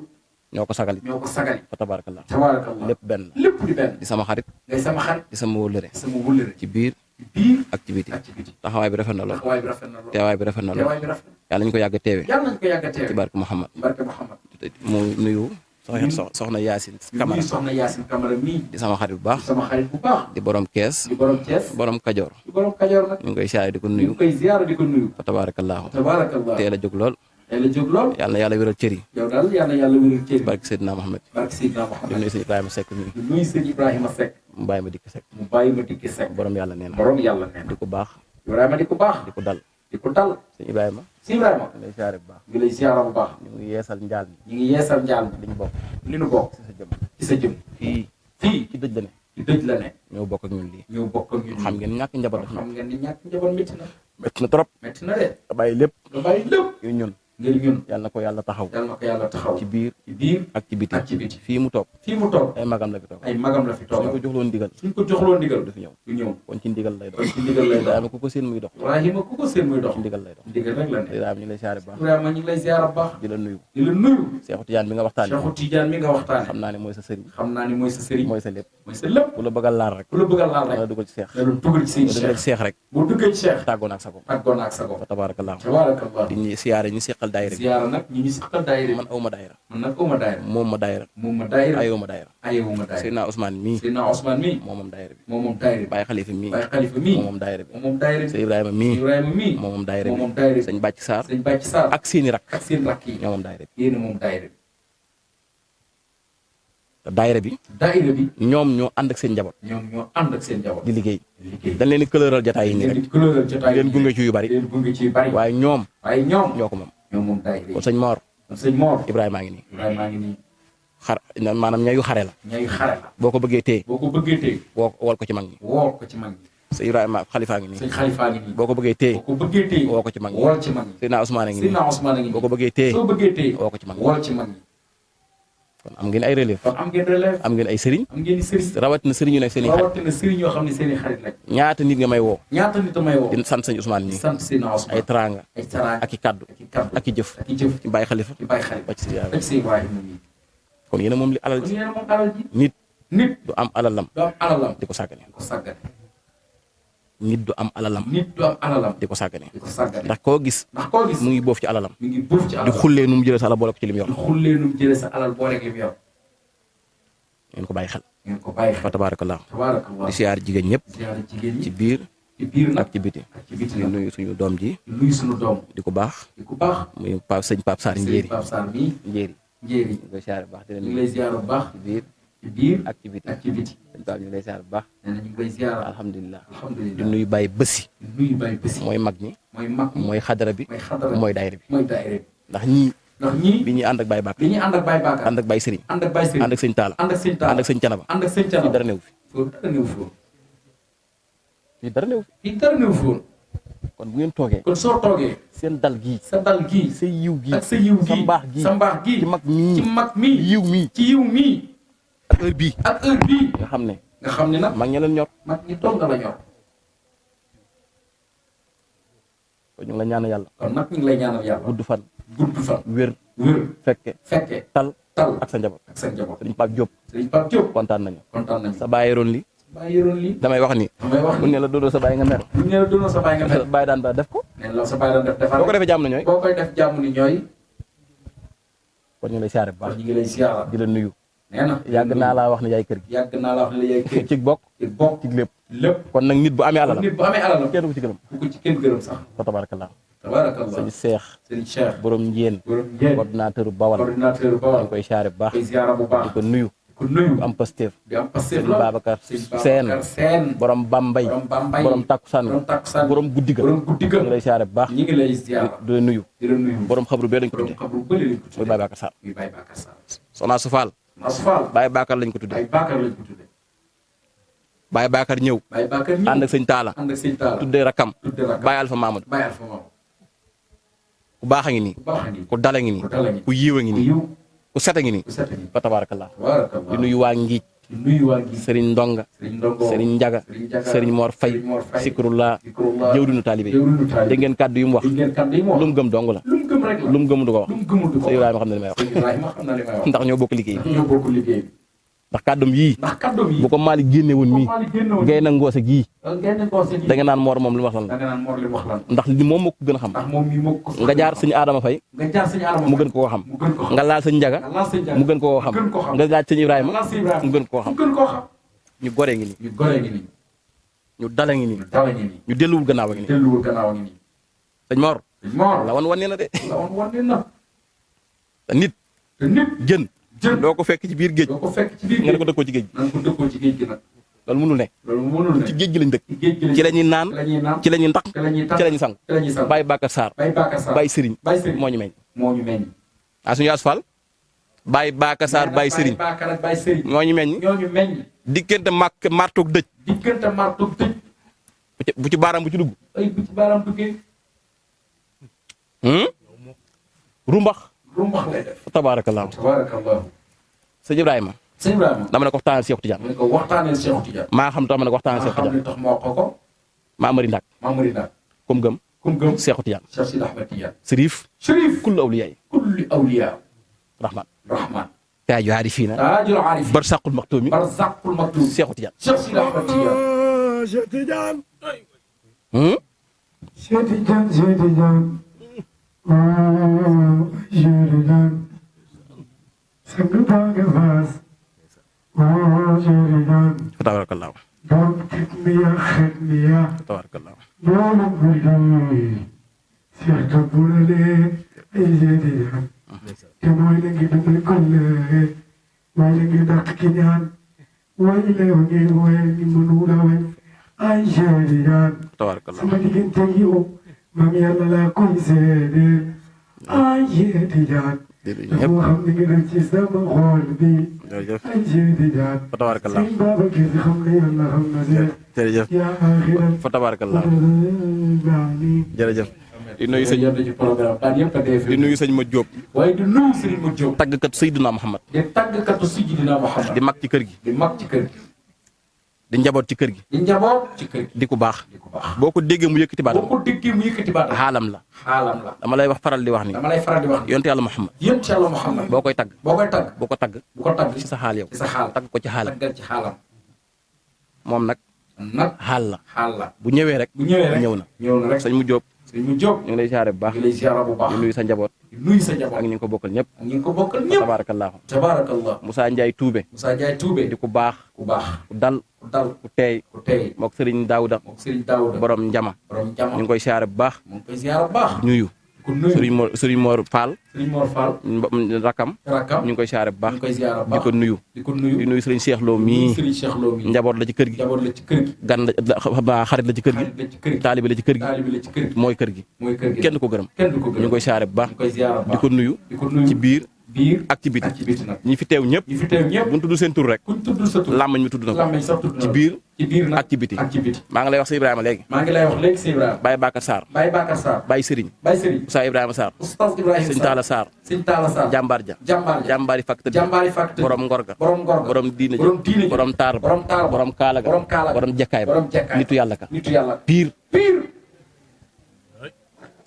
ñoo ko sagalit. ñoo ko sagali. fa tabaarakallaahu. tabaarakallaahu. lépp benn. lépp di benn. di sama xarit. ngay sama xarit. di sama wóllëre. sama wëllëre. ci biir. ci biir. ak ci biti. ak ci biti. taxawaay bi rafet na lool. taxawaay bi rafet na lool. teewaay bi rafet na lool. teewaay bi rafet. yàlla ñu ko yàgg a teewe. yàlla nañ ko yàgg a teewe. ci barke Muhammad. barke Muhammad. mu nuyu. soxna Yacine Camara. nuyu soxna Yacine Camara mii. di sama xarit bu baax. di sama xarit bu baax. di borom kees. di borom Thiès. borom Kajoor. di borom Kajoor nag. ñu ngi koy siyaare di ko ñu nuyu. ngi koy ziyaara di ko nuyu. fa tabaarakallaahu. tabaarakallaahu. teel a jóg lool. tey la jóg lool. yàlla na yàlla wéral cër yi. yow daal yàlla yàlla wéral cër yi. barke Seydina Mohamed. barke Seydina di Mohamed. nuyu sëñ Ibrahima Seck mi. di nuyu sëñ Ibrahima Seck. mu bàyyi ma dikk Seck. mu bàyyi ma dikki Seck. borom yàlla nee na. borom yàlla nee na. di ko baax. Ibrahima di ko baax. di ko dal. di ko dal. sëñ Ibrahima. si Ibrahima. ñu lay siyaare bu baax. ngi lay ziyaara bu baax. ñu ngi yeesal njaal mi. ñu ngi yeesal njaal mi. li ñu bokk. li nu bokk. ci sa jëm. ci sa jëm. fii. fii. ci dëj la ne. ci dëj la ne. ñoo bokk ak ñun lii. ñëw bokk ak ñun. xam ngeen ñàkk njaboot daf xam ngeen ni ñàkk njaboot métti na. métti na trop. métti na de. nga bàyyi lépp. nga bàyyi lépp. yu ñun. ngir ñun. yàlla na ko yàlla taxaw. yàlla na ko yàlla taxaw. ci biir. ci biir. ak ci biti. ak ci biti. fii mu toog. fii mu toog. ay magam la fi toog. ay magam la fi toog. suñ ko joxloon ndigal. suñ ko joxloon ndigal. du fi ñëw. du ñëw. kon ci ndigal lay dox. kon ci ndigal lay dox. Ibrahima ku ko seen muy dox. Ibrahima ku ko seen muy dox. ci ndigal lay dox. ndigal rek la ne. Ibrahima ñu lay siyaare bu baax. Ibrahima ñu ngi lay ziyaara bu baax. di la nuyu. di la nuyu. Seexu Tijaan bi nga waxtaane. Seexu Tijaan mi nga waxtaane. xam naa ne mooy sa sëriñ. xam naa ni mooy sa sëriñ. mooy sa lépp. mooy sa lépp. ku la bëgg a laal rek. ku la bëgg a laal rek. dana dugal ci seex. dana dugal ci seen boo dugalee ci seex rek. boo duggee ci Cheikh. tàggoon ak sa ko. tàggoon ak sa ko. fa tabaarakallaahu. tabaarakallaahu. di ñu siyaare ñu seqal daayira bi. ziyaara nag ñu seqal daayira. man awma daayira. man nag awma daayira. moom ma daayira. moom ma daayira. ayuma daayira. ayewuma daayira. Seydina Ousmane mii. Seydina Ousmane mii. moom daayira bi. moom daayira bi. Baye Xalifa mii. Baye Xalifa mii. moom daayira bi. moom daayira bi. sëñ Ibrahima mii. Ibrahima mii. moom daayira bi. moom daayira bi. sëñ Bàcc Sarr. sëñ Bàcc Sarr. ak seeni rak. ak seen rakk yi. ñoo moom daayira bi. yéen moom daayira bi. te daayira bi. daayira bi. ñoom ñoo ànd ak seen njaboot. ñoom ñoo ànd ak seen njaboot. di liggéey. liggéey. dañ leen di këlëral jotaay yi nii rek. di couleural jotaay di leen gunge ci yu bari. di leen gunge ci yu bari. waaye ñoom. waaye ñoom. ñoo ko moom. ñoom moom daayira kon yi. sëñ Mor. kon sëñ Mor. Ibrahima a ngi nii. Ibrahima maa ngi nii. xar maanaam ñayu xare la. ñayu xare la. boo ko bëggee téye. boo ko bëggee téye. wol ko ci mag ñi. woo ko ci mag ñi. sëñ Ibrahima Xalifa ngi nii. sëñ Xalifa ngi nii. boo ko bëggee téye. boo ko bëggee téye. woo ko ci mag ñi. wol ci mag ñi. Seydina Ousmane ngi nii. Seydina Ousmane ngi nii. boo ko bëggee téye. soo bëggee téye. woo ko ci mag ñi. wol ci mag ñi. kon am ngeen ay relève. kon am ngeen relève. am ngeen ay sëriñ. am ngeen i sëriñ. rawatina sëriñ yu nekk seen i xarit. rawatina sëriñ yoo xam ne seen i xarit rek. ñaata nit nga may woo. ñaata nit may woo. di sant sëñ Ousmane nii. sant sëñ Ousmane. ay teraanga. ay teraanga ak i kaddu. ak i jëf. ak i jëf. ci bàyyi xalifa. ci bàyyi xalifa. ba ci sëñ Ibrahima mi. kon yéen a moom li alal kon ji. yéen a moom alal ji. nit. nit du am alalam. du am alalam. di ko sàggane. di ko sàggane. nit du am alalam. nit du am alalam. di ko sàggane. di ko sàggane. ndax koo gis. ndax koo gis mu ngi boof ci alalam. mu ngi boof ci alalam. di xullee nu mu jëlee sa alal boole ko ci lim yor. di xullee nu mu jëlee sa alal boole ko lim yor. ngeen ko bàyyi xel. ngeen ko bàyyi xel. fa tabarakallah. tabarakallah. di siyaar jigéen ñëpp. siyaar jigéen ñi. ci biir. ci biir nag ak ci biti. ak ci biti di nuyu suñu doom ji. di nuyu suñu doom. di ko baax. di ko baax. muy sëñ Pape Sarr Njéeri. Pape Sarr mii. Njéeri. Njéeri. ñu koy siyaare bu baax di leen ñu ngi lay siyaar bu baax. ci biir. ci biir ak ci biti. ak ci biti. sëñ Pape ñu ngi lay siyaare bu baax. nee na ñu ngi lay siyaar. alhamdulilah. alhamdulilah. di nuyu Baye Bëssi. di nuyu Baye Bëssi. mooy mag ñi. mooy mag ñi. mooy xadara bi. mooy xadara bi. mooy daayira bi. mooy daayira bi. ndax ñii. ndax ñii. bi ñuy ànd ak Baye Bakar. bi ñuy ànd ak Baye Bakar. ànd ak Baye Serigne. ànd ak Baye Serigne. ànd ak sëñ Talla. ànd ak sëñ Talla. ànd ak sëñ Canaba. ànd ak sëñ Canaba. fii dara néew fi. foofu dara néew fi woon. fii dara néew fi. fii dara néew fi woon. kon bu ngeen toogee. kon soo toogee. seen dal gii. sa dal gii. sa yiw gii. ak sa yiw gii. sa mbaax gii. sa mbaax gii. ci mag mii. ci mag mii. yiw mii. ci yiw mii. ak heure bii. ak heure bii. nga xam ne. nga xam ne nag. mag ña leen ñor. mag ñi toog nga la ñor. kon ñu ngi la ñaanal yàlla. kon nag ñu ngi lay ñaanal yàlla. gudd fan. gudd fan. wér. wér. fekke. fekke. tal. tal ak sa njaboot. ak sa njaboot. sëriñ Pape Diop. sëriñ Pape Diop. kontaan nañu. kontaan nañu. sa bàyyi roon li. bàyyi yoroon lii. damay wax ni. damay wax bu ne la doodoo sa bàyyi nga mer. bu ñu la doonoo sa bàyyi nga mer. bàyyi daan ba def ko. nee na la sa bàyyi daan def defar. boo ko defee jàmm na ñooy. boo koy def jàmm ni ñooy. kon ñu ngi lay siyaare bu baax. ñu ngi lay siyaara. di la nuyu. nee na. yàgg naa laa wax ne yaay kër gi. yàgg naa la wax ne yaay kër gi. ci bokk. ci bokk. ci lépp. lépp. kon nag nit bu amee alalam. nit bu amee alalam. kenn du ko ci gërëm. bu ko ci kenn gërëm sax. fa tabarakallah. tabarakallah. sëñ Cheikh. sëñ Cheikh. borom njéen. borom njéen. coordinateur Bawal. coordinateur Bawal. ñu koy siyaare bu baax. koy siyaara bu baax. di ko nuyu. ku nuyu. am Pastef. di am Pastef sëñ la. Babacar sëñ Seen. Babacar Seen. borom Bambay. borom Bambay. borom Takkusaan. borom Takkusaan. borom guddi ga. borom guddi ga. ñu ngi lay siyaare bu baax. ñu ngi lay siyaara. di la nuyu. di la nuyu. borom xabru bee dañ ko borom tuddee. xabru bële lañ ko muy tuddee. Baye Bakar Sarr. muy Baye Bakar Sarr. Soxna Su Faal. Asfal. Baye Bakar lañ ko tuddee. Baye Bakar lañ ko tuddee. Baye Bakar ñëw. Baye Bakar ñëw. ànd ak sëñ Taala. ànd ak sëñ Taala. tuddee rakam. tuddee rakam. Baye Alpha Mamadou. Baye Alpha Mamadou. ku baax a ngi nii. ku baax a ngi. ku dala ngi nii. ku dala ngi. ku yiw a ngi ku nii. yiw. ku set a ngi nii. ku set a ngi. fa tabarakallah. tabarakallah. di nuyu waa Ngiij. di nuyu waa Ngiij. Serigne Ndonga. Serigne Ndongo. Serigne Njaga. Serigne Njaga. Serigne Mor Fay. Serigne Mor Fay. Sikrullah. Sikrullah. jëwriñu taalibe yi. jëwriñu taalibe. dégg ngeen kàddu yu mu wax. dégg ngeen kàddu yi mu wax. lu mu gëm dong la. lu mu gëm rek la. lu mu gëm du ko wax. lu mu gëmul du ko Sëñ wax. Ibrahima xam na li may wax. Sëñ Ibrahima xam na li may wax. ndax ñoo bokk liggéey bi. ñoo bokk liggéey bi. ndax kàddum yii. ndax kàddoom yi. bu ko Malick génne woon mii. gay na ngoose gii. ngeen ko si. da nga naan Mor moom li mu wax lan da la. nga naan Mor li mu wax lan. ndax li moom moo ko gën a xam. ndax moom mii moo ko. nga jaar sëñ Adama Fay. nga jaar sëñ Adama mu gën koo xam. mu gën ko xam. nga laal sëñ Njaga. nga laal sëñ Njaga. mu gën koo xam. mu gën koo xam. nga laaj sëñ Ibrahima. nga laal sëñ Ibrahima. mu gën koo xam. mu gën koo xam. ñu goree ngi nii. ñu goree ngi nii. ñu dala ngi nii. ñu dala ngi nii. ñu delluwul gannaaw a ngi nii. delluwul gannaaw a ngi nii. sëñ Mor. sëñ Mor. la wan nee na de. la wan na. te nit. te nit. jën. jën doo ko fekk ci biir géej. doo ko fekk ci biir nga ne géej. ko dëkkoo ci géej gi. na nga ko dëkkoo ci géej gi nag. loolu mënul ne. loolu mënul ne. ci géej gi lañ dëkk. ci géej gi lañ ci la ñuy naan. ci la ñuy naan. ci la ñuy ndax. ci la ñuy tax. ci la ñuy sang. ci la ñuy sang. Baye Bakar Sarr. Baye Bakar Sarr. Baye Serigne. Baye Serigne moo ñu meññ. moo ñu meññ. ah suñu asfal. Baye Bakar Sarr Baye Serigne. Baye Bakar ak Baye Serigne. moo ñu meññ. ñoo ñu meññ. diggante màkk martoog dëj. diggante martoog dëj. bu ci baaraam bu ci dugg. ay bu ci baaraam duggee. rumbax. rumbax lay def. tabarakallah. tabarakallah. sëñ Ibrahima. sëñ Ibrahima. dama ne ko waxtaanal Cheikh Tidiane. mu ne ko waxtaanee Cheikh Tidiane. maa xam tax ma ne ko waxtaanal Cheikh maa xam Tidiane. ne tax moo ko ko. maa mari ndak. Mamari Ndak. kum gëm. kum gëm. Cheikh Tidiane. Cheikh Sidi Ahmed Tidiane. Sërif. Chérif. kullu awliyaay. kulli awliya. rahman. Rahman. taaju aarifiina. taajul aarif. barsaqul maxtuumi. barzaqul maktum. Cheikh Tidiane. Cheikh Sidi Ahmed Tidiane. Cheikh Tidiane. Hmm? Cheikh Tidiane, Cheikh Tidiane. Oh, Cheikh Tidiane. Sang baa nga faas. Oh, Cheikh Tidiane. tabarakallah. Borom xidmiya xidmiya. tabarakallah. Borom guddi. Cheikh Tabulale. Ay Cheikh Tidiane. te mooy la ngi dundal kollëre. mooy la ngi dàq ki ñaan. mooy la ngi mooy la ngi mënu la wañ. ay Cheikh Tidiane. tabarakallah. sama diggante ak yow. maam yàlla laa koy seede. ay Cheikh Tidiane. jërëjëf moo xam ne nga def ci sama xol bi. jërëjëf ay Cheikh Tidiane. fa tabarakallah. sëñ Babacar Si xam ne yàlla xam na de. jërëjëf yaa axiral. fa tabarakallah. baani. jërëjëf di nuyu sëñ ci programme daan yëpp di nuyu sëñ ma Diop. waaye di nuyu sëñ ma Diop. tàggkatu Seydina Muhammad. di tàggkatu Seydina Muhammad. di mag ci kër gi. di mag ci kër gi. di njaboot ci kër gi. di njaboot ci kër gi. di ku baax. boo ko déggee mu yëkkati baat. boo ko déggee mu yëkkati baat. xaalam la. xaalam la. dama lay wax faral di wax ni. dama lay faral di wax ni. yonte yàlla Muhammad. yonte yàlla Muhammad. boo koy tagg. boo koy tagg. bu ko tagg. bu ko tagg ci sa xaal yow. ci sa xaal tagg ko ci xaalam. taggal ci xaalam. moom nag. xaal la. xaal la. bu ñëwee rek. bu ñëwee rek ñëw na. ñëw na rek sëñ mu Diop. sëñ mu Diop. ñu ngi lay siyaare bu baax. ñu ngi lay siyaare bu baax. di nuyu sa njaboot. di nuyu sa njaboot. ak ñi ngi ko bokkal ñëpp. ak ñi ngi ko bokkal ñëpp. tabaarakallaahu. tabaarakallaahu. Moussa Ndiaye Toubé. Moussa Ndiaye Toubé. di ku baax. ku baax. ku dal. ku dal. ku teey. ku teey. mook Serigne Daouda. mook Serigne Daouda. borom njama. borom njama. ñu ngi koy siyaare bu baax. mu ngi koy siyaare bu baax. nuyu. ku nuyu Serigne Mor Fall. Serigne Mor Fall. rakam. rakam. ñu ngi koy siyaare bu baax. ñu ngi koy siyaare bu baax. di ko nuyu. di ko nuyu. di nuyu Serigne Cheikh Lo mii. Serigne Cheikh Lo mii. njaboot la ci kër gi. njaboot la ci kër gi. gan la xarit la ci kër gi. xarit la ci kër gi. taalibe la ci kër gi. taalibe la ci kër gi. mooy kër gi. mooy kër gi. kenn du ko gërëm. kenn du ko gërëm. ñu ngi koy siyaare bu baax. ñu koy siyaare bu baax. di ko nuyu. di ko nuyu ci biir. biir ak ci biti. ak ci biti nag. ñi fi teew ñëpp. ñi fi teew ñëpp. bu ñu tudd seen tur rek. kuñ tudd sa tur. làmmañ mi tudd na ko. làmmañ sax tudd na ci ko. biir. ci biir nag ak ci biti. ak ci biti. maa ngi lay wax si Ibrahima léegi. maa ngi lay wax léegi si Ibrahima. Baye Bakar Sarr. Baye Bakar Sarr. Baye Serigne. Baye Serigne. Oustaz Ibrahima Sarr. Oustaz Ibrahima Sëñ Talla Sarr. Sëñ Talla Sarr. jàmbaar ja. jàmbaar ja. jàmbaari facteur. jàmbaari facteur. borom ngor ga. borom ngor ga. borom diine ja. borom diine ja. borom taar ba. borom taar ba. borom kaala ga. borom kaala ga. borom jekkaay ba. borom jekkaay ba. nitu yàlla ka. nitu yàlla. pire. pire.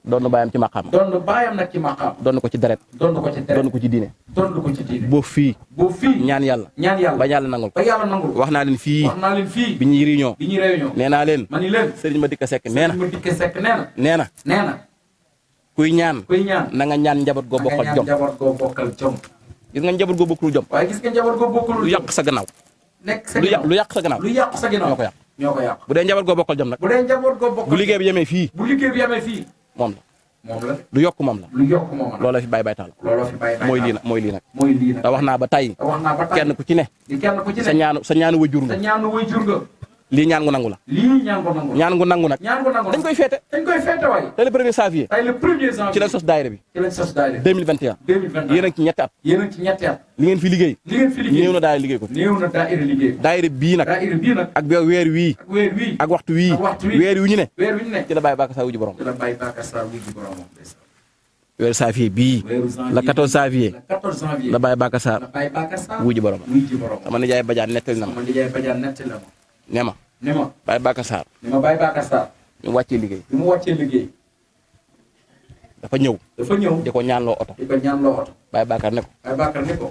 doon na bàyyam ci maqaam. doon na bàyyam nag ci maqaam. doon na ko ci deret. doon na ko ci deret. doon na ko ci diine. doon na ko ci diine. boo fii. boo fii. ñaan yàlla. ñaan yàlla. ba yàlla nangul. ba yàlla nangul. wax naa leen fii. wax naa leen fii. bi ñuy réunion. bi ñuy réunion. nee naa leen. ma ni leen. Serigne Madika Seck nee na. Serigne Madika Seck nee na. nee na. nee na. kuy ñaan. kuy ñaan. na nga ñaan njaboot goo bokkal jom. njaboot goo bokkal jom. gis nga njaboot goo bokkul jom. waaye gis nga njaboot goo bokkul lu yàq sa gannaaw. nekk sa gannaaw lu yàq sa gannaaw. lu yàq sa gannaaw. ñoo ko yàq. ñoo ko yàq. bu dee njaboot goo bokkal jom nag. bu dee njaboot goo bokkal. bu liggéey bi yemee fii. bu liggéey bi yemee fii. moom la. moom la. lu yokk moom la. lu yokk moom la. looloo fi bàyyi baytaal. looloo fi bàyyi baytaal. mooy lii nag mooy lii nag. mooy lii nag. te wax naa ba tey. te wax naa ba tey kenn ku ci ne. di kenn ku ci ne. sa ñaanu wajur nga. sa ñaanu wajur nga. lii ñaan gu nangu la. lii ñaan gu nangu la. ñaan gu nangu nag. ñaan gu nangu dañ koy féete. dañ koy féete waay. tey le premier janvier. tey le premier janvier. ci lañ sos daayira bi. ci lañ sos daayira. 2021. 2021 yéen a ngi ci ñetti at. yéen a ngi ci ñetti at. li ngeen fi liggéey. li ngeen fi liggéey néew na daayira liggéey ko. néew na daayira liggéey ko. daayira bii nag. daayira bii nag. ak weer wii. ak weer wii. ak waxtu wii. ak waxtu wii. weer wi ñu ne. weer wi ñu ne. ci la Baye Bakar Sarr wuji borom. ci la Baye Bakar Sarr wuji borom. weeru janvier bii. weeru janvier la 14 janvier. la 14 janvier. la Baye Bakar Sarr. la Baye Bakar Sarr wuji borom. wuji borom. sama nijaay Badiane nettali na ma. sama nijaay Badiane nettali na ma. ne ma. ne ma. Baye Bakar Sarr. ne ma Baye Bakar Sarr. bi mu wàccee liggéey. bi mu wàccee liggéey. dafa ñëw. dafa ñëw. di ko ñaanloo oto. di ko ñaanloo oto. Baye Bakar ne ko. Baye Bakar ne ko.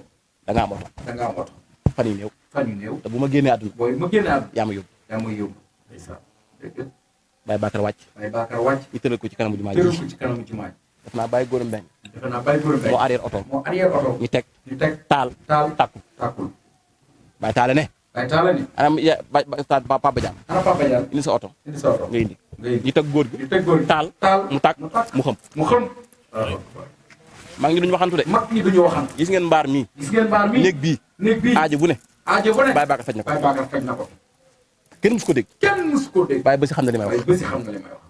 da nga am oto. da nga am oto. fan yu néew. fan yu néew. te bu ma génnee àdduna. booy ma génnee àdduna. yaa ma yóbbu. yaa ma yóbbu. ndeysaan. dëgg. Baye Bakar wàcc. Baye Bakar wàcc. ñu tëral ko ci kanamu jumaa ji. tëral ko ci kanamu jumaa ji. def naa Baye Góor Mbeng. defe naa Baye Góor Mbeng. moo arrière oto. moo arrière oto. ñu teg. ñu teg. taal. taal takku. takkul. Baye Taale ne. Baye Taale ni. anam Papa Diagne. ana Papa Diagne. indi sa oto. indi sa oto. nga indi. nga indi. ñu teg góor gi. ñu teg góor gi. taal. taal mu tàkk mu tàkk. mu xam. mu xam. maa ngi duñu waxantu de. mag ñi duñu waxantu. gis ngeen mbaar mii. gis ngeen mbaar mi. néeg bii. néeg bii. aajo bu ne. aajo bu ne. Baye Bakar faj na ko. Baye Bakar faj na ko. kenn musu ko dégg. kenn musu ko dégg. Baye ba si xam na li may waaye wax. bési xam nga li may wax.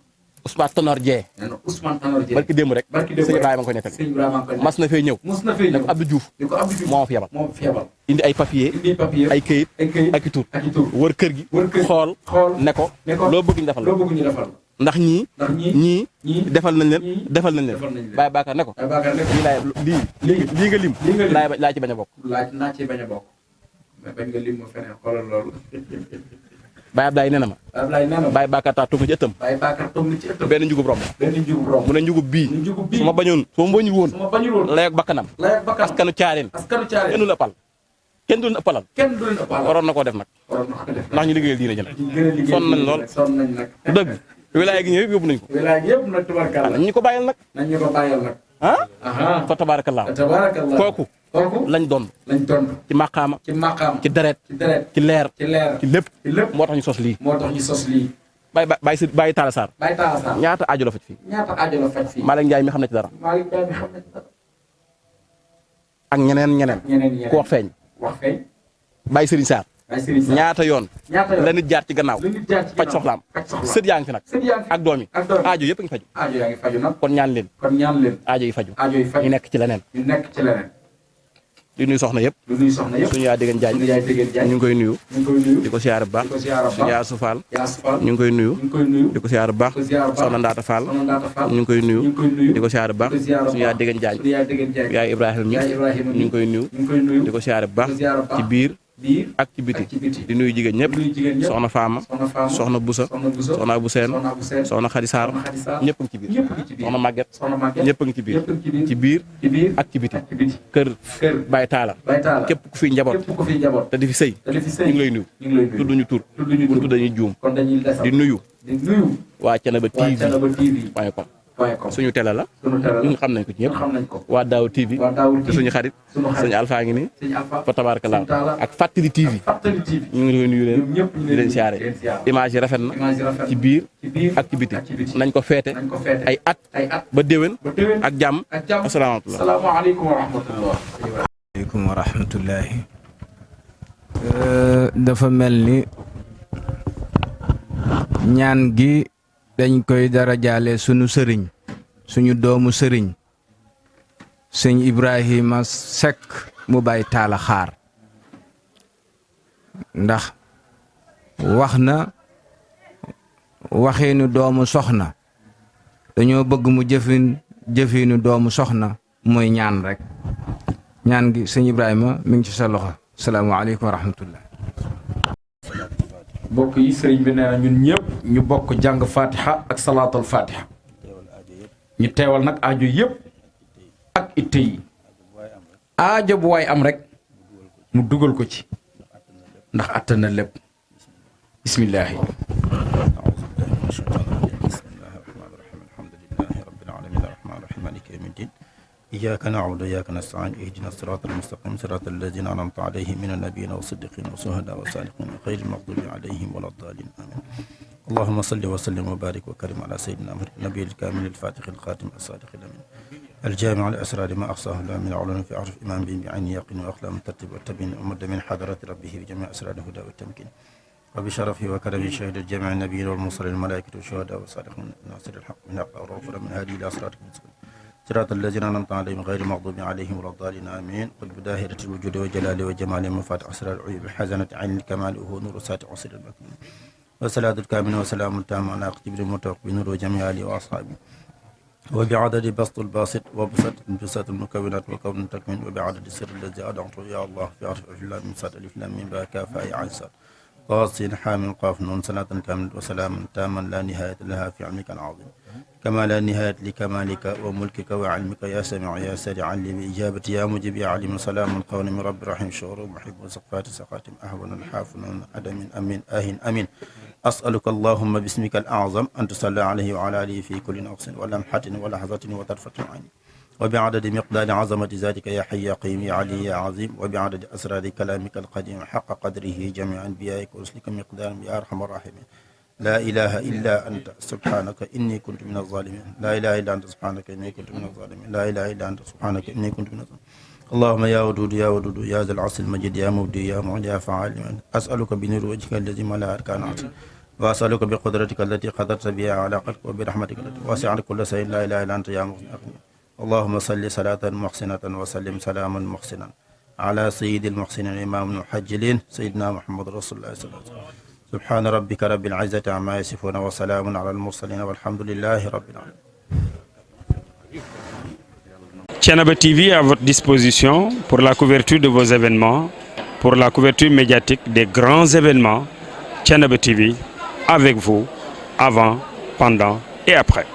Ousmane Tanor Dieng. nee na Ousmane Tanor Dieng. barki démb rek. barki démb sëñ rek. Ibrahima nga koy nettali. sëñ Ibrahima nga koy mas na fee ñëw. mus na fee ne ñëw. ko Abdou Diouf. ni ko Abdou Diouf. moo ma fi yabal. moo fi yabal. indi ay papier. indi papier. ay këyit. ay këyit. ak i tur. ak i tur. wër kër gi. wër kër gi. xool. xool. ne ko. ne ko loo bëgg ñu defal la. loo bëgg ñu defal la. ndax ñii. ndax ñii. ñii defal nañ leen. ñii defal nañ leen. defal nañ leen. Baye Bakar ne ko. Baye Bakar ne ko. lii laay lii nga lim. lii nga lim. laa ci bañ a bokk. laaj naa ci bañ a bokk. mais bañ nga lim ma feneen xoolal loolu. Baye Abdoulaye nee na ma. Ablaye nee na. Baye Bakar taa toog na ci ëttam. Baye Bakar toog na ci ëttam. benn njugub romb. benn njugub romb. mu ne njugub bii. mu njugub bii. su ma bañoon su ma bañul woon. su ma bañul woon. lay ak bakkanam. lay ak bakkanam. askanu caareen. askanu caareen. kenn du la ëppal. kenn du la ëppalal. kenn du leen ëppal. waroon na koo def nag. waroon na ko def. ndax ñu liggéeyal diine jël. ñu gën a liggéey. sonn nañ lool. sonn nañ nag. dëgg wilaaya gi ñëw yëpp yóbbu nañ ko. wilaaya gi yëpp nag tubarkalla. nañ ñu ko bàyyal nag. nañ ñu ko bàyyal nag. ah. fa tabaarakallaa. tabarakallah. kooku. kooku. lañ doon. lañ tontu. ci maqaama. ci maqaam. ci deret. ci deret. ci leer. ci leer. ci lépp. ci lépp. moo tax ñu sos lii. moo tax ñu sos lii. Baye Talla Sarr. Baye Talla Sarr. ñaata aajo la faj fii. ñaata aajo la faj fii. Malick Ndiaye mi xam na ci dara. Malick Ndiaye mi xam na ci dara. ak ñeneen. ñeneen. ku wax feeñ. wax feeñ. Baye Serigne Sarr. Baye Serigne Sarr. ñaata yoon. ñaata yoon la nit jaar ci gannaaw. la nit jaar ci faj ginnaaw. soxlaam. faj soxlaam. sët yaa ngi fi nag. sët yaa ngi fi. ak doom yi. ak doom yi. aajo yëpp a ngi faju. aajo yaa ngi faju nag. kon ñaan leen. kon ñaan leen. aajo yi faju. aajo yi faju. ñu nekk ci leneen. ñu nekk ci leneen. di nuyu soxna yëpp suñu yaay Dégène Diagne ñu ngi koy nuyu di ko siyaare bu baax suñu yaay Asu Fall ñu ngi koy nuyu di ko siyaare bu baax soxna Ndaata Fall ñu ngi koy nuyu di ko siyaare bu baax suñu yaay Dégène Diagne yaay Ibrahima ñu ngi koy nuyu di ko siyaare bu baax ci biir ak ci biti di nuyu jigéen ñëpp soxna Faama soxna Busa soxna Abu Seen soxna Xadi Saar ñëpp a ngi ci biir soxna Màgget ñëpp a ngi ci biir ak ci biti kër Baye Taala képp ku fi njaboot te di fi sëy ñu ngi lay nuyu tudd ñu tur bu tudd dañuy juum di nuyu waa Thiénaba TV.com suñu télé la ñun xam nañ ko ci ñëpp waa Daaw TV te suñu xarit suñu Alpha ngi ni fa tabarakallah ak Fàttali TV ñu ngi leen nuyu leen di leen siyaare image yi rafet na ci biir ak ci biti nañ ko feete ay at ba déwén ak jàmm asalaamaaleykum wa rahmatullahi dafa mel ni ñaan gi dañ koy dara jaale sunu sëriñ suñu doomu sëriñ sëñ Ibrahima Seck mu Baye Taala Xaar ndax wax na waxeenu doomu soxna dañoo bëgg mu jëfinu doomu soxna mooy ñaan rek ñaan gi sëñ Ibrahima mi ngi ci sa loxo salaamaaleykum wa rahmatullah mbokk yi sëriñ bi nee na ñun ñëpp ñu bokk jàng fatiha ak salaatul fatiha ñu teewal nag aajo yëpp ak itte yi aajo bu waay am rek mu dugal ko ci ndax attan na lépp bismillaahi إياك نعبد وإياك نستعين اهدنا الصراط المستقيم صراط الذين أنعمت عليهم من النبيين والصديقين والشهداء والصالحين غير المغضوب عليهم ولا الضالين آمين اللهم صل وسلم وبارك وكرم على سيدنا محمد النبي الكامل الفاتح الخاتم الصادق الأمين الجامع الأسرار ما أحصاه الله من العلوم في عرف إمام به بعين يقين وأخلاق الترتيب والتبيين ومد من حضرة ربه بجميع أسرار الهدى والتمكين وبشرفه وكرمه شهد الجميع النبيين والمرسلين الملائكة والشهداء والصالحين ناصر الحق من حق ورغفر من هذه إلى صراطك المستقيم صراط الذين أنعمت عليهم غير المغضوب عليهم ولا الضالين آمين قل بداهرة الوجود وجلاله وجماله مفاتح أسرار العيوب بحزنة عين الكمال وهو نور ساتع عصر المكنون وصلاة الكامل وسلام التام على قتيب المتوق بنور وجميع آله وأصحابه وبعدد بسط الباسط وبسط انبساط المكونات وكون التكوين وبعدد السر الذي أدعته يا الله في عرف أفلام من صاد ألف لام من باء كاف أي عين صاد قاصين حامل قاف نون صلاة كامل وسلام تاما لا نهاية لها في علمك العظيم كما لا نهاية لكمالك وملكك وعلمك يا سميع يا سريع بإجابة يا مجيب يا عليم سلام قول من رب رحيم شعور محب وسقفات سقات أهون الحافن أدم أمين آهن أمين أسألك اللهم باسمك الأعظم أن تصلى عليه وعلى آله في كل نقص ولمحة ولحظة وطرفة عين وبعدد مقدار عظمة ذاتك يا حي يا قيوم يا علي يا عظيم وبعدد أسرار كلامك القديم حق قدره جميع أنبيائك ورسلك مقدار يا أرحم الراحمين لا إله إلا أنت سبحانك إني كنت من الظالمين لا إله إلا أنت سبحانك إني كنت من الظالمين لا إله إلا أنت سبحانك إني كنت من الظالمين اللهم يا ودود يا ودود يا ذا العرش المجيد يا مبدي يا معين يا فعال أسألك بنور وجهك الذي ملا أركان عرشك وأسألك بقدرتك التي قدرت بها على قلبك وبرحمتك التي وسعت كل شيء لا إله إلا أنت يا مغني اللهم صل صلاة محسنة وسلم سلاما محسنا على سيد المحسنين إمام المحجلين سيدنا محمد رسول الله صلى الله عليه وسلم سبحان ربك رب العزة عما يصفون وسلام على المرسلين والحمد لله رب العالمين. Thiénaba TV est à votre disposition pour la couverture de vos événements, pour la couverture médiatique des grands événements. Thiénaba TV avec vous, avant, pendant et après.